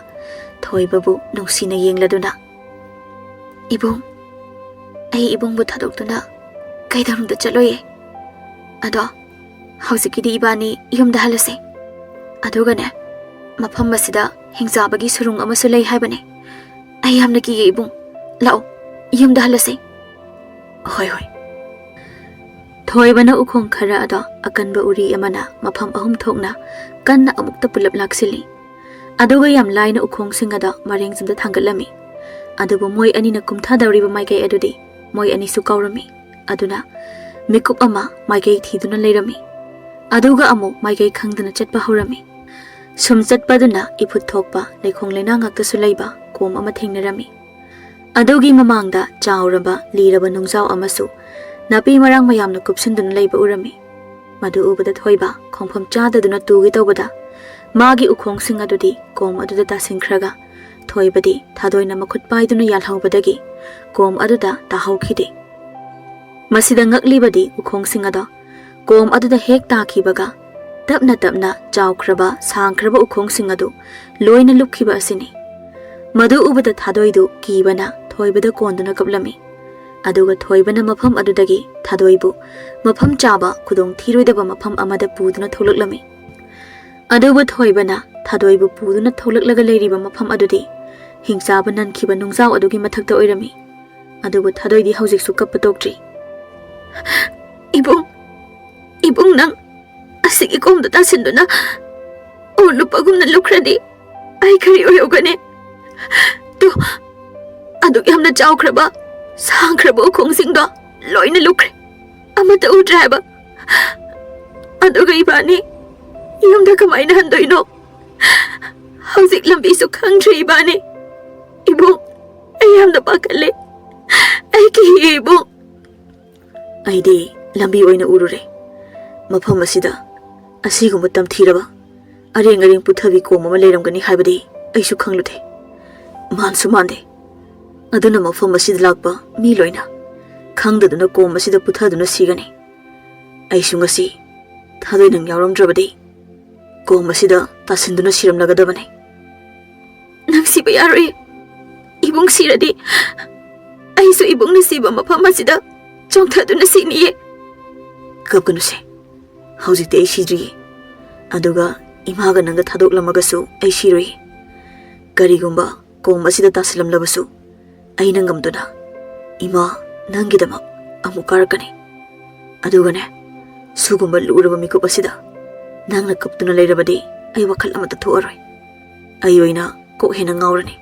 ꯊꯣꯏꯕꯕꯨ ꯅꯨꯡꯁꯤꯅ ꯌꯦꯡꯂꯗꯨꯅ, "ꯏꯕꯨꯡ, ꯑꯩ ꯏꯕꯨꯡꯕꯨ ꯊꯥꯗꯣꯛꯇꯨꯅ ꯀꯩꯗꯧꯅꯨꯡꯗ ꯆꯠꯂꯣꯏꯌꯦ꯫ ꯑꯗꯣ ꯍꯧꯖꯤꯛꯀꯤꯗꯤ ꯏꯕꯥꯅꯤ ꯌꯨꯝꯗ ꯍꯜꯂꯁꯦ꯫ ꯑꯗꯨꯒꯅꯦ, ꯃꯐꯝ ꯑꯁꯤꯗ ꯍꯤꯡꯆꯥꯕꯒꯤ ꯁꯨꯔꯨꯡ ꯑꯃꯁꯨ ꯂꯩ ꯍꯥꯏꯕꯅꯦ꯫ ꯑꯩ ꯌꯥꯝꯅ ꯀꯤꯌꯦ ꯏꯕꯨꯡ꯫ ꯂꯥꯛꯑꯣ, ꯌꯨꯝꯗ ꯍꯜꯂꯁꯦ꯫" "ꯍꯣꯏ, ꯍꯣꯏ꯫" ꯊꯣꯏꯕꯅ ꯎꯈꯣꯡ ꯈꯔ ꯑꯗꯣ ꯑꯀꯟꯕ ꯎꯔꯤ ꯑꯃꯅ ꯃꯐꯝ ꯑꯍꯨꯝ ꯊꯣꯛꯅ ꯀꯟꯅ ꯑꯃꯨꯛꯇ ꯄꯨꯂꯞ ꯂꯥꯛꯁꯤꯜꯂꯤ꯫ ꯑꯗꯨꯒ ꯌꯥꯝ ꯂꯥꯏꯅ ꯎꯈꯣꯡꯁꯤꯡ ꯑꯗꯣ ꯃꯔꯦꯡ ꯆꯨꯝꯗ ꯊꯥꯡꯒꯠꯂꯝꯃꯤ꯫ ꯑꯗꯨꯕꯨ ꯃꯣꯏ ꯑꯅꯤꯅ ꯀꯨꯝꯊꯗꯧꯔꯤꯕ ꯃꯥꯏꯀꯩ ꯑꯗꯨꯗꯤ ꯃꯣꯏ ꯑꯅꯤꯁꯨ ꯀꯥꯎꯔꯝꯃꯤ꯫ ꯑꯗꯨꯅ ꯃꯤꯀꯨꯞ ꯑꯃ ꯃꯥꯏꯀꯩ ꯊꯤꯗꯨꯅ ꯂꯩꯔꯝꯃꯤ꯫ ꯑꯗꯨꯒ ꯑꯃꯨꯛ ꯃꯥꯏꯀꯩ ꯈꯪꯗꯅ ꯆꯠꯄ ꯍꯧꯔꯝꯃꯤ꯫ ꯁꯨꯝ ꯆꯠꯄꯗꯨꯅ ꯏꯐꯨꯠ ꯊꯣꯛꯄ ꯂꯩꯈꯣꯡ ꯂꯩꯅꯥ ꯉꯥꯛꯇꯁꯨ ꯂꯩꯕ ꯀꯣꯝ ꯑꯃ ꯊꯦꯡꯅꯔꯝꯃꯤ꯫ ꯑꯗꯨꯒꯤ ꯃꯃꯥꯡꯗ ꯆꯥꯎꯔꯕ ꯂꯤꯔꯕ ꯅꯨꯡꯖꯥꯎ ꯑꯃꯁꯨ ꯅꯥꯄꯤ ꯃꯔꯥꯡ ꯃꯌꯥꯝꯅ ꯀꯨꯞꯁꯤꯟꯗꯨꯅ ꯂꯩꯕ ꯎꯔꯝꯃꯤ꯫ ꯃꯗꯨ ꯎꯕꯗ ꯊꯣꯏꯕ ꯈꯣꯡꯐꯝ ꯆꯥꯗꯗꯨꯅ ꯇꯨꯒꯦ ꯇꯧꯕꯗ ꯃꯥꯒꯤ ꯎꯈꯣꯡꯁꯤꯡ ꯑꯗꯨꯗꯤ ꯀꯣꯝ ꯑꯗꯨꯗ ꯇꯥꯁꯤꯟꯈ꯭ꯔꯒ ꯊꯣꯏꯕꯗꯤ ꯊꯥꯗꯣꯏꯅ ꯃꯈꯨꯠ ꯄꯥꯏꯗꯨꯅ ꯌꯥꯜꯍꯧꯕꯗꯒꯤ ꯀꯣꯝ ꯑꯗꯨꯗ ꯇꯥꯍꯧꯈꯤꯗꯦ꯫ ꯃꯁꯤꯗ ꯉꯛꯂꯤꯕꯗꯤ ꯎꯈꯣꯡꯁꯤꯡ ꯑꯗꯣ ꯀꯣꯝ ꯑꯗꯨꯗ ꯍꯦꯛ ꯇꯥꯈꯤꯕꯒ ꯇꯞꯅ ꯇꯞꯅ ꯆꯥꯎꯈ꯭ꯔꯕ ꯁꯥꯡꯈ꯭ꯔꯕ ꯎꯈꯣꯡꯁꯤꯡ ꯑꯗꯨ ꯂꯣꯏꯅ ꯂꯨꯞꯈꯤꯕ ꯑꯁꯤꯅꯤ꯫ ꯃꯗꯨ ꯎꯕꯗ ꯊꯥꯗꯣꯏꯗꯨ ꯀꯤꯕꯅ ꯊꯣꯏꯕꯗ ꯀꯣꯟꯗꯨꯅ ꯀꯞꯂꯝꯃꯤ꯫ ꯑꯗꯨꯒ ꯊꯣꯏꯕꯅ ꯃꯐꯝ ꯑꯗꯨꯗꯒꯤ ꯊꯥꯗꯣꯏꯕꯨ ꯃꯐꯝ ꯆꯥꯕ ꯈꯨꯗꯣꯡ ꯊꯤꯔꯣꯏꯗꯕ ꯃꯐꯝ ꯑꯃꯗ ꯄꯨꯗꯨꯅ ꯊꯣꯛꯂꯛꯂꯝꯃꯤ꯫ ꯑꯗꯨꯕꯨ ꯊꯣꯏꯕꯅ ꯊꯥꯗꯣꯏꯕꯨ ꯄꯨꯗꯨꯅ ꯊꯣꯛꯂꯛꯂꯒ ꯂꯩꯔꯤꯕ ꯃꯐꯝ ꯑꯗꯨꯗꯤ ꯍꯤꯡꯆꯥꯕ ꯅꯟꯈꯤꯕ ꯅꯨꯡꯖꯥꯎ ꯑꯗꯨꯒꯤ ꯃꯊꯛꯇ ꯑꯣꯏꯔꯝꯃꯤ꯫ ꯑꯗꯨꯕꯨ ꯊꯥꯗꯣꯏꯗꯤ ꯍꯧꯖꯤꯛꯁꯨ ꯀꯞꯄ ꯇꯣꯛꯇ꯭ꯔꯤ꯫ "ꯏꯕꯨꯡ, ꯏꯕꯨꯡ, ꯅꯪ ꯑꯁꯤꯒꯤ ꯀꯣꯝꯗ ꯇꯥꯁꯤꯟꯗꯨꯅ ꯎ ꯂꯨꯞꯄꯒꯨꯝꯅ ꯂꯨꯞꯈ꯭ꯔꯗꯤ ꯑꯩ ꯀꯔꯤ ꯑꯣꯏꯍꯧꯒꯅꯤ? ꯇꯨ, ꯑꯗꯨꯛ ꯌꯥꯝꯅ ꯆꯥꯎꯈ꯭ꯔꯕ, ꯁꯥꯡꯈ꯭ꯔꯕ ꯎꯈꯣꯡꯁꯤꯡꯗꯣ ꯂꯣꯏꯅ ꯂꯨꯞꯈ꯭ꯔꯦ꯫ ꯑꯃꯠꯇ ꯎꯗ꯭ꯔꯦ ꯍꯥꯏꯕ꯫ ꯑꯗꯨꯒ ꯏꯕꯥꯅꯤ ꯌꯨꯝꯗ ꯀꯃꯥꯏꯅ ꯍꯟꯗꯣꯏꯅꯣ? ꯍꯧꯖꯤꯛ ꯂꯝꯕꯤꯁꯨ ꯈꯪꯗ꯭ꯔꯦ ꯏꯕꯥꯅꯤ꯫ ꯏꯕꯨꯡ, ꯑꯩ ꯌꯥꯝꯅ ꯄꯥꯈꯠꯂꯦ꯫ ꯑꯩ ꯀꯤꯌꯦ ꯏꯕꯨꯡ꯫ ꯑꯩꯗꯤ ꯂꯝꯕꯤ ꯑꯣꯏꯅ ꯎꯔꯨꯔꯦ꯫ ꯃꯐꯝ ꯑꯁꯤꯗ ꯑꯁꯤꯒꯨꯝꯕ ꯇꯝꯊꯤꯔꯕ ꯑꯔꯦꯡ ꯑꯔꯦꯡ ꯄꯨꯊꯕꯤ ꯀꯣꯝ ꯑꯃ ꯂꯩꯔꯝꯒꯅꯤ ꯍꯥꯏꯕꯗꯤ ꯑꯩꯁꯨ ꯈꯪꯂꯨꯗꯦ꯫ ꯃꯥꯟꯁꯨ ꯃꯥꯟꯗꯦ꯫ ꯑꯗꯨꯅ ꯃꯐꯝ ꯑꯁꯤꯗ ꯂꯥꯛꯄ ꯃꯤ ꯂꯣꯏꯅ ꯈꯪꯗꯗꯨꯅ ꯀꯣꯝ ꯑꯁꯤꯗ ꯄꯨꯊꯗꯨꯅ ꯁꯤꯒꯅꯤ꯫ ꯑꯩꯁꯨ ꯉꯁꯤ ꯊꯥꯗꯣꯏ ꯅꯪ ꯌꯥꯎꯔꯝꯗ꯭ꯔꯕꯗꯤ ꯀꯣꯝ ꯑꯁꯤꯗ ꯇꯥꯁꯤꯟꯗꯨꯅ ꯁꯤꯔꯝꯂꯒꯗꯕꯅꯤ꯫ ꯅꯪ ꯁꯤꯕ ꯌꯥꯔꯣꯏ꯫ ꯏꯕꯨꯡ ꯁꯤꯔꯗꯤ ꯑꯩꯁꯨ ꯏꯕꯨꯡꯅ ꯁꯤꯕ ꯃꯐꯝ ꯑꯁꯤꯗ ꯆꯣꯡꯊꯗꯨꯅ ꯁꯤꯅꯤꯌꯦ꯫ ꯀꯞꯀꯅꯨꯁꯦ꯫ ꯍꯧꯖꯤꯛꯇꯤ ꯑꯩ ꯁꯤꯗ꯭ꯔꯤꯌꯦ꯫ ꯑꯗꯨꯒ ꯏꯃꯥꯒ ꯅꯪꯒ ꯊꯥꯗꯣꯛꯂꯝꯃꯒꯁꯨ ꯑꯩ ꯁꯤꯔꯣꯏꯌꯦ꯫ ꯀꯔꯤꯒꯨꯝꯕ ꯀꯣꯝ ꯑꯁꯤꯗ ꯇꯥꯁꯤꯜꯂꯝꯂꯕꯁꯨ ꯑꯩꯅ ꯉꯝꯗꯨꯅ ꯏꯃꯥ ꯅꯪꯒꯤꯗꯃꯛ ꯑꯃꯨꯛ ꯀꯥꯔꯛꯀꯅꯤ꯫ ꯑꯗꯨꯒꯅꯦ, ꯁꯤꯒꯨꯝꯕ ꯂꯨꯔꯕ ꯃꯤꯀꯨꯞ ꯑꯁꯤꯗ ꯅꯪꯅ ꯀꯞꯇꯨꯅ ꯂꯩꯔꯕꯗꯤ ꯑꯩ ꯋꯥꯈꯜ ꯑꯃꯠꯇ ꯊꯣꯛꯑꯔꯣꯏ꯫ ꯑꯩ ꯑꯣꯏꯅ ꯀꯣꯛ ꯍꯦꯟꯅ ꯉꯥꯎꯔꯅꯤ꯫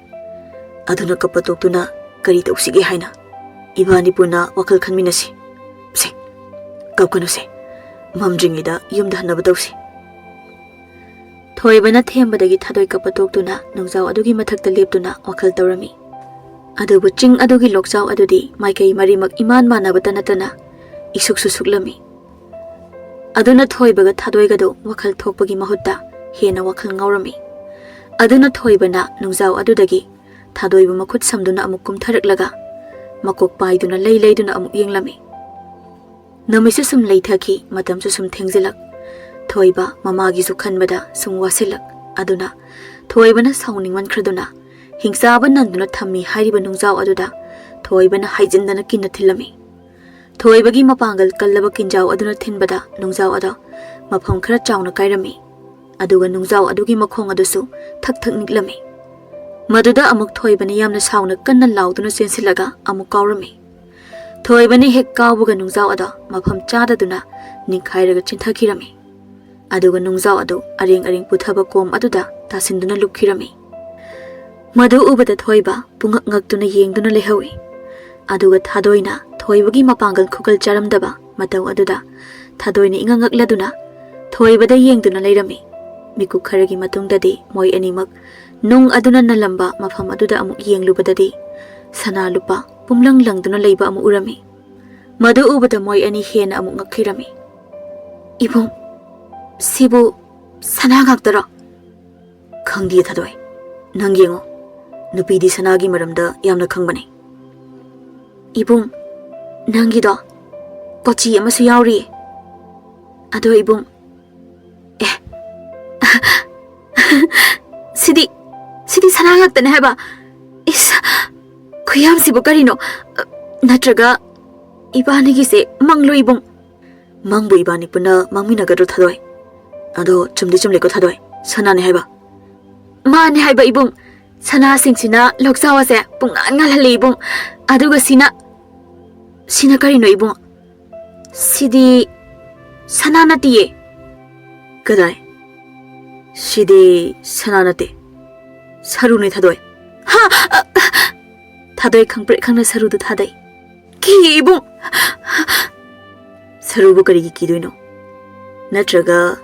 ꯑꯗꯨꯅ ꯀꯞꯄ ꯇꯣꯛꯇꯨꯅ ꯀꯔꯤ ꯇꯧꯁꯤꯒꯦ ꯍꯥꯏꯅ ꯏꯕꯥꯅꯤ ꯄꯨꯟꯅ ꯋꯥꯈꯜ ꯈꯟꯃꯤꯟꯅꯁꯤ꯫ ꯁꯦ, ꯀꯞꯀꯅꯨꯁꯦ꯫ ꯃꯝꯗ꯭ꯔꯤꯉꯩꯗ ꯌꯨꯝꯗ ꯍꯟꯅꯕ ꯇꯧꯁꯤ꯫ ꯊꯣꯏꯕꯅ ꯊꯦꯝꯕꯗꯒꯤ ꯊꯥꯗꯣꯏ ꯀꯞꯄ ꯇꯣꯛꯇꯨꯅ ꯅꯨꯡꯖꯥꯎ ꯑꯗꯨꯒꯤ ꯃꯊꯛꯇ ꯂꯦꯞꯇꯨꯅ ꯋꯥꯈꯜ ꯇꯧꯔꯝꯃꯤ꯫ ꯑꯗꯨꯕꯨ ꯆꯤꯡ ꯑꯗꯨꯒꯤ ꯂꯣꯛꯆꯥꯎ ꯑꯗꯨꯗꯤ ꯃꯥꯏꯀꯩ ꯃꯔꯤꯃꯛ ꯏꯃꯥꯟ ꯃꯥꯟꯅꯕꯇ ꯅꯠꯇꯅ ꯏꯁꯨꯛꯁꯨ ꯁꯨꯛꯂꯝꯃꯤ꯫ ꯑꯗꯨꯅ ꯊꯣꯏꯕꯒ ꯊꯥꯗꯣꯏꯒꯗꯨ ꯋꯥꯈꯜ ꯊꯣꯛꯄꯒꯤ ꯃꯍꯨꯠꯇ ꯍꯦꯟꯅ ꯋꯥꯈꯜ ꯉꯥꯎꯔꯝꯃꯤ꯫ ꯑꯗꯨꯅ ꯊꯣꯏꯕꯅ ꯅꯨꯡꯖꯥꯎ ꯑꯗꯨꯗꯒꯤ ꯊꯥꯗꯣꯏꯕꯨ ꯃꯈꯨꯠ ꯁꯝꯗꯨꯅ ꯑꯃꯨꯛ ꯀꯨꯝꯊꯔꯛꯂꯒ ꯃꯀꯣꯛ ꯄꯥꯏꯗꯨꯅ ꯂꯩ ꯂꯩꯗꯨꯅ ꯑꯃꯨꯛ ꯌꯦꯡꯂꯝꯃꯤ꯫ ꯅꯨꯃꯤꯠꯁꯨ ꯁꯨꯝ ꯂꯩꯊꯈꯤ, ꯃꯇꯝꯁꯨ ꯁꯨꯝ ꯊꯦꯡꯖꯤꯜꯂꯛ꯫ ꯊꯣꯏꯕ ꯃꯃꯥꯒꯤꯁꯨ ꯈꯟꯕꯗ ꯁꯨꯝ ꯋꯥꯁꯤꯜꯂꯛ꯫ ꯑꯗꯨꯅ ꯊꯣꯏꯕꯅ ꯁꯥꯎꯅꯤꯡꯃꯟꯈ꯭ꯔꯗꯨꯅ ꯍꯤꯡꯆꯥꯕ ꯅꯟꯗꯨꯅ ꯊꯝꯃꯤ ꯍꯥꯏꯔꯤꯕ ꯅꯨꯡꯖꯥꯎ ꯑꯗꯨꯗ ꯊꯣꯏꯕꯅ ꯍꯥꯏꯖꯤꯟꯗꯅ ꯀꯤꯟꯅ ꯊꯤꯜꯂꯝꯃꯤ꯫ ꯊꯣꯏꯕꯒꯤ ꯃꯄꯥꯡꯒꯜ ꯀꯜꯂꯕ ꯀꯤꯟꯖꯥꯎ ꯑꯗꯨꯅ ꯊꯤꯟꯕꯗ ꯅꯨꯡꯖꯥꯎ ꯑꯗꯣ ꯃꯐꯝ ꯈꯔ ꯆꯥꯎꯅ ꯀꯥꯏꯔꯝꯃꯤ꯫ ꯑꯗꯨꯒ ꯅꯨꯡꯖꯥꯎ ꯑꯗꯨꯒꯤ ꯃꯈꯣꯡ ꯑꯗꯨꯁꯨ ꯊꯛ ꯊꯛ ꯅꯤꯛꯂꯝꯃꯤ꯫ ꯃꯗꯨꯗ ꯑꯃꯨꯛ ꯊꯣꯏꯕꯅ ꯌꯥꯝꯅ ꯁꯥꯎꯅ ꯀꯟꯅ ꯂꯥꯎꯗꯨꯅ ꯆꯦꯟꯁꯤꯜꯂꯒ ꯑꯃꯨꯛ ꯀꯥꯎꯔꯝꯃꯤ꯫ ꯊꯣꯏꯕꯅ ꯍꯦꯛ ꯀꯥꯎꯕꯒ ꯅꯨꯡꯖꯥꯎ ꯑꯗꯣ ꯃꯐꯝ ꯆꯥꯗꯗꯨꯅ ꯅꯤꯡꯈꯥꯏꯔꯒ ꯆꯤꯟꯊꯈꯤꯔꯝꯃꯤ꯫ ꯑꯗꯨꯒ ꯅꯨꯡꯖꯥꯎ ꯑꯗꯨ ꯑꯔꯦꯡ ꯑꯔꯦꯡ ꯄꯨꯊꯕ ꯀꯣꯝ ꯑꯗꯨꯗ ꯇꯥꯁꯤꯟꯗꯨꯅ ꯂꯨꯞꯈꯤꯔꯝꯃꯤ꯫ ꯃꯗꯨ ꯎꯕꯗ ꯊꯣꯏꯕ ꯄꯨꯡꯉꯛ ꯉꯛꯇꯨꯅ ꯌꯦꯡꯗꯨꯅ ꯂꯩꯍꯧꯏ꯫ ꯑꯗꯨꯒ ꯊꯥꯗꯣꯏꯅ ꯊꯣꯏꯕꯒꯤ ꯃꯄꯥꯡꯒꯜ ꯈꯨꯀꯜ ꯆꯥꯔꯝꯗꯕ ꯃꯇꯧ ꯑꯗꯨꯗ ꯊꯥꯗꯣꯏꯅ ꯏꯉꯛ ꯉꯛꯂꯗꯨꯅ ꯊꯣꯏꯕꯗ ꯌꯦꯡꯗꯨꯅ ꯂꯩꯔꯝꯃꯤ꯫ ꯃꯤꯀꯨꯞ ꯈꯔꯒꯤ ꯃꯇꯨꯡꯗꯗꯤ ꯃꯣꯏ ꯑꯅꯤꯃꯛ ꯅꯨꯡ ꯑꯗꯨꯅ ꯅꯜꯂꯝꯕ ꯃꯐꯝ ꯑꯗꯨꯗ ꯑꯃꯨꯛ ꯌꯦꯡꯂꯨꯕꯗꯗꯤ ꯁꯅꯥ ꯂꯨꯄꯥ ꯄꯨꯝꯂꯪ ꯂꯪꯗꯨꯅ ꯂꯩꯕ ꯑꯃꯨꯛ ꯎꯔꯝꯃꯤ꯫ ꯃꯗꯨ ꯎꯕꯗ ꯃꯣꯏ ꯑꯅꯤ ꯍꯦꯟꯅ ꯑꯃꯨꯛ ꯉꯛꯈꯤꯔꯝꯃꯤ꯫ "ꯏꯕꯨꯡ, ꯁꯤꯕꯨ ꯁꯅꯥ ꯉꯥꯛꯇꯔꯣ?" "ꯈꯪꯗꯦ ꯊꯥꯗꯣꯏ, ꯅꯪ ꯌꯦꯡꯉꯣ, ꯅꯨꯄꯤꯗꯤ ꯁꯅꯥꯒꯤ ꯃꯔꯝꯗ ꯌꯥꯝꯅ ꯈꯪꯕꯅꯦ꯫" "ꯏꯕꯨꯡ, ꯅꯪꯒꯤꯗꯣ ꯀꯣꯆꯤ ꯑꯃꯁꯨ ꯌꯥꯎꯔꯤꯌꯦ꯫ ꯑꯗꯣ ꯏꯕꯨꯡ, ꯑꯦ, ꯁꯤꯗꯤ, ꯁꯤꯗꯤ ꯁꯅꯥ ꯉꯥꯛꯇꯅꯦ ꯍꯥꯏꯕ꯫ ꯏꯁ, ꯈꯨꯌꯥꯝꯁꯤꯕꯨ ꯀꯔꯤꯅꯣ? ꯅꯠꯇ꯭ꯔꯒ ꯏꯕꯥꯅꯤꯒꯤꯁꯦ ꯃꯪꯂꯣ ꯏꯕꯨꯡ?" "ꯃꯪꯕꯨ ꯏꯕꯥꯅꯤ ꯄꯨꯟꯅ ꯃꯪꯃꯤꯟꯅꯒꯗ꯭ꯔꯣ ꯊꯥꯗꯣꯏ? ꯑꯗꯣ ꯆꯨꯝꯗꯤ ꯆꯨꯝꯂꯦꯀꯣ ꯊꯥꯗꯣꯏ, ꯁꯅꯥꯅꯦ ꯍꯥꯏꯕ?" "ꯃꯥꯅꯦ ꯍꯥꯏꯕ ꯏꯕꯨꯡ, ꯁꯅꯥꯁꯤꯡꯁꯤꯅ ꯂꯣꯛꯆꯥꯎ ꯑꯁꯦ ꯄꯨꯡꯉꯥꯟ ꯉꯥꯜꯍꯜꯂꯤ ꯏꯕꯨꯡ꯫ ꯑꯗꯨꯒ ꯁꯤꯅ, ꯁꯤꯅ ꯀꯔꯤꯅꯣ ꯏꯕꯨꯡ?" "ꯁꯤꯗꯤ ꯁꯅꯥ ꯅꯠꯇꯤꯌꯦ꯫" "ꯀꯗꯥꯏ? ꯁꯤꯗꯤ ꯁꯅꯥ ꯅꯠꯇꯦ, ꯁꯔꯨꯅꯦ ꯊꯥꯗꯣꯏ꯫" "ꯍꯥ?" ꯊꯥꯗꯣꯏ ꯈꯪꯄ꯭ꯔꯦꯛ ꯈꯪꯅ ꯁꯔꯨꯗꯨ ꯊꯥꯗꯩ꯫ "ꯀꯤ ꯏꯕꯨꯡ!" "ꯁꯔꯨꯕꯨ ꯀꯔꯤꯒꯤ ꯀꯤꯗꯣꯏꯅꯣ? ꯅꯠꯇ꯭ꯔꯒ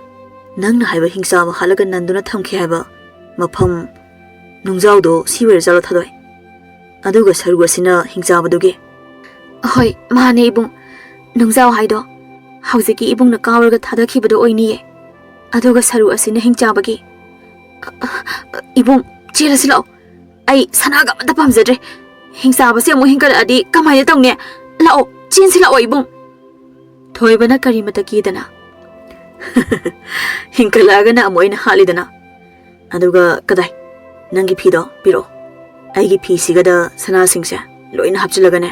ꯅꯪꯅ ꯍꯥꯏꯕ ꯍꯤꯡꯆꯥꯕ ꯍꯥꯠꯂꯒ ꯅꯟꯗꯨꯅ ꯊꯝꯈꯤ ꯍꯥꯏꯕ ꯃꯐꯝ ꯅꯨꯡꯖꯥꯎꯗꯣ ꯁꯤ ꯑꯣꯏꯔꯖꯥꯠꯂꯣ ꯊꯥꯗꯣꯏ? ꯑꯗꯨꯒ ꯁꯔꯨ ꯑꯁꯤꯅ ꯍꯤꯡꯆꯥꯕꯗꯨꯒꯤ?" "ꯍꯣꯏ, ꯃꯥꯅꯦ ꯏꯕꯨꯡ꯫ ꯅꯨꯡꯖꯥꯎ ꯍꯥꯏꯗꯣ ꯍꯧꯖꯤꯛꯀꯤ ꯏꯕꯨꯡꯅ ꯀꯥꯎꯔꯒ ꯊꯥꯗꯈꯤꯕꯗꯣ ꯑꯣꯏꯅꯤꯌꯦ꯫ ꯑꯗꯨꯒ ꯁꯔꯨ ꯑꯁꯤꯅ ꯍꯤꯡꯆꯥꯕꯒꯤ꯫ ꯏꯕꯨꯡ, ꯆꯦꯜꯂꯁꯤ ꯂꯥꯛꯑꯣ꯫ ꯑꯩ ꯁꯅꯥꯒ ꯑꯃꯠꯇ ꯄꯥꯝꯖꯗ꯭ꯔꯦ꯫ ꯍꯤꯡꯆꯥꯕꯁꯦ ꯑꯃꯨꯛ ꯍꯤꯡꯀꯠꯂꯛꯑꯗꯤ ꯀꯃꯥꯏꯅ ꯇꯧꯅꯤ? ꯂꯥꯛꯑꯣ, ꯆꯦꯟꯁꯤ ꯂꯥꯛꯑꯣ ꯏꯕꯨꯡ꯫" ꯊꯣꯏꯕꯅ ꯀꯔꯤꯃꯇ ꯀꯤꯗꯅ, "ꯍꯤꯡꯀꯠꯂꯛꯑꯒꯅ ꯑꯃꯨꯛ ꯑꯩꯅ ꯍꯥꯠꯂꯤꯗꯅ꯫ ꯑꯗꯨꯒ ꯀꯗꯥꯏ? ꯅꯪꯒꯤ ꯐꯤꯗꯣ ꯄꯤꯔꯛꯑꯣ꯫ ꯑꯩꯒꯤ ꯐꯤꯁꯤꯒꯗ ꯁꯅꯥꯁꯤꯡꯁꯦ ꯂꯣꯏꯅ ꯍꯥꯞꯆꯤꯜꯂꯒꯅꯦ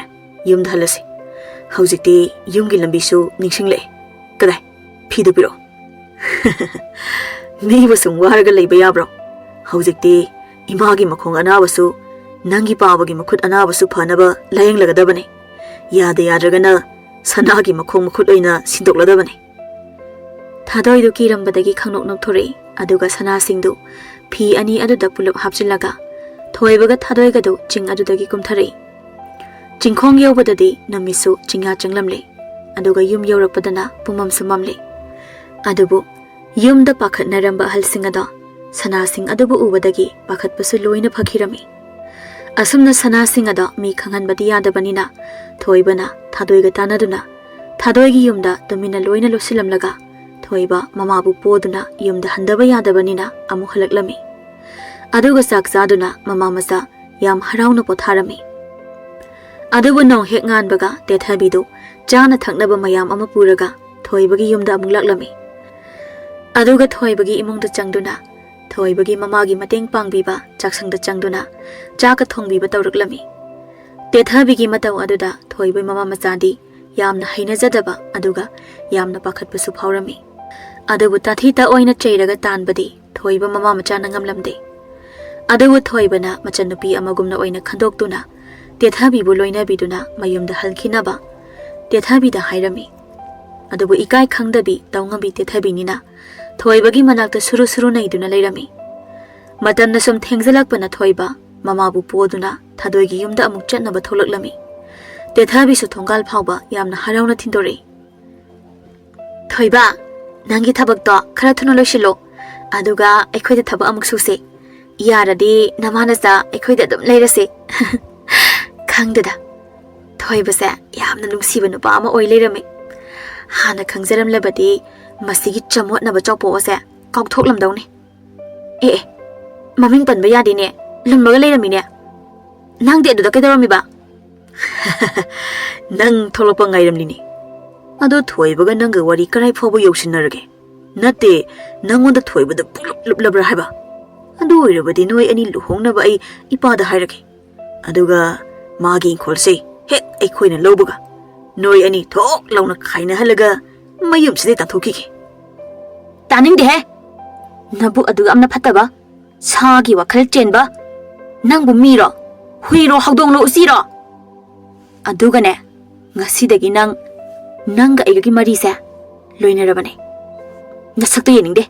ꯌꯨꯝꯗ ꯍꯜꯂꯁꯤ꯫ ꯍꯧꯖꯤꯛꯇꯤ ꯌꯨꯝꯒꯤ ꯂꯝꯕꯤꯁꯨ ꯅꯤꯡꯁꯤꯡꯂꯛꯑꯦ꯫ ꯀꯗꯥꯏ? ꯐꯤꯗꯨ ꯄꯤꯔꯛꯑꯣ꯫" "ꯃꯤꯕꯨ ꯁꯨꯝ ꯋꯥꯔꯒ ꯂꯩꯕ ꯌꯥꯕ꯭ꯔꯣ? ꯍꯧꯖꯤꯛꯇꯤ ꯏꯃꯥꯒꯤ ꯃꯈꯣꯡ ꯑꯅꯥꯕꯁꯨ, ꯅꯪꯒꯤ ꯄꯥꯕꯒꯤ ꯃꯈꯨꯠ ꯑꯅꯥꯕꯁꯨ ꯐꯅꯕ ꯂꯥꯌꯦꯡꯂꯒꯗꯕꯅꯤ꯫ ꯌꯥꯗ ꯌꯥꯗ꯭ꯔꯒꯅ ꯁꯅꯥꯒꯤ ꯃꯈꯣꯡ ꯃꯈꯨꯠ ꯑꯣꯏꯅ ꯁꯤꯟꯗꯣꯛꯂꯗꯕꯅꯤ꯫" ꯊꯥꯗꯣꯏꯗꯨ ꯀꯤꯔꯝꯕꯗꯒꯤ ꯈꯪꯅꯣꯛ ꯅꯣꯛꯊꯣꯔꯛꯏ, ꯑꯗꯨꯒ ꯁꯅꯥꯁꯤꯡꯗꯨ ꯐꯤ ꯑꯅꯤ ꯑꯗꯨꯗ ꯄꯨꯂꯞ ꯍꯥꯞꯆꯤꯜꯂꯒ ꯊꯣꯏꯕꯒ ꯊꯥꯗꯣꯏꯒꯗꯨ ꯆꯤꯡ ꯑꯗꯨꯗꯒꯤ ꯀꯨꯝꯊꯔꯛꯏ꯫ ꯆꯤꯡꯈꯣꯡ ꯌꯧꯕꯗꯗꯤ ꯅꯨꯃꯤꯠꯁꯨ ꯆꯤꯡꯌꯥ ꯆꯪꯂꯝꯂꯦ, ꯑꯗꯨꯒ ꯌꯨꯝ ꯌꯧꯔꯛꯄꯗꯅ ꯄꯨꯝꯃꯝꯁꯨ ꯃꯝꯂꯦ꯫ ꯑꯗꯨꯕꯨ ꯌꯨꯝꯗ ꯄꯥꯈꯠꯅꯔꯝꯕ ꯑꯍꯜꯁꯤꯡ ꯑꯗꯣ ꯁꯅꯥꯁꯤꯡ ꯑꯗꯨꯕꯨ ꯎꯕꯗꯒꯤ ꯄꯥꯈꯠꯄꯁꯨ ꯂꯣꯏꯅ ꯐꯈꯤꯔꯝꯃꯤ꯫ ꯑꯁꯨꯝꯅ ꯁꯅꯥꯁꯤꯡ ꯑꯗꯣ ꯃꯤ ꯈꯪꯍꯟꯕꯗꯤ ꯌꯥꯗꯕꯅꯤꯅ ꯊꯣꯏꯕꯅ ꯊꯥꯗꯣꯏꯒ ꯇꯥꯟꯅꯗꯨꯅ ꯊꯥꯗꯣꯏꯒꯤ ꯌꯨꯝꯗ ꯇꯨꯃꯤꯟꯅ ꯂꯣꯏꯅ ꯂꯣꯠꯁꯤꯜꯂꯝꯂꯒ ꯊꯣꯏꯕ ꯃꯃꯥꯕꯨ ꯄꯣꯗꯨꯅ ꯌꯨꯝꯗ ꯍꯟꯗꯕ ꯌꯥꯗꯕꯅꯤꯅ ꯑꯃꯨꯛ ꯍꯜꯂꯛꯂꯝꯃꯤ꯫ ꯑꯗꯨꯒ ꯆꯥꯛ ꯆꯥꯗꯨꯅ ꯃꯃꯥ ꯃꯆꯥ ꯌꯥꯝ ꯍꯔꯥꯎꯅ ꯄꯣꯊꯥꯔꯝꯃꯤ꯫ ꯑꯗꯨꯕꯨ ꯅꯣꯡ ꯍꯦꯛ ꯉꯥꯟꯕꯒ ꯇꯦꯊꯕꯤꯗꯨ ꯆꯥꯅ ꯊꯛꯅꯕ ꯃꯌꯥꯝ ꯑꯃ ꯄꯨꯔꯒ ꯊꯣꯏꯕꯒꯤ ꯌꯨꯝꯗ ꯑꯃꯨꯛ ꯂꯥꯛꯂꯝꯃꯤ꯫ ꯑꯗꯨꯒ ꯊꯣꯏꯕꯒꯤ ꯏꯃꯨꯡꯗ ꯆꯪꯗꯨꯅ ꯊꯣꯏꯕꯒꯤ ꯃꯃꯥꯒꯤ ꯃꯇꯦꯡ ꯄꯥꯡꯕꯤꯕ ꯆꯥꯛꯁꯪꯗ ꯆꯪꯗꯨꯅ ꯆꯥꯛꯀ ꯊꯣꯡꯕꯤꯕ ꯇꯧꯔꯛꯂꯝꯃꯤ꯫ ꯇꯦꯊꯕꯤꯒꯤ ꯃꯇꯧ ꯑꯗꯨꯗ ꯊꯣꯏꯕꯒꯤ ꯃꯃꯥ ꯃꯆꯥꯗꯤ ꯌꯥꯝꯅ ꯍꯩꯅꯖꯗꯕ ꯑꯗꯨꯒ ꯌꯥꯝꯅ ꯄꯥꯈꯠꯄꯁꯨ ꯐꯥꯎꯔꯝꯃꯤ꯫ ꯑꯗꯨꯕꯨ ꯇꯥꯊꯤ ꯇꯥꯑꯣꯏꯅ ꯆꯩꯔꯒ ꯇꯥꯟꯕꯗꯤ ꯊꯣꯏꯕ ꯃꯃꯥ ꯃꯆꯥꯅ ꯉꯝꯂꯝꯗꯦ꯫ ꯑꯗꯨꯕꯨ ꯊꯣꯏꯕꯅ ꯃꯆꯟꯅꯨꯄꯤ ꯑꯃꯒꯨꯝꯅ ꯑꯣꯏꯅ ꯈꯟꯗꯣꯛꯇꯨꯅ ꯇꯦꯊꯕꯤꯕꯨ ꯂꯣꯏꯅꯕꯤꯗꯨꯅ ꯃꯌꯨꯝꯗ ꯍꯜꯈꯤꯅꯕ ꯇꯦꯊꯕꯤꯗ ꯍꯥꯏꯔꯝꯃꯤ꯫ ꯑꯗꯨꯕꯨ ꯏꯀꯥꯏ ꯈꯪꯗꯕꯤ ꯇꯧꯉꯝꯕꯤ ꯇꯦꯊꯕꯤꯅꯤꯅ ꯊꯣꯏꯕꯒꯤ ꯃꯅꯥꯛꯇ ꯁꯨꯔꯨ ꯁꯨꯔꯨ ꯅꯩꯗꯨꯅ ꯂꯩꯔꯝꯃꯤ꯫ ꯃꯇꯝꯅ ꯁꯨꯝ ꯊꯦꯡꯖꯤꯜꯂꯛꯄꯅ ꯊꯣꯏꯕ ꯃꯃꯥꯕꯨ ꯄꯣꯗꯨꯅ ꯊꯥꯗꯣꯏꯒꯤ ꯌꯨꯝꯗ ꯑꯃꯨꯛ ꯆꯠꯅꯕ ꯊꯣꯛꯂꯛꯂꯝꯃꯤ꯫ ꯇꯦꯊꯕꯤꯁꯨ ꯊꯣꯡꯒꯥꯜ ꯐꯥꯎꯕ ꯌꯥꯝꯅ ꯍꯔꯥꯎꯅ ꯊꯤꯟꯗꯣꯔꯛꯏ꯫ "ꯊꯣꯏꯕ, ꯅꯪꯒꯤ ꯊꯕꯛꯇꯣ ꯈꯔ ꯊꯨꯅ ꯂꯣꯏꯁꯤꯜꯂꯣ, ꯑꯗꯨꯒ ꯑꯩꯈꯣꯏꯗ ꯊꯕꯛ ꯑꯃꯨꯛ ꯁꯨꯁꯦ꯫ ꯌꯥꯔꯗꯤ ꯅꯃꯥꯅꯆꯥ ꯑꯩꯈꯣꯏꯗ ꯑꯗꯨꯝ ꯂꯩꯔꯁꯦ꯫" ꯈꯪꯗꯦꯗ, ꯊꯣꯏꯕꯁꯦ ꯌꯥꯝꯅ ꯅꯨꯡꯁꯤꯕ ꯅꯨꯄꯥ ꯑꯃ ꯑꯣꯏ ꯂꯩꯔꯝꯃꯤ꯫ ꯍꯥꯟꯅ ꯈꯪꯖꯔꯝꯂꯕꯗꯤ ꯃꯁꯤꯒꯤ ꯆꯃꯣꯠꯅꯕ ꯆꯥꯎꯄꯣꯛ ꯑꯁꯦ ꯀꯥꯎꯊꯣꯛꯂꯝꯗꯧꯅꯤ꯫ ꯑꯦ ꯑꯦ, ꯃꯃꯤꯡ ꯄꯟꯕ ꯌꯥꯗꯦꯅꯦ, ꯂꯨꯝꯃꯒ ꯂꯩꯔꯝꯃꯤꯅꯦ꯫ ꯅꯪꯗꯤ ꯑꯗꯨꯗ ꯀꯩꯗꯧꯔꯝꯃꯤꯕ? "ꯅꯪ ꯊꯣꯛꯂꯛꯄ ꯉꯥꯏꯔꯝꯂꯤꯅꯦ꯫ ꯑꯗꯣ ꯊꯣꯏꯕꯒ ꯅꯪꯒ ꯋꯥꯔꯤ ꯀꯗꯥꯏ ꯐꯥꯎꯕ ꯌꯧꯁꯤꯟꯅꯔꯒꯦ? ꯅꯠꯇꯦ, ꯅꯪꯉꯣꯟꯗ ꯊꯣꯏꯕꯗ ꯄꯨꯂꯨꯞ ꯂꯨꯞꯂꯕ꯭ꯔꯥ ꯍꯥꯏꯕ? ꯑꯗꯨ ꯑꯣꯏꯔꯕꯗꯤ ꯅꯣꯏ ꯑꯅꯤ ꯂꯨꯍꯣꯡꯅꯕ ꯑꯩ ꯏꯄꯥꯗ ꯍꯥꯏꯔꯒꯦ꯫ ꯑꯗꯨꯒ ꯃꯥꯒꯤ ꯏꯪꯈꯣꯜꯁꯦ ꯍꯦꯛ ꯑꯩꯈꯣꯏꯅ ꯂꯧꯕꯒ ꯅꯣꯏ ꯑꯅꯤ ꯊꯣꯛ ꯂꯥꯎꯅ ꯈꯥꯏꯅꯍꯜꯂꯒ ꯃꯌꯨꯝꯁꯤꯗꯩ ꯇꯥꯟꯊꯣꯛꯈꯤꯒꯦ꯫" "ꯇꯥꯅꯤꯡꯗꯦꯍꯦ! ꯅꯕꯨꯛ ꯑꯗꯨ ꯌꯥꯝꯅ ꯐꯠꯇꯕ, ꯁꯥꯒꯤ ꯋꯥꯈꯜ ꯆꯦꯟꯕ꯫ ꯅꯪꯕꯨ ꯃꯤꯔꯣ? ꯍꯨꯏꯔꯣ? ꯍꯧꯗꯣꯡꯂꯣ? ꯎꯆꯤꯔꯣ? ꯑꯗꯨꯒꯅꯦ, ꯉꯁꯤꯗꯒꯤ ꯅꯪ, ꯅꯪꯒ ꯑꯩꯒꯒꯤ ꯃꯔꯤꯁꯦ ꯂꯣꯏꯅꯔꯕꯅꯦ꯫ ꯅꯁꯛꯇꯣ ꯌꯦꯡꯅꯤꯡꯗꯦ꯫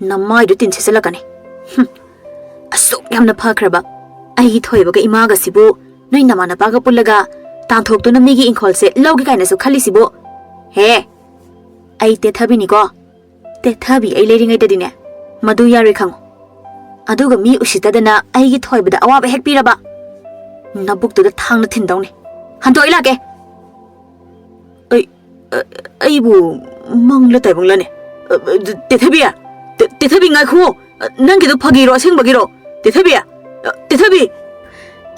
ꯅꯃꯥꯏꯗꯨ ꯇꯤꯟ ꯁꯤꯠꯆꯜꯂꯛꯀꯅꯤ꯫ ꯍꯨꯝ꯫ ꯑꯁꯨꯛ ꯌꯥꯝꯅ ꯐꯈ꯭ꯔꯕ ꯑꯩꯒꯤ ꯊꯣꯏꯕꯒ ꯏꯃꯥꯒꯁꯤꯕꯨ ꯅꯣꯏ ꯅꯃꯥꯟꯅꯄꯥꯒ ꯄꯨꯜꯂꯒ ꯇꯥꯟꯊꯣꯛꯇꯨꯅ ꯃꯤꯒꯤ ꯏꯪꯈꯣꯜꯁꯦ ꯂꯧꯒꯦ ꯀꯥꯏꯅꯁꯨ ꯈꯜꯂꯤꯁꯤꯕꯨ? ꯍꯦ, ꯑꯩ ꯇꯦꯊꯕꯤꯅꯤꯀꯣ꯫ ꯇꯦꯊꯕꯤ ꯑꯩ ꯂꯩꯔꯤꯉꯩꯗꯗꯤꯅꯦ, ꯃꯗꯨ ꯌꯥꯔꯣꯏ ꯈꯪꯉꯨ꯫ ꯑꯗꯨꯒ ꯃꯤ ꯎꯁꯤꯠꯇꯗꯅ ꯑꯩꯒꯤ ꯊꯣꯏꯕꯗ ꯑꯋꯥꯕ ꯍꯦꯛ ꯄꯤꯔꯕ, ꯅꯕꯨꯛꯇꯨꯗ ꯊꯥꯡꯅ ꯊꯤꯟꯗꯧꯅꯤ꯫ ꯍꯟꯗꯣꯛ ꯑꯩ ꯂꯥꯛꯀꯦ꯫ ꯑꯩ, ꯑ-, ꯑꯩꯕꯨ ꯃꯪꯂ ꯇꯥꯏꯕꯪꯂꯅꯦ? ꯑ, ꯑ, ꯇꯦꯊꯕꯤ? ꯇꯦ-, ꯇꯦꯊꯕꯤ, ꯉꯥꯏꯈꯨꯑꯣ꯫ ꯅꯪꯒꯤꯗꯣ ꯐꯥꯒꯤꯔꯣ, ꯑꯁꯦꯡꯕꯒꯤꯔꯣ? ꯇꯦꯊꯕꯤ? ꯑ, ꯇꯦꯊꯕꯤ!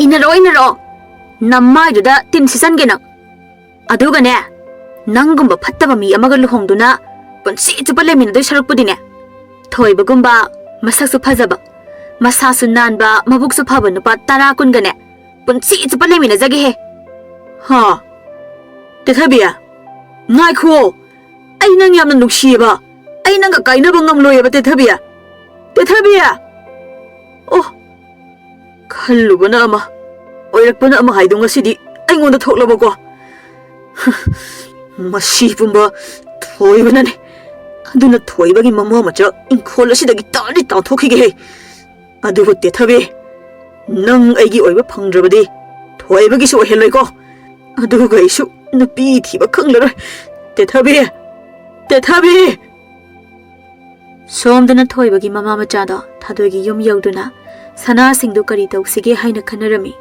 ꯏꯟꯅꯔꯛꯑꯣ, ꯏꯟꯅꯔꯛꯑꯣ꯫ ꯅꯃꯥꯏꯗꯨꯗ ꯇꯤꯟ ꯁꯤꯠꯆꯟꯒꯦ ꯅꯪ꯫ ꯑꯗꯨꯒꯅꯦ, ꯅꯪꯒꯨꯝꯕ ꯐꯠꯇꯕ ꯃꯤ ꯑꯃꯒ ꯂꯨꯍꯣꯡꯗꯨꯅ ꯄꯨꯟꯁꯤ ꯆꯨꯞꯄ ꯂꯩꯃꯤꯟꯅꯗꯣꯏ ꯁꯔꯨꯛꯄꯨꯗꯤꯅꯦ, ꯊꯣꯏꯕꯒꯨꯝꯕ ꯃꯁꯛꯁꯨ ꯐꯖꯕ, ꯃꯁꯥꯁꯨ ꯅꯥꯟꯕ, ꯃꯕꯨꯛꯁꯨ ꯐꯕ ꯅꯨꯄꯥ ꯇꯔꯥ ꯀꯨꯟꯒꯅꯦ ꯄꯨꯟꯁꯤ ꯆꯨꯞꯄ ꯂꯩꯃꯤꯟꯅꯖꯒꯦꯍꯦ꯫ ꯍꯥ? ꯇꯦꯊꯕꯤ, ꯉꯥꯏꯈꯨꯑꯣ꯫ ꯑꯩ ꯅꯪ ꯌꯥꯝꯅ ꯅꯨꯡꯁꯤꯌꯦꯕ꯫ ꯑꯩ ꯅꯪꯒ ꯀꯥꯏꯅꯕ ꯉꯝꯂꯣꯏꯌꯦꯕ, ꯇꯦꯊꯕꯤ꯫ ꯇꯦꯊꯕꯤ! ꯑꯣ, ꯈꯜꯂꯨꯕꯅ ꯑꯃ, ꯑꯣꯏꯔꯛꯄꯅ ꯑꯃ ꯍꯥꯏꯗꯣ ꯉꯁꯤꯗꯤ ꯑꯩꯉꯣꯟꯗ ꯊꯣꯛꯂꯕꯀꯣ꯫ ꯃꯁꯤ ꯄꯨꯝꯕ ꯊꯣꯏꯕꯅꯅꯦ꯫ ꯑꯗꯨꯅ ꯊꯣꯏꯕꯒꯤ ꯃꯃꯥ ꯃꯆꯥ ꯏꯪꯈꯣꯜ ꯑꯁꯤꯗꯒꯤ ꯇꯥꯗꯤ ꯇꯥꯟꯊꯣꯛꯈꯤꯒꯦꯍꯦ꯫ ꯑꯗꯨꯕꯨ ꯇꯦꯊꯕꯤ, ꯅꯪ ꯑꯩꯒꯤ ꯑꯣꯏꯕ ꯐꯪꯗ꯭ꯔꯕꯗꯤ ꯊꯣꯏꯕꯒꯤꯁꯨ ꯑꯣꯏꯍꯜꯂꯣꯏꯀꯣ꯫ ꯑꯗꯨꯒ ꯑꯩꯁꯨ ꯅꯨꯄꯤ ꯊꯤꯕ ꯈꯪꯂꯔꯣꯏ꯫ ꯇꯦꯊꯕꯤ! ꯇꯦꯊꯕꯤ! ꯁꯣꯝꯗꯅ ꯊꯣꯏꯕꯒꯤ ꯃꯃꯥ ꯃꯆꯥꯗꯣ ꯊꯥꯗꯣꯏꯒꯤ ꯌꯨꯝ ꯌꯧꯗꯨꯅ ꯁꯅꯥꯁꯤꯡꯗꯨ ꯀꯔꯤ ꯇꯧꯁꯤꯒꯦ ꯍꯥꯏꯅ ꯈꯟꯅꯔꯝꯃꯤ꯫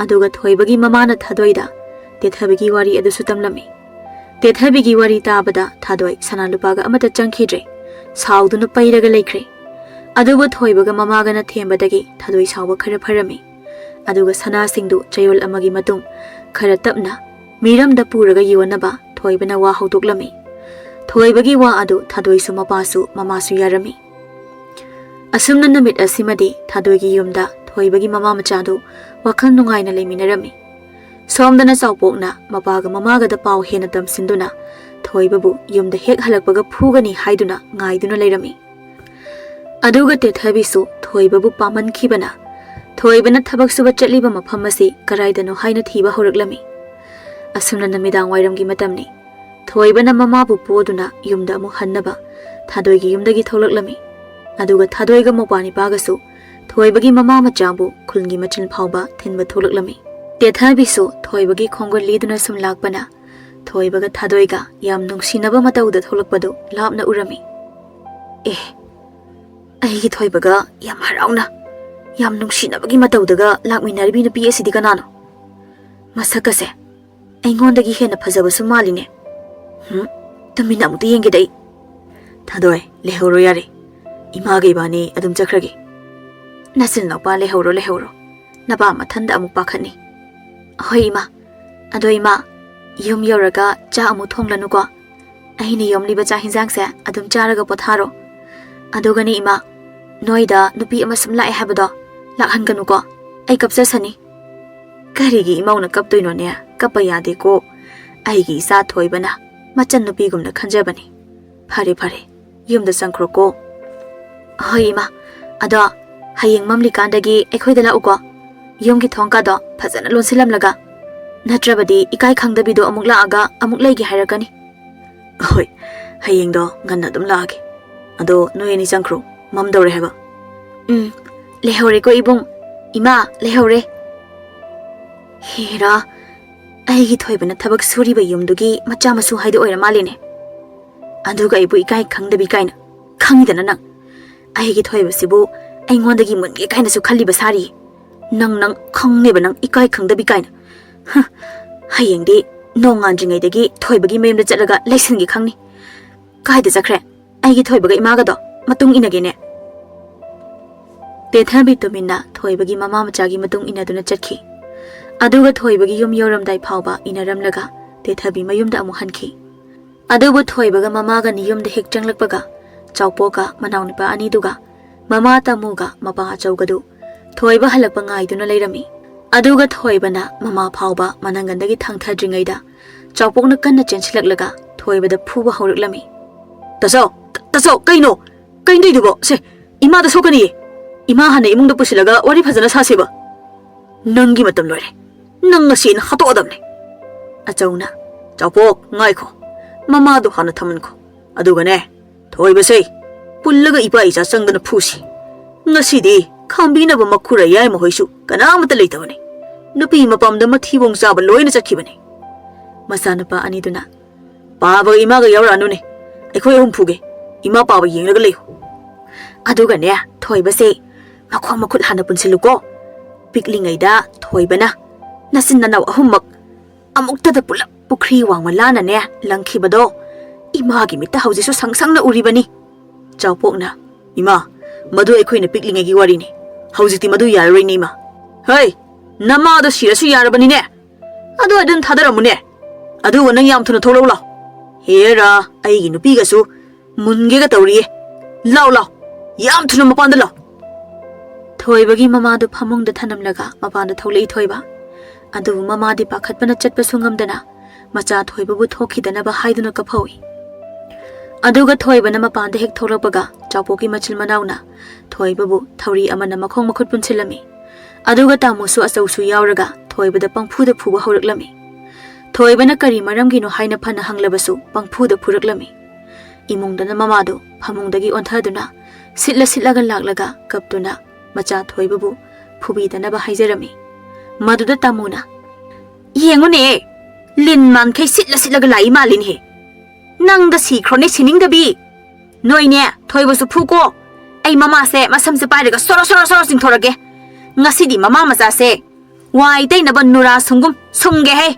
ꯑꯗꯨꯒ ꯊꯣꯏꯕꯒꯤ ꯃꯃꯥꯅ ꯊꯥꯗꯣꯏꯗ ꯇꯦꯊꯕꯤꯒꯤ ꯋꯥꯔꯤ ꯑꯗꯨꯁꯨ ꯇꯝꯂꯝꯃꯤ꯫ ꯇꯦꯊꯕꯤꯒꯤ ꯋꯥꯔꯤ ꯇꯥꯕꯗ ꯊꯥꯗꯣꯏ ꯁꯅꯥ ꯂꯨꯄꯥꯒ ꯑꯃꯠꯇ ꯆꯪꯈꯤꯗ꯭ꯔꯦ꯫ ꯁꯥꯎꯗꯨꯅ ꯄꯩꯔꯒ ꯂꯩꯈ꯭ꯔꯦ꯫ ꯑꯗꯨꯕꯨ ꯊꯣꯏꯕꯒ ꯃꯃꯥꯒꯅ ꯊꯦꯝꯕꯗꯒꯤ ꯊꯥꯗꯣꯏ ꯁꯥꯎꯕ ꯈꯔ ꯐꯔꯝꯃꯤ꯫ ꯑꯗꯨꯒ ꯁꯅꯥꯁꯤꯡꯗꯨ ꯆꯌꯣꯜ ꯑꯃꯒꯤ ꯃꯇꯨꯡ ꯈꯔ ꯇꯞꯅ ꯃꯤꯔꯝꯗ ꯄꯨꯔꯒ ꯌꯣꯟꯅꯕ ꯊꯣꯏꯕꯅ ꯋꯥ ꯍꯧꯗꯣꯛꯂꯝꯃꯤ꯫ ꯊꯣꯏꯕꯒꯤ ꯋꯥ ꯑꯗꯨ ꯊꯥꯗꯣꯏꯁꯨ ꯃꯄꯥꯁꯨ ꯃꯃꯥꯁꯨ ꯌꯥꯔꯝꯃꯤ꯫ ꯑꯁꯨꯝꯅ ꯅꯨꯃꯤꯠ ꯑꯁꯤꯃꯗꯤ ꯊꯥꯗꯣꯏꯒꯤ ꯌꯨꯝꯗ ꯊꯣꯏꯕꯒꯤ ꯃꯃꯥ ꯃꯆꯥꯗꯨ ꯋꯥꯈꯜ ꯅꯨꯡꯉꯥꯏꯅ ꯂꯩꯃꯤꯟꯅꯔꯝꯃꯤ꯫ ꯁꯣꯝꯗꯅ ꯆꯥꯎꯄꯣꯛꯅ ꯃꯄꯥꯒ ꯃꯃꯥꯒꯗ ꯄꯥꯎ ꯍꯦꯟꯅ ꯇꯝꯁꯤꯟꯗꯨꯅ ꯊꯣꯏꯕꯕꯨ ꯌꯨꯝꯗ ꯍꯦꯛ ꯍꯜꯂꯛꯄꯒ ꯐꯨꯒꯅꯤ ꯍꯥꯏꯗꯨꯅ ꯉꯥꯏꯗꯨꯅ ꯂꯩꯔꯝꯃꯤ꯫ ꯑꯗꯨꯒ ꯇꯦꯊꯕꯤꯁꯨ ꯊꯣꯏꯕꯕꯨ ꯄꯥꯝꯃꯟꯈꯤꯕꯅ ꯊꯣꯏꯕꯅ ꯊꯕꯛ ꯁꯨꯕ ꯆꯠꯂꯤꯕ ꯃꯐꯝ ꯑꯁꯤ ꯀꯔꯥꯏꯗꯅꯣ ꯍꯥꯏꯅ ꯊꯤꯕ ꯍꯧꯔꯛꯂꯝꯃꯤ꯫ ꯑꯁꯨꯝꯅ ꯅꯨꯃꯤꯗꯥꯡ ꯋꯥꯏꯔꯝꯒꯤ ꯃꯇꯝꯅꯤ꯫ ꯊꯣꯏꯕꯅ ꯃꯃꯥꯕꯨ ꯄꯣꯗꯨꯅ ꯌꯨꯝꯗ ꯑꯃꯨꯛ ꯍꯟꯅꯕ ꯊꯥꯗꯣꯏꯒꯤ ꯌꯨꯝꯗꯒꯤ ꯊꯣꯛꯂꯛꯂꯝꯃꯤ꯫ ꯑꯗꯨꯒ ꯊꯥꯗꯣꯏꯒ ꯃꯧꯄ꯭ꯋꯥꯅꯤꯄꯥꯒꯁꯨ ꯊꯣꯏꯕꯒꯤ ꯃꯃꯥ ꯃꯆꯥꯕꯨ ꯈꯨꯜꯒꯤ ꯃꯆꯤꯟ ꯐꯥꯎꯕ ꯊꯤꯟꯕ ꯊꯣꯛꯂꯛꯂꯝꯃꯤ꯫ ꯇꯦꯊꯕꯤꯁꯨ ꯊꯣꯏꯕꯒꯤ ꯈꯣꯡꯒꯨꯜ ꯂꯤꯗꯨꯅ ꯁꯨꯝ ꯂꯥꯛꯄꯅ ꯊꯣꯏꯕꯒ ꯊꯥꯗꯣꯏꯒ ꯌꯥꯝ ꯅꯨꯡꯁꯤꯅꯕ ꯃꯇꯧꯗ ꯊꯣꯛꯂꯛꯄꯗꯨ ꯂꯥꯞꯅ ꯎꯔꯝꯃꯤ꯫ ꯑꯦ, ꯑꯩꯒꯤ ꯊꯣꯏꯕꯒ ꯌꯥꯝ ꯍꯔꯥꯎꯅ, ꯌꯥꯝ ꯅꯨꯡꯁꯤꯅꯕꯒꯤ ꯃꯇꯧꯗꯒ ꯂꯥꯛꯃꯤꯟꯅꯔꯤꯕꯤ ꯅꯨꯄꯤ ꯑꯁꯤꯗꯤ ꯀꯅꯥꯅꯣ? ꯃꯁꯛꯀꯁꯦ ꯑꯩꯉꯣꯟꯗꯒꯤ ꯍꯦꯟꯅ ꯐꯖꯕꯁꯨ ꯃꯥꯜꯂꯤꯅꯦ꯫ ꯍꯨꯝ, ꯇꯨꯃꯤꯟꯅ ꯑꯃꯨꯛꯇ ꯌꯦꯡꯒꯦꯗ ꯑꯩ꯫ ꯊꯥꯗꯣꯏ, ꯂꯩꯍꯧꯔꯣ ꯌꯥꯔꯦ꯫ ꯏꯃꯥꯒ ꯏꯕꯥꯅꯤ ꯑꯗꯨꯝ ꯆꯠꯈ꯭ꯔꯒꯦ꯫ ꯅꯆꯤꯟ ꯅꯅꯥꯎꯄꯥ ꯂꯩꯍꯧꯔꯣ, ꯂꯩꯍꯧꯔꯣ꯫ ꯅꯄꯥ ꯃꯊꯟꯗ ꯑꯃꯨꯛ ꯄꯥꯈꯠꯅꯤ꯫ ꯍꯣꯏ ꯏꯃꯥ꯫ ꯑꯗꯣ ꯏꯃꯥ, ꯌꯨꯝ ꯌꯧꯔꯒ ꯆꯥꯛ ꯑꯃꯨꯛ ꯊꯣꯡꯂꯅꯨꯀꯣ꯫ ꯑꯩꯅ ꯌꯣꯝꯂꯤꯕ ꯆꯥꯛ ꯍꯤꯟꯖꯥꯡꯁꯦ ꯑꯗꯨꯝ ꯆꯥꯔꯒ ꯄꯣꯊꯥꯔꯣ꯫ ꯑꯗꯨꯒꯅꯦ ꯏꯃꯥ, ꯅꯣꯏꯗ ꯅꯨꯄꯤ ꯑꯃ ꯁꯨꯝ ꯂꯥꯛꯑꯦ ꯍꯥꯏꯕꯗꯣ ꯂꯥꯛꯍꯟꯒꯅꯨꯀꯣ꯫ ꯑꯩ ꯀꯞꯆꯁꯅꯤ꯫ ꯀꯔꯤꯒꯤ ꯏꯃꯧꯅ ꯀꯞꯇꯣꯏꯅꯣꯅꯦ? ꯀꯞꯄ ꯌꯥꯗꯦꯀꯣ꯫ ꯑꯩꯒꯤ ꯏꯆꯥ ꯊꯣꯏꯕꯅ ꯃꯆꯟ ꯅꯨꯄꯤꯒꯨꯝꯅ ꯈꯟꯖꯕꯅꯤ꯫ ꯐꯔꯦ, ꯐꯔꯦ, ꯌꯨꯝꯗ ꯆꯪꯈ꯭ꯔꯣꯀꯣ꯫ ꯍꯣꯏ ꯏꯃꯥ, ꯑꯗꯣ ꯍꯌꯦꯡ ꯃꯝꯂꯤꯀꯥꯟꯗꯒꯤ ꯑꯩꯈꯣꯏꯗ ꯂꯥꯛꯎꯀꯣ꯫ ꯌꯨꯝꯒꯤ ꯊꯣꯡꯀꯥꯗꯣ ꯐꯖꯅ ꯂꯣꯟꯁꯤꯜꯂꯝꯂꯒ, ꯅꯠꯇ꯭ꯔꯕꯗꯤ ꯏꯀꯥꯏ ꯈꯪꯗꯕꯤꯗꯣ ꯑꯃꯨꯛ ꯂꯥꯛꯑꯒ ꯑꯃꯨꯛ ꯂꯩꯒꯦ ꯍꯥꯏꯔꯛꯀꯅꯤ꯫ ꯍꯣꯏ, ꯍꯌꯦꯡꯗꯣ ꯉꯟꯅ ꯑꯗꯨꯝ ꯂꯥꯛꯑꯒꯦ꯫ ꯑꯗꯣ ꯅꯣꯏ ꯑꯅꯤ ꯆꯪꯈ꯭ꯔꯣ, ꯃꯝꯗꯧꯔꯦ ꯍꯥꯏꯕ꯫ ꯎꯝ, ꯂꯩꯍꯧꯔꯦꯀꯣ ꯏꯕꯨꯡ꯫ ꯏꯃꯥ, ꯂꯩꯍꯧꯔꯦ꯫ ꯍꯦꯔꯥ, ꯑꯩꯒꯤ ꯊꯣꯏꯕꯅ ꯊꯕꯛ ꯁꯨꯔꯤꯕ ꯌꯨꯝꯗꯨꯒꯤ ꯃꯆꯥ ꯃꯁꯨ ꯍꯥꯏꯗꯣ ꯑꯣꯏꯔ ꯃꯥꯜꯂꯦꯅꯦ꯫ ꯑꯗꯨꯒ ꯑꯩꯕꯨ ꯏꯀꯥꯏ ꯈꯪꯗꯕꯤ ꯀꯥꯏꯅ꯫ ꯈꯪꯉꯤꯗꯅ ꯅꯪ, ꯑꯩꯒꯤ ꯊꯣꯏꯕꯁꯤꯕꯨ ꯑꯩꯉꯣꯟꯗꯒꯤ ꯃꯨꯟꯒꯦ ꯀꯥꯏꯅꯁꯨ ꯈꯜꯂꯤꯕ ꯁꯥꯔꯤ꯫ ꯅꯪ, ꯅꯪ ꯈꯪꯅꯦꯕ ꯅꯪ ꯏꯀꯥꯏ ꯈꯪꯗꯕꯤ ꯀꯥꯏꯅ꯫ ꯍ, ꯍꯌꯦꯡꯗꯤ ꯅꯣꯡꯉꯥꯟꯗ꯭ꯔꯤꯉꯩꯗꯒꯤ ꯊꯣꯏꯕꯒꯤ ꯃꯌꯨꯝꯗ ꯆꯠꯂꯒ ꯂꯩꯁꯤꯟꯒꯦ ꯈꯪꯅꯤ꯫ ꯀꯥꯏꯗ ꯆꯠꯈ꯭ꯔꯦ ꯑꯩꯒꯤ ꯊꯣꯏꯕꯒ ꯏꯃꯥꯒꯗꯣ? ꯃꯇꯨꯡ ꯏꯟꯅꯒꯦꯅꯦ꯫ ꯇꯦꯊꯕꯤ ꯇꯨꯃꯤꯟꯅ ꯊꯣꯏꯕꯒꯤ ꯃꯃꯥ ꯃꯆꯥꯒꯤ ꯃꯇꯨꯡ ꯏꯟꯅꯗꯨꯅ ꯆꯠꯈꯤ꯫ ꯑꯗꯨꯒ ꯊꯣꯏꯕꯒꯤ ꯌꯨꯝ ꯌꯧꯔꯝꯗꯥꯏ ꯐꯥꯎꯕ ꯏꯟꯅꯔꯝꯂꯒ ꯇꯦꯊꯕꯤ ꯃꯌꯨꯝꯗ ꯑꯃꯨꯛ ꯍꯟꯈꯤ꯫ ꯑꯗꯨꯕꯨ ꯊꯣꯏꯕꯒ ꯃꯃꯥꯒꯅꯤ ꯌꯨꯝꯗ ꯍꯦꯛ ꯆꯪꯂꯛꯄꯒ, ꯆꯥꯎꯄꯣꯛꯀ ꯃꯅꯥꯎꯅꯨꯄꯥ ꯑꯅꯤꯗꯨꯒ ꯃꯃꯥ ꯇꯥꯃꯨꯒ ꯃꯄꯥ ꯑꯆꯧꯒꯗꯨ ꯊꯣꯏꯕ ꯍꯜꯂꯛꯄ ꯉꯥꯏꯗꯨꯅ ꯂꯩꯔꯝꯃꯤ꯫ ꯑꯗꯨꯒ ꯊꯣꯏꯕꯅ ꯃꯃꯥ ꯐꯥꯎꯕ ꯃꯅꯪꯒꯟꯗꯒꯤ ꯊꯥꯡꯊꯗ꯭ꯔꯤꯉꯩꯗ ꯆꯥꯎꯄꯣꯛꯅ ꯀꯟꯅ ꯆꯦꯟꯁꯤꯜꯂꯛꯂꯒ ꯊꯣꯏꯕꯗ ꯐꯨꯕ ꯍꯧꯔꯛꯂꯝꯃꯤ꯫ "ꯇꯥꯆꯧ, ꯇꯥ-, ꯇꯥꯆꯧ, ꯀꯩꯅꯣ? ꯀꯩꯅꯣ ꯇꯧꯏꯗꯨꯕꯣ? ꯁꯦ, ꯏꯃꯥꯗ ꯁꯣꯛꯀꯅꯤꯌꯦ꯫ ꯏꯃꯥ ꯍꯥꯟꯅ ꯏꯃꯨꯡꯗ ꯄꯨꯁꯤꯜꯂꯒ ꯋꯥꯔꯤ ꯐꯖꯅ ꯁꯥꯁꯦꯕ꯫ ꯅꯪꯒꯤ ꯃꯇꯝ ꯂꯣꯏꯔꯦ꯫ ꯅꯪ ꯉꯁꯤ ꯑꯩꯅ ꯍꯥꯠꯇꯣꯛꯑꯗꯕꯅꯦ꯫" ꯑꯆꯧꯅ, "ꯆꯥꯎꯄꯣꯛ, ꯉꯥꯏꯈꯣ꯫ ꯃꯃꯥꯗꯣ ꯍꯥꯟꯅ ꯊꯝꯍꯟꯈꯣ꯫ ꯑꯗꯨꯒꯅꯦ, ꯊꯣꯏꯕꯁꯦ ꯄꯨꯜꯂꯒ ꯏꯄꯥ ꯏꯆꯥ ꯆꯪꯗꯅ ꯐꯨꯁꯤ꯫ ꯉꯁꯤꯗꯤ ꯈꯥꯝꯕꯤꯅꯕ ꯃꯈꯨꯔ ꯌꯥꯏꯃꯍꯣꯏꯁꯨ ꯀꯅꯥꯃꯠꯇ ꯂꯩꯇꯕꯅꯤ꯫ ꯅꯨꯄꯤ ꯃꯄꯥꯝꯗ ꯃꯊꯤꯕꯣꯡ ꯆꯥꯕ ꯂꯣꯏꯅ ꯆꯠꯈꯤꯕꯅꯤ꯫" ꯃꯆꯥꯅꯨꯄꯥ ꯑꯅꯤꯗꯨꯅ, "ꯄꯥꯕꯒ ꯏꯃꯥꯒ ꯌꯥꯎꯔꯛꯑꯅꯨꯅꯦ, ꯑꯩꯈꯣꯏ ꯑꯍꯨꯝ ꯐꯨꯒꯦ꯫ ꯏꯃꯥ ꯄꯥꯕ ꯌꯦꯡꯂꯒ ꯂꯩꯌꯨ꯫ ꯑꯗꯨꯒꯅꯦ, ꯊꯣꯏꯕꯁꯦ ꯃꯈꯣꯡ ꯃꯈꯨꯠ ꯍꯥꯟꯅ ꯄꯨꯟꯁꯤꯜꯂꯨꯀꯣ꯫ ꯄꯤꯛꯂꯤꯉꯩꯗ ꯊꯣꯏꯕꯅ ꯅꯆꯤꯟ ꯅꯅꯥꯎ ꯑꯍꯨꯝꯃꯛ ꯑꯃꯨꯛꯇꯗ ꯄꯨꯂꯞ ꯄꯨꯈ꯭ꯔꯤ ꯋꯥꯡꯃ ꯂꯥꯟꯅꯅꯦ ꯂꯪꯈꯤꯕꯗꯣ ꯏꯃꯥꯒꯤ ꯃꯤꯠꯇ ꯍꯧꯖꯤꯛꯁꯨ ꯁꯪ ꯁꯪꯅ ꯎꯔꯤꯕꯅꯤ꯫ ꯆꯥꯎꯄꯣꯛꯅ, "ꯏꯃꯥ, ꯃꯗꯨ ꯑꯩꯈꯣꯏꯅ ꯄꯤꯛꯂꯤꯉꯩꯒꯤ ꯋꯥꯔꯤꯅꯤ꯫ ꯍꯧꯖꯤꯛꯇꯤ ꯃꯗꯨ ꯌꯥꯔꯔꯣꯏꯅꯦ, ꯏꯃꯥ꯫ ꯍꯩ, ꯅꯃꯥꯗꯣ ꯁꯤꯔꯁꯨ ꯌꯥꯔꯕꯅꯤꯅꯦ꯫ ꯑꯗꯨ ꯑꯗꯨꯝ ꯊꯥꯗꯔꯝꯃꯨꯅꯦ꯫ ꯑꯗꯨꯒ ꯅꯪ ꯌꯥꯝ ꯊꯨꯅ ꯊꯣꯛꯂꯛꯎ ꯂꯥꯎ꯫ ꯍꯦꯔꯥ, ꯑꯩꯒꯤ ꯅꯨꯄꯤꯒꯁꯨ ꯃꯨꯟꯒꯦꯒ ꯇꯧꯔꯤꯌꯦ꯫ ꯂꯥꯎ, ꯂꯥꯎ, ꯌꯥꯝ ꯊꯨꯅ ꯃꯄꯥꯟꯗ ꯂꯥꯎ꯫" ꯊꯣꯏꯕꯒꯤ ꯃꯃꯥꯗꯨ ꯐꯃꯨꯡꯗ ꯊꯅꯝꯂꯒ ꯃꯄꯥꯟꯗ ꯊꯣꯛꯂꯛꯏ ꯊꯣꯏꯕ꯫ ꯑꯗꯨꯕꯨ ꯃꯃꯥꯗꯤ ꯄꯥꯈꯠꯄꯅ ꯆꯠꯄꯁꯨ ꯉꯝꯗꯅ ꯃꯆꯥ ꯊꯣꯏꯕꯕꯨ ꯊꯣꯛꯈꯤꯗꯅꯕ ꯍꯥꯏꯗꯨꯅ ꯀꯞꯍꯧꯏ꯫ ꯑꯗꯨꯒ ꯊꯣꯏꯕꯅ ꯃꯄꯥꯟꯗ ꯍꯦꯛ ꯊꯣꯛꯂꯛꯄꯒ ꯆꯥꯎꯄꯣꯛꯀꯤ ꯃꯆꯤꯟ ꯃꯅꯥꯎꯅ ꯊꯣꯏꯕꯕꯨ ꯊꯧꯔꯤ ꯑꯃꯅ ꯃꯈꯣꯡ ꯃꯈꯨꯠ ꯄꯨꯟꯁꯤꯜꯂꯝꯃꯤ꯫ ꯑꯗꯨꯒ ꯇꯥꯃꯣꯁꯨ ꯑꯆꯧꯁꯨ ꯌꯥꯎꯔꯒ ꯊꯣꯏꯕꯗ ꯄꯪꯐꯨꯗ ꯐꯨꯕ ꯍꯧꯔꯛꯂꯝꯃꯤ꯫ ꯊꯣꯏꯕꯅ ꯀꯔꯤ ꯃꯔꯝꯒꯤꯅꯣ ꯍꯥꯏꯅ ꯐꯅ ꯍꯪꯂꯕꯁꯨ ꯄꯪꯐꯨꯗ ꯐꯨꯔꯛꯂꯝꯃꯤ꯫ ꯏꯃꯨꯡꯗꯅ ꯃꯃꯥꯗꯨ ꯐꯃꯨꯡꯗꯒꯤ ꯑꯣꯟꯊꯗꯨꯅ ꯁꯤꯠꯂ ꯁꯤꯠꯂꯒ ꯂꯥꯛꯂꯒ ꯀꯞꯇꯨꯅ ꯃꯆꯥ ꯊꯣꯏꯕꯕꯨ ꯐꯨꯕꯤꯗꯅꯕ ꯍꯥꯏꯖꯔꯝꯃꯤ꯫ ꯃꯗꯨꯗ ꯇꯥꯃꯣꯅ, "ꯌꯦꯡꯉꯨꯅꯦ, ꯂꯤꯟ ꯃꯥꯟꯈꯩ ꯁꯤꯠꯂ ꯁꯤꯠꯂꯒ ꯂꯥꯛꯏ ꯃꯥꯜꯂꯤꯅꯦꯍꯦ꯫ ꯅꯪꯗ ꯁꯤꯈ꯭ꯔꯣꯅꯦ ꯁꯤꯅꯤꯡꯗꯕꯤ꯫ ꯅꯣꯏꯅꯦ, ꯊꯣꯏꯕꯁꯨ ꯐꯨꯀꯣ꯫ ꯑꯩ ꯃꯃꯥꯁꯦ ꯃꯁꯝꯁꯦ ꯄꯥꯏꯔꯒ ꯁꯣꯔꯣ ꯁꯣꯔꯣ ꯁꯣꯔꯣ ꯆꯤꯡꯊꯣꯔꯒꯦ꯫ ꯉꯁꯤꯗꯤ ꯃꯃꯥ ꯃꯆꯥꯁꯦ ꯋꯥꯏ ꯇꯩꯅꯕ ꯅꯨꯔꯥ ꯁꯨꯡꯒꯨꯝ ꯁꯨꯡꯒꯦ ꯍꯦ꯫"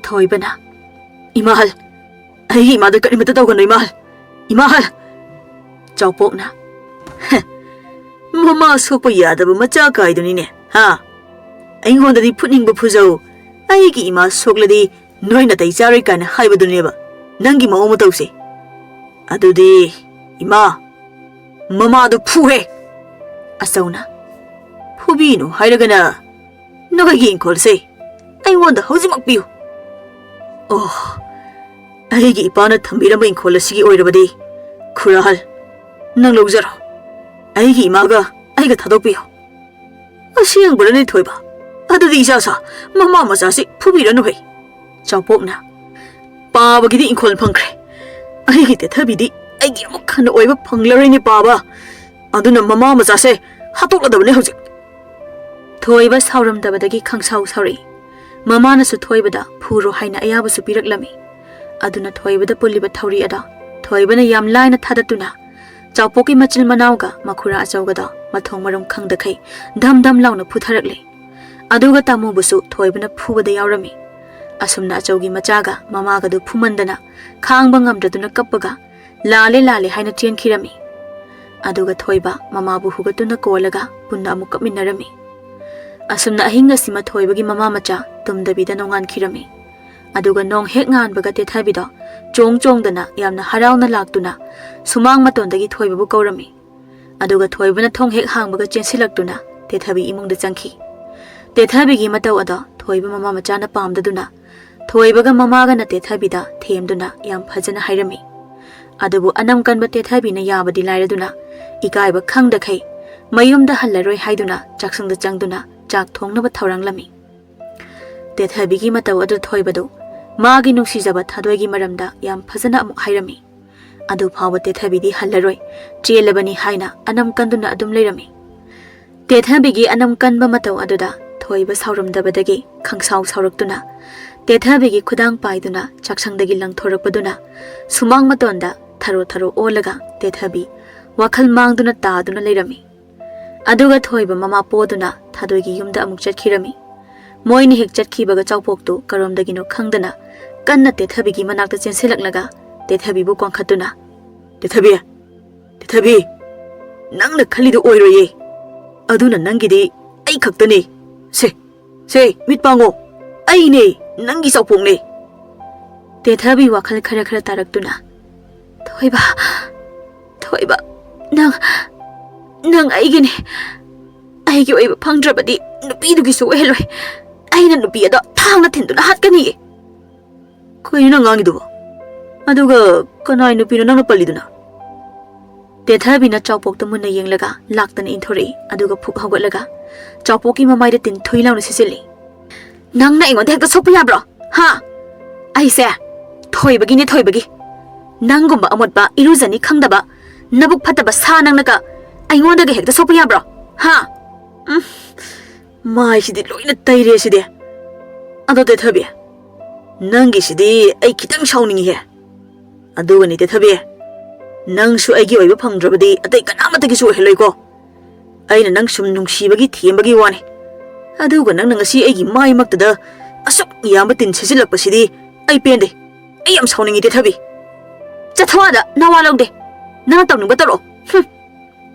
ꯊꯣꯏꯕꯅ, "ꯏꯃꯥꯍꯜ, ꯑꯩꯒꯤ ꯏꯃꯥꯗ ꯀꯔꯤꯃꯠꯇ ꯇꯧꯒꯅꯨ, ꯏꯃꯥꯍꯜ, ꯏꯃꯥꯍꯜ꯫" ꯆꯥꯎꯄꯣꯛꯅ, "ꯍꯦ, ꯃꯃꯥ ꯁꯣꯛꯄ ꯌꯥꯗꯕ ꯃꯆꯥ ꯀꯥꯏꯗꯨꯅꯤꯅꯦ, ꯍꯥ? ꯑꯩꯉꯣꯟꯗꯗꯤ ꯐꯨꯠꯅꯤꯡꯕ ꯐꯨꯖꯧ, ꯑꯩꯒꯤ ꯏꯃꯥ ꯁꯣꯛꯂꯗꯤ ꯅꯣꯏ ꯅꯥꯇꯩ ꯆꯥꯔꯣꯏ ꯀꯥꯏꯅ ꯍꯥꯏꯕꯗꯨꯅꯦꯕ ꯅꯪꯒꯤ ꯃꯑꯣꯡ ꯃꯇꯧꯁꯦ꯫ ꯑꯗꯨꯗꯤ, ꯏꯃꯥ, ꯃꯃꯥꯗꯨ ꯐꯨꯍꯦ꯫" ꯑꯆꯧꯅ, "ꯐꯨꯕꯤꯅꯨ ꯍꯥꯏꯔꯒꯅ ꯅꯈꯣꯏꯒꯤ ꯏꯪꯈꯣꯜꯁꯦ ꯑꯩꯉꯣꯟꯗ ꯍꯧꯖꯤꯛꯃꯛ ꯄꯤꯌꯨ꯫" "ꯑꯣ, ꯑꯩꯒꯤ ꯏꯄꯥꯅ ꯊꯝꯕꯤꯔꯝꯕ ꯏꯪꯈꯣꯜ ꯑꯁꯤꯒꯤ ꯑꯣꯏꯔꯕꯗꯤ, ꯈꯨꯔꯥꯍꯜ, ꯅꯪ ꯂꯧꯖꯔꯣ꯫ ꯑꯩꯒꯤ ꯏꯃꯥꯒ ꯑꯩꯒ ꯊꯥꯗꯣꯛꯄꯤꯌꯨ꯫" "ꯑꯁꯦꯡꯕꯔꯅꯦ ꯊꯣꯏꯕ? ꯑꯗꯨꯗꯤ ꯏꯆꯥ ꯁꯥ, ꯃꯃꯥ ꯃꯆꯥꯁꯤ ꯐꯨꯕꯤꯔꯅꯨ ꯍꯦ꯫" ꯆꯥꯎꯄꯣꯛꯅ, "ꯄꯥꯕꯒꯤꯗꯤ ꯏꯪꯈꯣꯜ ꯐꯪꯈ꯭ꯔꯦ, ꯑꯩꯒꯤ ꯇꯦꯊꯕꯤꯗꯤ ꯑꯩꯒꯤ ꯑꯃꯨꯛ ꯍꯟꯅ ꯑꯣꯏꯕ ꯐꯪꯂꯔꯣꯏꯅꯦ ꯄꯥꯕ꯫ ꯑꯗꯨꯅ ꯃꯃꯥ ꯃꯆꯥꯁꯦ ꯍꯥꯠꯇꯣꯛꯂꯗꯕꯅꯦ ꯍꯧꯖꯤꯛ꯫" ꯊꯣꯏꯕ ꯁꯥꯎꯔꯝꯗꯕꯗꯒꯤ ꯈꯪꯁꯥꯎ ꯁꯥꯎꯔꯛꯏ꯫ ꯃꯃꯥꯅꯁꯨ ꯊꯣꯏꯕꯗ ꯐꯨꯔꯣ ꯍꯥꯏꯅ ꯑꯌꯥꯕꯁꯨ ꯄꯤꯔꯛꯂꯝꯃꯤ꯫ ꯑꯗꯨꯅ ꯊꯣꯏꯕꯗ ꯄꯨꯜꯂꯤꯕ ꯊꯧꯔꯤ ꯑꯗꯣ ꯊꯣꯏꯕꯅ ꯌꯥꯝ ꯂꯥꯏꯅ ꯊꯥꯗꯠꯇꯨꯅ ꯆꯥꯎꯄꯣꯛꯀꯤ ꯃꯆꯤꯜ ꯃꯅꯥꯎꯒ ꯃꯈꯨꯔꯥ ꯑꯆꯧꯒꯗꯣ ꯃꯊꯣꯡ ꯃꯔꯝ ꯈꯪꯗꯈꯩ ꯙꯝ ꯙꯝ ꯂꯥꯎꯅ ꯐꯨꯊꯔꯛꯂꯦ꯫ ꯑꯗꯨꯒ ꯇꯥꯃꯨꯕꯨꯁꯨ ꯊꯣꯏꯕꯅ ꯐꯨꯕꯗ ꯌꯥꯎꯔꯝꯃꯤ꯫ ꯑꯁꯨꯝꯅ ꯑꯆꯧꯒꯤ ꯃꯆꯥꯒ ꯃꯃꯥꯒꯗꯨ ꯐꯨꯃꯟꯗꯅ ꯈꯥꯡꯕ ꯉꯝꯗ꯭ꯔꯗꯨꯅ ꯀꯞꯄꯒ "ꯂꯥꯜꯂꯦ, ꯂꯥꯜꯂꯦ" ꯍꯥꯏꯅ ꯆꯦꯟꯈꯤꯔꯝꯃꯤ꯫ ꯑꯗꯨꯒ ꯊꯣꯏꯕ ꯃꯃꯥꯕꯨ ꯍꯨꯒꯠꯇꯨꯅ ꯀꯣꯜꯂꯒ ꯄꯨꯟꯅ ꯑꯃꯨꯛ ꯀꯞꯃꯤꯟꯅꯔꯝꯃꯤ꯫ ꯑꯁꯨꯝꯅ ꯑꯍꯤꯡ ꯑꯁꯤꯃ ꯊꯣꯏꯕꯒꯤ ꯃꯃꯥ ꯃꯆꯥ ꯇꯨꯝꯗꯕꯤꯗ ꯅꯣꯡꯉꯥꯟꯈꯤꯔꯝꯃꯤ꯫ ꯑꯗꯨꯒ ꯅꯣꯡ ꯍꯦꯛ ꯉꯥꯟꯕꯒ ꯇꯦꯊꯕꯤꯗꯣ ꯆꯣꯡ ꯆꯣꯡꯗꯅ ꯌꯥꯝꯅ ꯍꯔꯥꯎꯅ ꯂꯥꯛꯇꯨꯅ ꯁꯨꯃꯥꯡ ꯃꯇꯣꯟꯗꯒꯤ ꯊꯣꯏꯕꯕꯨ ꯀꯧꯔꯝꯃꯤ꯫ ꯑꯗꯨꯒ ꯊꯣꯏꯕꯅ ꯊꯣꯡ ꯍꯦꯛ ꯍꯥꯡꯕꯒ ꯆꯦꯟꯁꯤꯜꯂꯛꯇꯨꯅ ꯇꯦꯊꯕꯤ ꯏꯃꯨꯡꯗ ꯆꯪꯈꯤ꯫ ꯇꯦꯊꯕꯤꯒꯤ ꯃꯇꯧ ꯑꯗꯣ ꯊꯣꯏꯕ ꯃꯃꯥ ꯃꯆꯥꯅ ꯄꯥꯝꯗꯗꯨꯅ ꯊꯣꯏꯕꯒ ꯃꯃꯥꯒꯅ ꯇꯦꯊꯕꯤꯗ ꯊꯦꯝꯗꯨꯅ ꯌꯥꯝ ꯐꯖꯅ ꯍꯥꯏꯔꯝꯃꯤ꯫ ꯑꯗꯨꯕꯨ ꯑꯅꯝ ꯀꯟꯕ ꯇꯦꯊꯕꯤꯅ ꯌꯥꯕꯗꯤ ꯂꯥꯏꯔꯗꯨꯅ ꯏꯀꯥꯏꯕ ꯈꯪꯗꯈꯩ ꯃꯌꯨꯝꯗ ꯍꯜꯂꯔꯣꯏ ꯍꯥꯏꯗꯨꯅ ꯆꯥꯛꯁꯪꯗ ꯆꯪꯗꯨꯅ ꯆꯥꯛ ꯊꯣꯡꯅꯕ ꯊꯧꯔꯥꯡꯂꯝꯃꯤ꯫ ꯇꯦꯊꯕꯤꯒꯤ ꯃꯇꯧ ꯑꯗꯨ ꯊꯣꯏꯕꯗꯨ ꯃꯥꯒꯤ ꯅꯨꯡꯁꯤꯖꯕ ꯊꯥꯗꯣꯏꯒꯤ ꯃꯔꯝꯗ ꯌꯥꯝ ꯐꯖꯅ ꯑꯃꯨꯛ ꯍꯥꯏꯔꯝꯃꯤ꯫ ꯑꯗꯨ ꯐꯥꯎꯕ ꯇꯦꯊꯕꯤꯗꯤ ꯍꯜꯂꯔꯣꯏ, ꯆꯦꯜꯂꯕꯅꯤ ꯍꯥꯏꯅ ꯑꯅꯝ ꯀꯟꯗꯨꯅ ꯑꯗꯨꯝ ꯂꯩꯔꯝꯃꯤ꯫ ꯇꯦꯊꯕꯤꯒꯤ ꯑꯅꯝ ꯀꯟꯕ ꯃꯇꯧ ꯑꯗꯨꯗ ꯊꯣꯏꯕ ꯁꯥꯎꯔꯝꯗꯕꯗꯒꯤ ꯈꯪꯁꯥꯎ ꯁꯥꯎꯔꯛꯇꯨꯅ ꯇꯦꯊꯕꯤꯒꯤ ꯈꯨꯗꯥꯡ ꯄꯥꯏꯗꯨꯅ ꯆꯥꯛꯁꯪꯗꯒꯤ ꯂꯪꯊꯣꯔꯛꯄꯗꯨꯅ ꯁꯨꯃꯥꯡ ꯃꯇꯣꯟꯗ ꯊꯔꯣ ꯊꯔꯣ ꯑꯣꯜꯂꯒ ꯇꯦꯊꯕꯤ ꯋꯥꯈꯜ ꯃꯥꯡꯗꯨꯅ ꯇꯥꯗꯨꯅ ꯂꯩꯔꯝꯃꯤ꯫ ꯑꯗꯨꯒ ꯊꯣꯏꯕ ꯃꯃꯥ ꯄꯣꯗꯨꯅ ꯊꯥꯗꯣꯏꯒꯤ ꯌꯨꯝꯗ ꯑꯃꯨꯛ ꯆꯠꯈꯤꯔꯝꯃꯤ꯫ ꯃꯣꯏꯅ ꯍꯦꯛ ꯆꯠꯈꯤꯕꯒ ꯆꯥꯎꯄꯣꯛꯇꯨ ꯀꯔꯣꯝꯗꯒꯤꯅꯣ ꯈꯪꯗꯅ ꯀꯟꯅ ꯇꯦꯊꯕꯤꯒꯤ ꯃꯅꯥꯛꯇ ꯆꯦꯟꯁꯤꯜꯂꯛꯂꯒ ꯇꯦꯊꯕꯤꯕꯨ ꯀꯣꯟꯈꯠꯇꯨꯅ, "ꯇꯦꯊꯕꯤ, ꯇꯦꯊꯕꯤ, ꯅꯪꯅ ꯈꯜꯂꯤꯗꯨ ꯑꯣꯏꯔꯣꯏꯌꯦ꯫ ꯑꯗꯨꯅ ꯅꯪꯒꯤꯗꯤ ꯑꯩ ꯈꯛꯇꯅꯦ꯫ ꯁꯦ, ꯁꯦ, ꯃꯤꯠ ꯄꯥꯡꯉꯣ꯫ ꯑꯩꯅꯦ, ꯅꯪꯒꯤ ꯆꯥꯎꯄꯣꯛꯅꯦ꯫" ꯇꯦꯊꯕꯤ ꯋꯥꯈꯜ ꯈꯔ ꯈꯔ ꯇꯥꯔꯛꯇꯨꯅ, "ꯊꯣꯏꯕ, ꯊꯣꯏꯕ, ꯅꯪ, ꯅꯪ ꯑꯩꯒꯤꯅꯦ꯫ ꯑꯩꯒꯤ ꯑꯣꯏꯕ ꯐꯪꯗ꯭ꯔꯕꯗꯤ ꯅꯨꯄꯤꯗꯨꯒꯤꯁꯨ ꯑꯣꯏꯍꯜꯂꯣꯏ꯫ ꯑꯩꯅ ꯅꯨꯄꯤ ꯑꯗꯣ ꯊꯥꯡꯅ ꯊꯤꯟꯗꯨꯅ ꯍꯥꯠꯀꯅꯤꯌꯦ꯫" "ꯀꯩꯅꯣ ꯅꯪ ꯉꯥꯡꯉꯤꯗꯨꯕꯣ? ꯑꯗꯨꯒ ꯀꯅꯥꯏ ꯅꯨꯄꯤꯅꯣ ꯅꯪꯅ ꯄꯜꯂꯤꯗꯨꯅ?" ꯇꯦꯊꯕꯤꯅ ꯆꯥꯎꯄꯣꯛꯇ ꯃꯨꯟꯅ ꯌꯦꯡꯂꯒ ꯂꯥꯛꯇꯅ ꯏꯟꯊꯣꯔꯛꯏ, ꯑꯗꯨꯒ ꯐꯨꯛ ꯍꯧꯒꯠꯂꯒ ꯆꯥꯎꯄꯣꯛꯀꯤ ꯃꯃꯥꯏꯗ ꯇꯤꯟ ꯊꯨꯏ ꯂꯥꯎꯅ ꯁꯤꯆꯤꯜꯂꯤ꯫ "ꯅꯪꯅ ꯑꯩꯉꯣꯟꯗ ꯍꯦꯛꯇ ꯁꯣꯛꯄ ꯌꯥꯕ꯭ꯔꯣ? ꯍꯥ? ꯑꯩꯁꯦ ꯊꯣꯏꯕꯒꯤꯅꯦ, ꯊꯣꯏꯕꯒꯤ꯫ ꯅꯪꯒꯨꯝꯕ ꯑꯃꯣꯠꯄ, ꯏꯔꯨꯖꯅꯤ ꯈꯪꯗꯕ, ꯅꯕꯨꯛ ꯐꯠꯇꯕ ꯁꯥ ꯅꯪꯅꯒ ꯑꯩꯉꯣꯟꯗꯒ ꯍꯦꯛꯇ ꯁꯣꯛꯄ ꯌꯥꯕ꯭ꯔꯣ? ꯍꯥ? ꯎꯝ, ꯃꯥꯏꯁꯤꯗꯤ ꯂꯣꯏꯅ ꯇꯩꯔꯦ ꯁꯤꯗꯤ꯫ ꯑꯗꯣ ꯇꯦꯊꯕꯤ, ꯅꯪꯒꯤꯁꯤꯗꯤ ꯑꯩ ꯈꯤꯇꯪ ꯁꯥꯎꯅꯤꯡꯉꯤꯍꯦ꯫ ꯑꯗꯨꯒꯅꯤ ꯇꯦꯊꯕꯤ, ꯅꯪꯁꯨ ꯑꯩꯒꯤ ꯑꯣꯏꯕ ꯐꯪꯗ꯭ꯔꯕꯗꯤ ꯑꯇꯩ ꯀꯅꯥꯃꯠꯇꯒꯤꯁꯨ ꯑꯣꯏꯍꯜꯂꯣꯏꯀꯣ꯫ ꯑꯩꯅ ꯅꯪ ꯁꯨꯝ ꯅꯨꯡꯁꯤꯕꯒꯤ ꯊꯦꯝꯕꯒꯤ ꯋꯥꯅꯤ꯫ ꯑꯗꯨꯒ ꯅꯪꯅ ꯉꯁꯤ ꯑꯩꯒꯤ ꯃꯥꯏꯃꯛꯇꯗ ꯑꯁꯨꯛ ꯌꯥꯝꯕ ꯇꯤꯟ ꯁꯤꯠꯆꯤꯜꯂꯛꯄꯁꯤꯗꯤ ꯑꯩ ꯄꯦꯟꯗꯦ꯫ ꯑꯩ ꯌꯥꯝ ꯁꯥꯎꯅꯤꯡꯉꯤ ꯇꯦꯊꯕꯤ꯫ ꯆꯠꯊꯣꯛꯑꯗ ꯅꯋꯥ ꯂꯧꯗꯦ꯫ ꯅꯪꯅ ꯇꯧꯅꯤꯡꯕ ꯇꯧꯔꯛꯑꯣ꯫ ꯍꯨꯝ꯫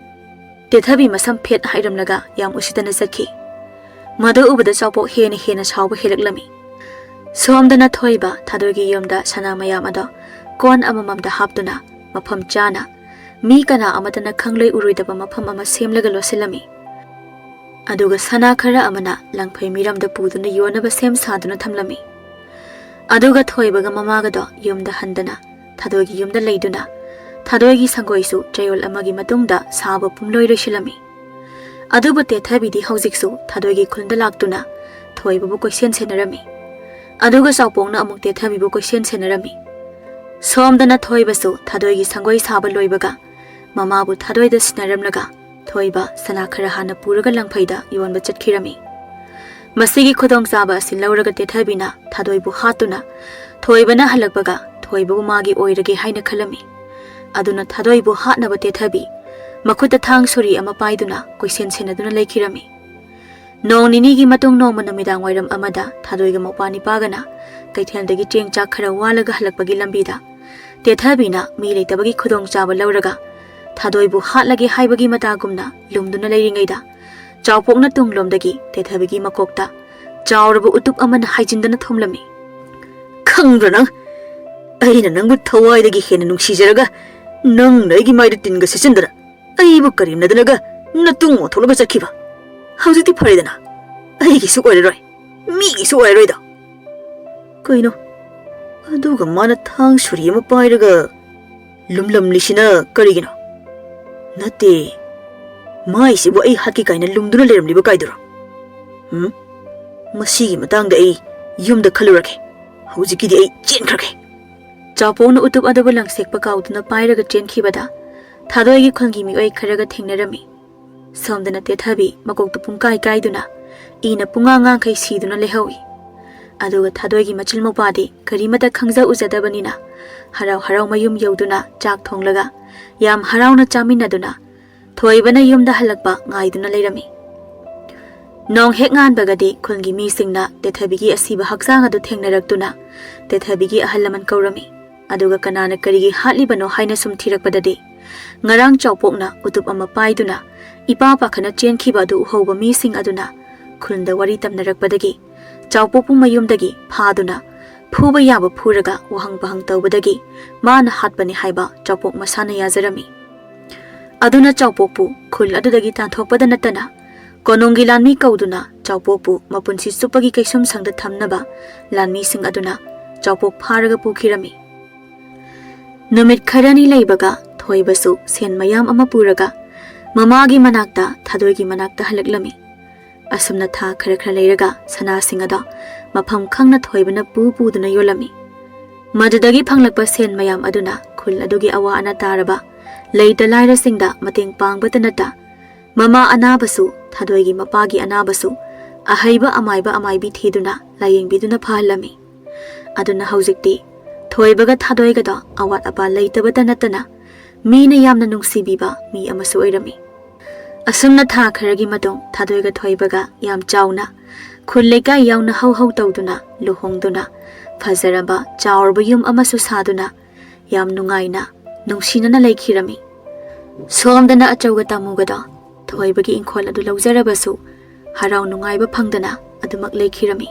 ꯇꯦꯊꯕꯤ ꯃꯁꯝ ꯐꯦꯠ ꯍꯥꯏꯔꯝꯂꯒ ꯌꯥꯝ ꯎꯁꯤꯠꯇꯅ ꯆꯠꯈꯤ꯫ ꯃꯗꯨ ꯎꯕꯗ ꯆꯥꯎꯄꯣꯛ ꯍꯦꯟꯅ ꯍꯦꯟꯅ ꯁꯥꯎꯕ ꯍꯦꯜꯂꯛꯂꯝꯃꯤ꯫ ꯁꯣꯝꯗꯅ ꯊꯣꯏꯕ ꯊꯥꯗꯣꯏꯒꯤ ꯌꯨꯝꯗ ꯁꯅꯥ ꯃꯌꯥꯝ ꯑꯗꯣ ꯀꯣꯟ ꯑꯃꯃꯝꯗ ꯍꯥꯞꯇꯨꯅ ꯃꯐꯝ ꯆꯥꯅ ꯃꯤ ꯀꯅꯥ ꯑꯃꯠꯇꯅ ꯈꯪꯂꯣꯏ ꯎꯔꯣꯏꯗꯕ ꯃꯐꯝ ꯑꯃ ꯁꯦꯝꯂꯒ ꯂꯣꯠꯁꯤꯜꯂꯝꯃꯤ꯫ ꯑꯗꯨꯒ ꯁꯅꯥ ꯈꯔ ꯑꯃꯅ ꯂꯪꯐꯩ ꯃꯤꯔꯝꯗ ꯄꯨꯗꯨꯅ ꯌꯣꯟꯅꯕ ꯁꯦꯝ ꯁꯥꯗꯨꯅ ꯊꯝꯂꯝꯃꯤ꯫ ꯑꯗꯨꯒ ꯊꯣꯏꯕꯒ ꯃꯃꯥꯒꯗꯣ ꯌꯨꯝꯗ ꯍꯟꯗꯅ ꯊꯥꯗꯣꯏꯒꯤ ꯌꯨꯝꯗ ꯂꯩꯗꯨꯅ ꯊꯥꯗꯣꯏꯒꯤ ꯁꯪꯒꯣꯏꯁꯨ ꯆꯌꯣꯜ ꯑꯃꯒꯤ ꯃꯇꯨꯡꯗ ꯁꯥꯕ ꯄꯨꯝꯂꯣꯏ ꯂꯣꯏꯁꯤꯜꯂꯝꯃꯤ꯫ ꯑꯗꯨꯕꯨ ꯇꯦꯊꯕꯤꯗꯤ ꯍꯧꯖꯤꯛꯁꯨ ꯊꯥꯗꯣꯏꯒꯤ ꯈꯨꯜꯗ ꯂꯥꯛꯇꯨꯅ ꯊꯣꯏꯕꯕꯨ ꯀꯣꯏꯁꯦꯟ ꯁꯦꯟꯅꯔꯝꯃꯤ꯫ ꯑꯗꯨꯒ ꯆꯥꯎꯄꯣꯡꯅ ꯑꯃꯨꯛ ꯇꯦꯊꯕꯤꯕꯨ ꯀꯣꯏꯁꯦꯟ ꯁꯦꯟꯅꯔꯝꯃꯤ꯫ ꯁꯣꯝꯗꯅ ꯊꯣꯏꯕꯁꯨ ꯊꯥꯗꯣꯏꯒꯤ ꯁꯪꯒꯣꯏ ꯁꯥꯕ ꯂꯣꯏꯕꯒ ꯃꯃꯥꯕꯨ ꯊꯥꯗꯣꯏꯗ ꯁꯤꯟꯅꯔꯝꯂꯒ ꯊꯣꯏꯕ ꯁꯅꯥ ꯈꯔ ꯍꯥꯟꯅ ꯄꯨꯔꯒ ꯂꯪꯐꯩꯗ ꯌꯣꯟꯕ ꯆꯠꯈꯤꯔꯝꯃꯤ꯫ ꯃꯁꯤꯒꯤ ꯈꯨꯗꯣꯡꯆꯥꯕ ꯑꯁꯤ ꯂꯧꯔꯒ ꯇꯦꯊꯕꯤꯅ ꯊꯥꯗꯣꯏꯕꯨ ꯍꯥꯠꯇꯨꯅ ꯊꯣꯏꯕꯅ ꯍꯜꯂꯛꯄꯒ ꯊꯣꯏꯕꯕꯨ ꯃꯥꯒꯤ ꯑꯣꯏꯔꯒꯦ ꯍꯥꯏꯅ ꯈꯜꯂꯝꯃꯤ꯫ ꯑꯗꯨꯅ ꯊꯥꯗꯣꯏꯕꯨ ꯍꯥꯠꯅꯕ ꯇꯦꯊꯕꯤ ꯃꯈꯨꯠꯇ ꯊꯥꯡ ꯁꯣꯔꯤ ꯑꯃ ꯄꯥꯏꯗꯨꯅ ꯀꯣꯏꯁꯦꯟ ꯁꯦꯟꯅꯗꯨꯅ ꯂꯩꯈꯤꯔꯝꯃꯤ꯫ ꯅꯣꯡ ꯅꯤꯅꯤꯒꯤ ꯃꯇꯨꯡ ꯅꯣꯡꯃ ꯅꯨꯃꯤꯗꯥꯡ ꯋꯥꯏꯔꯝ ꯑꯃꯗ ꯊꯥꯗꯣꯏꯒ ꯃꯧꯄ꯭ꯋꯥ ꯅꯤꯄꯥꯒꯅ ꯀꯩꯊꯦꯜꯗꯒꯤ ꯆꯦꯡ ꯆꯥꯛ ꯈꯔ ꯋꯥꯜꯂꯒ ꯍꯜꯂꯛꯄꯒꯤ ꯂꯝꯕꯤꯗ ꯇꯦꯊꯕꯤꯅ ꯃꯤ ꯂꯩꯇꯕꯒꯤ ꯈꯨꯗꯣꯡꯆꯥꯕ ꯂꯧꯔꯒ ꯊꯥꯗꯣꯏꯕꯨ ꯍꯥꯠꯂꯒꯦ ꯍꯥꯏꯕꯒꯤ ꯃꯇꯥꯒꯨꯝꯅ ꯂꯨꯝꯗꯨꯅ ꯂꯩꯔꯤꯉꯩꯗ ꯆꯥꯎꯄꯣꯛꯅ ꯇꯨꯡꯂꯣꯝꯗꯒꯤ ꯇꯦꯊꯕꯤꯒꯤ ꯃꯀꯣꯛꯇ ꯆꯥꯎꯔꯕ ꯎꯇꯨꯞ ꯑꯃꯅ ꯍꯥꯏꯖꯤꯟꯗꯅ ꯊꯣꯝꯂꯝꯃꯤ꯫ "ꯈꯪꯕ꯭ꯔꯥ ꯅꯪ? ꯑꯩꯅ ꯅꯪꯕꯨ ꯊꯋꯥꯏꯗꯒꯤ ꯍꯦꯟꯅ ꯅꯨꯡꯁꯤꯖꯔꯒ ꯅꯪꯅ ꯑꯩꯒꯤ ꯃꯥꯏꯗ ꯇꯤꯟꯒ ꯁꯤꯠꯆꯤꯟꯗꯅ ꯑꯩꯕꯨ ꯀꯔꯦꯝꯅꯗꯅꯒ ꯅꯇꯨꯡ ꯑꯣꯟꯊꯣꯛꯂꯒ ꯆꯠꯈꯤꯕ꯫ ꯍꯧꯖꯤꯛꯇꯤ ꯐꯔꯦꯗꯅ, ꯑꯩꯒꯤꯁꯨ ꯑꯣꯏꯔꯔꯣꯏ, ꯃꯤꯒꯤꯁꯨ ꯑꯣꯏꯔꯔꯣꯏꯗꯣ꯫" "ꯀꯩꯅꯣ? ꯑꯗꯨꯒ ꯃꯥꯅ ꯊꯥꯡ ꯁꯨꯔꯤ ꯑꯃ ꯄꯥꯏꯔꯒ ꯂꯨꯝꯂꯝꯂꯤꯁꯤꯅ ꯀꯔꯤꯒꯤꯅꯣ? ꯅꯠꯇꯦ, ꯃꯥꯏꯁꯤꯕꯨ ꯑꯩ ꯍꯥꯠꯀꯦ ꯀꯥꯏꯅ ꯂꯨꯝꯗꯨꯅ ꯂꯩꯔꯝꯂꯤꯕ ꯀꯥꯏꯗꯨꯔꯣ? ꯎꯝ? ꯃꯁꯤꯒꯤ ꯃꯇꯥꯡꯗ ꯑꯩ ꯌꯨꯝꯗ ꯈꯜꯂꯨꯔꯒꯦ꯫ ꯍꯧꯖꯤꯛꯀꯤꯗꯤ ꯑꯩ ꯆꯦꯟꯈ꯭ꯔꯒꯦ꯫" ꯆꯥꯎꯄꯣꯡꯅ ꯎꯇꯨꯞ ꯑꯗꯨꯕꯨ ꯂꯪꯁꯦꯛꯄ ꯀꯥꯎꯗꯨꯅ ꯄꯥꯏꯔꯒ ꯆꯦꯟꯈꯤꯕꯗ ꯊꯥꯗꯣꯏꯒꯤ ꯈꯨꯜꯒꯤ ꯃꯤꯑꯣꯏ ꯈꯔꯒ ꯊꯦꯡꯅꯔꯝꯃꯤ꯫ ꯁꯣꯝꯗꯅ ꯇꯦꯊꯕꯤ ꯃꯀꯣꯛꯇꯨ ꯄꯨꯡꯀꯥꯏ ꯀꯥꯏꯗꯨꯅ ꯏꯅ ꯄꯨꯡꯉꯥꯡ ꯉꯥꯡꯈꯩ ꯁꯤꯗꯨꯅ ꯂꯩꯍꯧꯏ꯫ ꯑꯗꯨꯒ ꯊꯥꯗꯣꯏꯒꯤ ꯃꯆꯤꯜ ꯃꯧꯄꯥꯗꯤ ꯀꯔꯤꯃꯇ ꯈꯪꯖ ꯎꯖꯗꯕꯅꯤꯅ ꯍꯔꯥꯎ ꯍꯔꯥꯎ ꯃꯌꯨꯝ ꯌꯧꯗꯨꯅ ꯆꯥꯛ ꯊꯣꯡꯂꯒ ꯌꯥꯝ ꯍꯔꯥꯎꯅ ꯆꯥꯃꯤꯟꯅꯗꯨꯅ ꯊꯣꯏꯕꯅ ꯌꯨꯝꯗ ꯍꯜꯂꯛꯄ ꯉꯥꯏꯗꯨꯅ ꯂꯩꯔꯝꯃꯤ꯫ ꯅꯣꯡ ꯍꯦꯛ ꯉꯥꯟꯕꯒꯗꯤ ꯈꯨꯜꯒꯤ ꯃꯤꯁꯤꯡꯅ ꯇꯦꯊꯕꯤꯒꯤ ꯑꯁꯤꯕ ꯍꯛꯆꯥꯡ ꯑꯗꯨ ꯊꯦꯡꯅꯔꯛꯇꯨꯅ ꯇꯦꯊꯕꯤꯒꯤ ꯑꯍꯜ ꯂꯃꯟ ꯀꯧꯔꯝꯃꯤ꯫ ꯑꯗꯨꯒ ꯀꯅꯥꯅ ꯀꯔꯤꯒꯤ ꯍꯥꯠꯂꯤꯕꯅꯣ ꯍꯥꯏꯅ ꯁꯨꯝ ꯊꯤꯔꯛꯄꯗꯗꯤ, ꯉꯔꯥꯡ ꯆꯥꯎꯄꯣꯛꯅ ꯎꯇꯨꯞ ꯑꯃ ꯄꯥꯏꯗꯨꯅ ꯏꯄꯥ ꯄꯥꯈꯠꯅ ꯆꯦꯟꯈꯤꯕ ꯑꯗꯨ ꯎꯍꯧꯕ ꯃꯤꯁꯤꯡ ꯑꯗꯨꯅ ꯈꯨꯜꯗ ꯋꯥꯔꯤ ꯇꯝꯅꯔꯛꯄꯗꯒꯤ ꯆꯥꯎꯄꯣꯛꯄꯨ ꯃꯌꯨꯝꯗꯒꯤ ꯐꯥꯗꯨꯅ ꯐꯨꯕ ꯌꯥꯕ ꯐꯨꯔꯒ ꯋꯥꯍꯪ ꯄꯥꯍꯪ ꯇꯧꯕꯗꯒꯤ ꯃꯥꯅ ꯍꯥꯠꯄꯅꯤ ꯍꯥꯏꯕ ꯆꯥꯎꯄꯣꯛ ꯃꯁꯥꯅ ꯌꯥꯖꯔꯝꯃꯤ꯫ ꯑꯗꯨꯅ ꯆꯥꯎꯄꯣꯛꯄꯨ ꯈꯨꯜ ꯑꯗꯨꯗꯒꯤ ꯇꯥꯟꯊꯣꯛꯄꯗ ꯅꯠꯇꯅ ꯀꯣꯅꯨꯡꯒꯤ ꯂꯥꯟꯃꯤ ꯀꯧꯗꯨꯅ ꯆꯥꯎꯄꯣꯛꯄꯨ ꯃꯄꯨꯟꯁꯤ ꯆꯨꯞꯄꯒꯤ ꯀꯩꯁꯨꯝꯁꯪꯗ ꯊꯝꯅꯕ ꯂꯥꯟꯃꯤꯁꯤꯡ ꯑꯗꯨꯅ ꯆꯥꯎꯄꯣꯛ ꯐꯥꯔꯒ ꯄꯨꯈꯤꯔꯝꯃꯤ꯫ ꯅꯨꯃꯤꯠ ꯈꯔꯅꯤ ꯂꯩꯕꯒ ꯊꯣꯏꯕꯁꯨ ꯁꯦꯟ ꯃꯌꯥꯝ ꯑꯃ ꯄꯨꯔꯒ ꯃꯃꯥꯒꯤ ꯃꯅꯥꯛꯇ ꯊꯥꯗꯣꯏꯒꯤ ꯃꯅꯥꯛꯇ ꯍꯜꯂꯛꯂꯝꯃꯤ꯫ ꯑꯁꯨꯝꯅ ꯊꯥ ꯈꯔ ꯈꯔ ꯂꯩꯔꯒ ꯁꯅꯥꯁꯤꯡ ꯑꯗꯣ ꯃꯐꯝ ꯈꯪꯅ ꯊꯣꯏꯕꯅ ꯄꯨ ꯄꯨꯗꯨꯅ ꯌꯣꯜꯂꯝꯃꯤ꯫ ꯃꯗꯨꯗꯒꯤ ꯐꯪꯂꯛꯄ ꯁꯦꯟ ꯃꯌꯥꯝ ꯑꯗꯨꯅ ꯈꯨꯜ ꯑꯗꯨꯒꯤ ꯑꯋꯥ ꯑꯅꯥ ꯇꯥꯔꯕ ꯂꯩꯇ ꯂꯥꯏꯔꯁꯤꯡꯗ ꯃꯇꯦꯡ ꯄꯥꯡꯕꯇ ꯅꯠꯇ, ꯃꯃꯥ ꯑꯅꯥꯕꯁꯨ, ꯊꯥꯗꯣꯏꯒꯤ ꯃꯄꯥꯒꯤ ꯑꯅꯥꯕꯁꯨ ꯑꯍꯩꯕ ꯑꯃꯥꯏꯕ ꯑꯃꯥꯏꯕꯤ ꯊꯤꯗꯨꯅ ꯂꯥꯌꯦꯡꯕꯤꯗꯨꯅ ꯐꯍꯜꯂꯝꯃꯤ꯫ ꯑꯗꯨꯅ ꯍꯧꯖꯤꯛꯇꯤ ꯊꯣꯏꯕꯒ ꯊꯥꯗꯣꯏꯒꯗꯣ ꯑꯋꯥꯠ ꯑꯄꯥ ꯂꯩꯇꯕꯇ ꯅꯠꯇꯅ ꯃꯤꯅ ꯌꯥꯝꯅ ꯅꯨꯡꯁꯤꯕꯤꯕ ꯃꯤ ꯑꯃꯁꯨ ꯑꯣꯏꯔꯝꯃꯤ꯫ ꯑꯁꯨꯝꯅ ꯊꯥ ꯈꯔꯒꯤ ꯃꯇꯨꯡ ꯊꯥꯗꯣꯏꯒ ꯊꯣꯏꯕꯒ ꯌꯥꯝ ꯆꯥꯎꯅ ꯈꯨꯜ ꯂꯩꯀꯥꯏ ꯌꯥꯎꯅ ꯍꯧ ꯍꯧ ꯇꯧꯗꯨꯅ ꯂꯨꯍꯣꯡꯗꯨꯅ ꯐꯖꯔꯕ ꯆꯥꯎꯔꯕ ꯌꯨꯝ ꯑꯃꯁꯨ ꯁꯥꯗꯨꯅ ꯌꯥꯝ ꯅꯨꯡꯉꯥꯏꯅ ꯅꯨꯡꯁꯤꯅꯅ ꯂꯩꯈꯤꯔꯝꯃꯤ꯫ ꯁꯣꯝꯗꯅ ꯑꯆꯧꯒ ꯇꯥꯃꯨꯒꯗꯣ ꯊꯣꯏꯕꯒꯤ ꯏꯪꯈꯣꯜ ꯑꯗꯨ ꯂꯧꯖꯔꯕꯁꯨ ꯍꯔꯥꯎ ꯅꯨꯡꯉꯥꯏꯕ ꯐꯪꯗꯅ ꯑꯗꯨꯃꯛ ꯂꯩꯈꯤꯔꯝꯃꯤ꯫